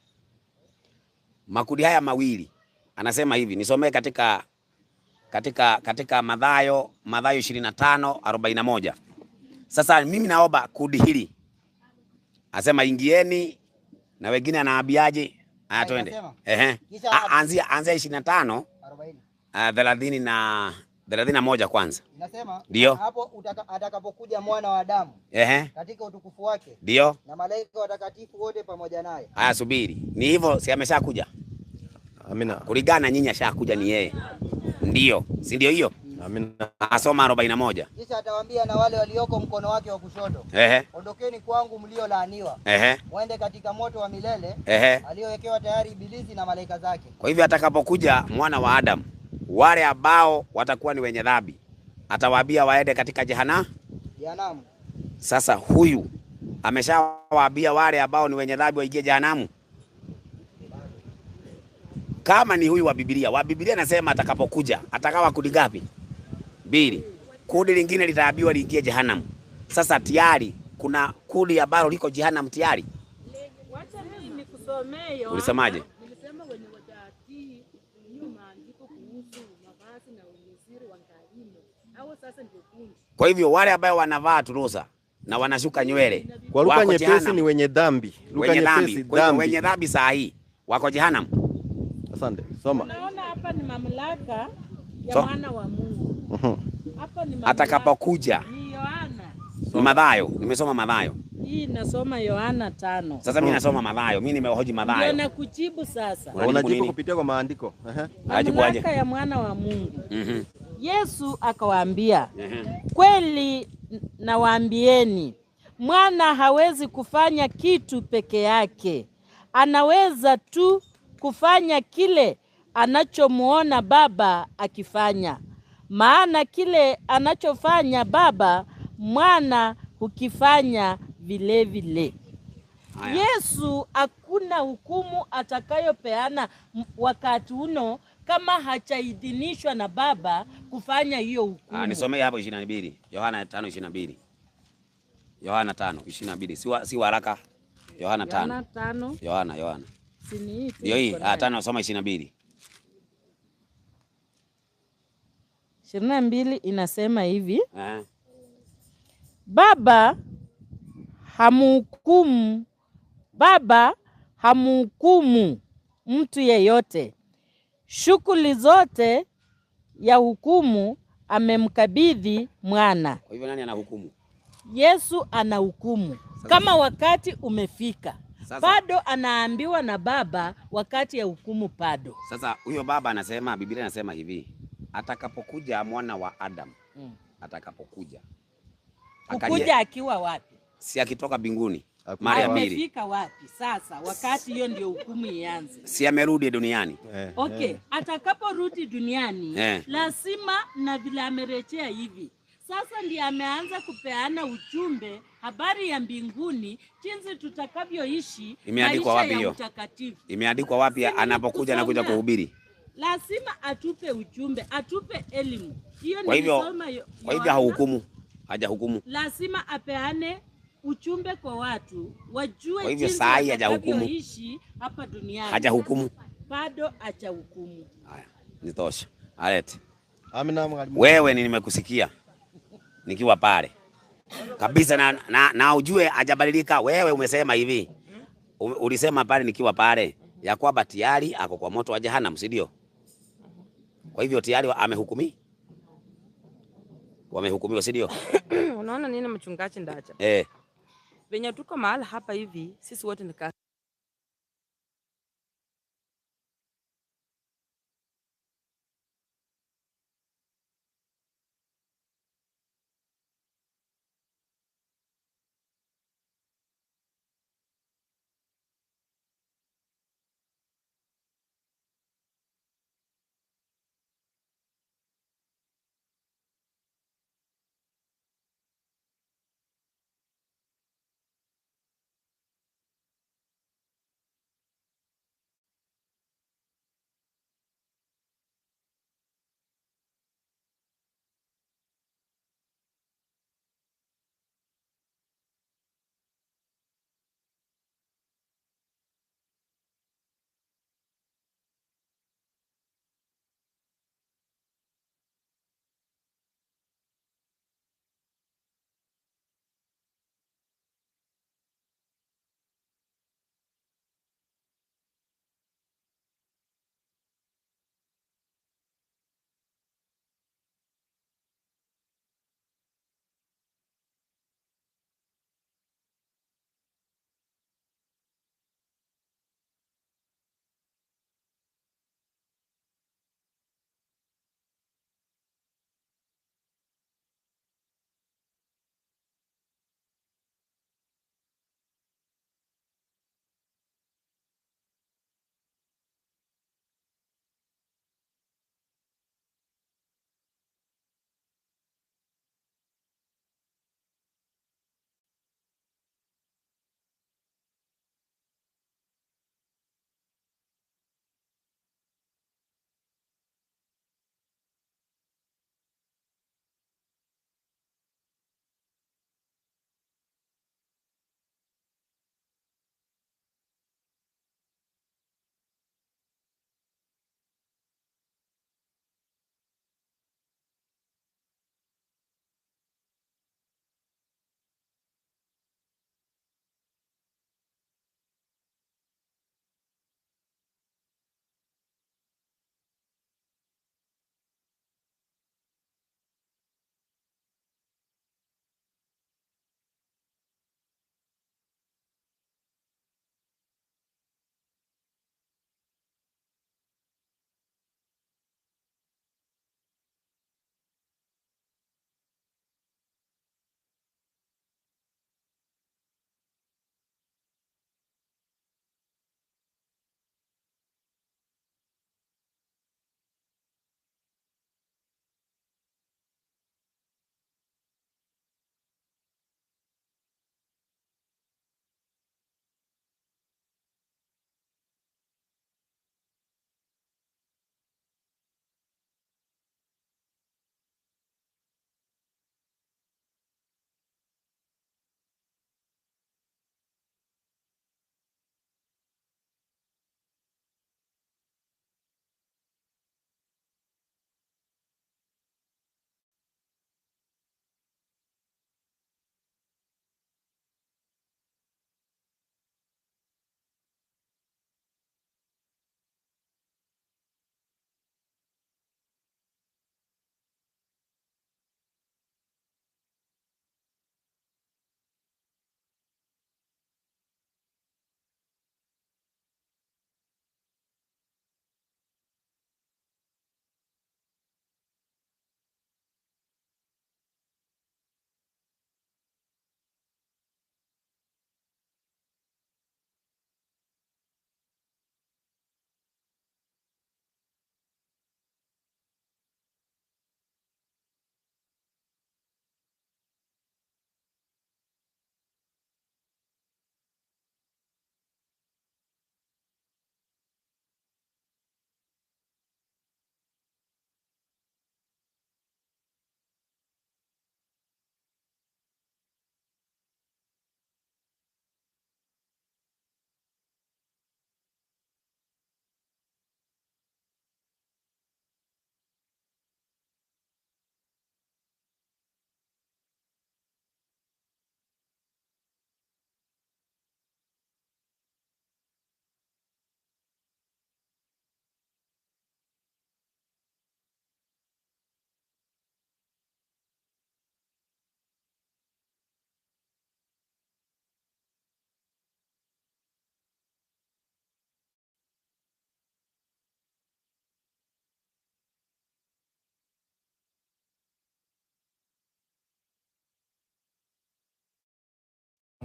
Makundi haya mawili anasema hivi, nisomee katika Mathayo 25:41. Sasa mimi naomba kundi hili, asema ingieni, na wengine anaambiaje? Haya, twende. Ehe, anzia 25 30 na 31 kwanza. Inasema ndio hapo atakapokuja mwana wa Adamu, ehe, katika utukufu wake, ndio, na malaika watakatifu wote pamoja naye. Haya, subiri, ni hivyo, si ameshakuja? Amina. Kulingana nyinyi ashakuja ni yeye. Ndio, si ndio hiyo? Amina. Asoma 41. Kisha atawaambia na wale walioko mkono wake wa kushoto, ehe, ondokeni kwangu mliolaaniwa, ehe, mwende katika moto wa milele, ehe, aliyowekewa tayari Ibilisi na malaika zake. Kwa hivyo atakapokuja mwana wa Adamu, wale ambao watakuwa ni wenye dhambi atawaambia waende katika jehanamu. Sasa huyu ameshawaambia wale ambao ni wenye dhambi waingie jehanamu. Kama ni huyu wa Biblia, wa Biblia anasema atakapokuja atakawa kundi ngapi? Mbili. Kundi lingine litaambiwa liingie jehanamu. Sasa tayari kuna kundi ambalo liko jehanamu tayari. Wacha mimi nikusomee Yohana. Ulisemaje? Nilisema wenye watatii hiyo maandiko kuhusu mavazi na umisiri wa ngarimu. Hao sasa ndio kundi. Kwa hivyo wale ambao wanavaa turusa na wanashuka nywele kwa lugha nyepesi ni wenye dhambi. Lugha nyepesi, dhambi. Wenye dhambi saa hii wako jehanamu. Asante. Soma. Unaona hapa ni mamlaka ya mwana wa Mungu. Hapa ni mamlaka. Atakapokuja. Ni Yohana. Ni Mathayo. Nimesoma Mathayo. Hii nasoma Yohana 5. Sasa mimi nasoma Mathayo. Mimi nimehoji Mathayo. Ndio nakujibu sasa. Unajibu kupitia kwa maandiko. Mamlaka ya mwana wa Mungu. Yesu akawaambia, kweli nawaambieni, mwana hawezi kufanya kitu peke yake. Anaweza tu kufanya kile anachomuona Baba akifanya. Maana kile anachofanya Baba, mwana hukifanya vile vile. Yesu hakuna hukumu atakayopeana wakati uno kama hajaidhinishwa na Baba kufanya hiyo hukumu. Nisomee hapo 22. Yohana 5:22. Yohana 5:22. Si waraka. Yohana 5. Yohana. Ndio hii, 5 soma 22. 22 inasema hivi. Baba hamhukumu mtu yeyote. Shughuli zote ya hukumu amemkabidhi mwana. Kwa hivyo nani anahukumu? Yesu anahukumu. Kama wakati umefika. Sasa, bado anaambiwa na Baba wakati ya hukumu bado. Sasa huyo Baba anasema, Biblia inasema hivi, atakapokuja mwana wa Adam, atakapokuja. Kukuja akiwa wapi? Si akitoka mbinguni mara ya pili. Amefika wapi sasa wakati hiyo ndio hukumu ianze? Si amerudi duniani. Okay, atakaporudi duniani lazima na vile amerejea hivi. Sasa ndiye ameanza kupeana ujumbe habari ya mbinguni jinsi tutakavyoishi. Imeandikwa wapi hiyo? Imeandikwa wapi anapokuja anakuja kuhubiri? Lazima atupe ujumbe, atupe elimu. Hiyo ni kwa hivyo hahukumu, hajahukumu. Lazima apeane ujumbe kwa watu wajue kwa hivyo saa hii hajahukumu hapa duniani. Hajahukumu. Bado hajahukumu. Haya, nitosha. Alete. Amina mwalimu. Wewe ni nimekusikia nikiwa pale kabisa na ujue hajabadilika. Wewe umesema hivi, ulisema pale nikiwa pale ya kwamba tayari ako kwa moto wa jehanamu, si ndio? Kwa hivyo tayari amehukumi, wamehukumiwa, si ndio? Unaona nini mchungaji Ndacha? Venye tuko mahali hapa hivi sisi wote ni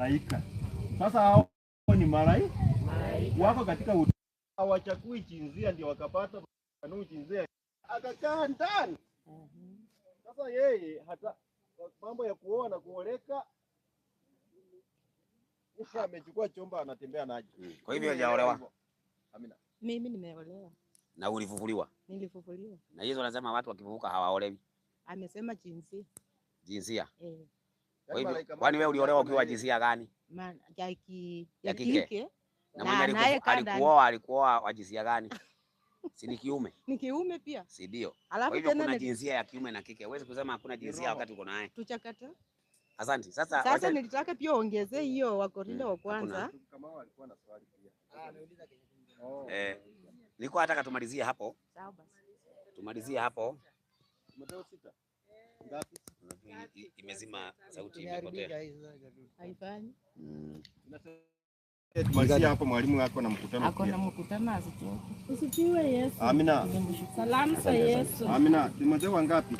Malaika. Sasa hao ni malaika wako katika hawachagui jinsia ndio wakapata kanuni jinsia, akakaa ndani. Sasa yeye hata mambo ya kuoa na kuoleka, kisha amechukua chomba anatembea naje. Kwa hivyo hajaolewa. Amina. Mimi nimeolewa, Na ulifufuliwa. nilifufuliwa. Na Yesu anasema watu wakifufuka hawaolewi Amesema jinsia jinsia. eh, Kwa hivyo kwani wewe uliolewa ukiwa jinsia gani? Ya Ya kike. kike Na na mwenye anayekaa ndani alikuoa wa jinsia gani? Si ni kiume, ni kiume pia. si ndio? Kwa Alafu hivyo tena kuna jinsia ya kiume na kike. Huwezi kusema hakuna jinsia wakati uko naye. Tuchakata. Asante. Sasa Sasa wacha nilitaka pia uongezee hiyo Wakorintho wa kwanza. Nilikuwa nataka tumalizie hapo. Sawa basi. Tumalizie hapo. Mathayo 6. Ngapi? Imezima sauti imepotea. Haifanyi. Tumalizie hapo, mwalimu ako na mkutano Ako na pia. mkutano asitoke. Usifiwe Yesu. Amina. Salamu za Yesu. Amina. Timotheo wangapi?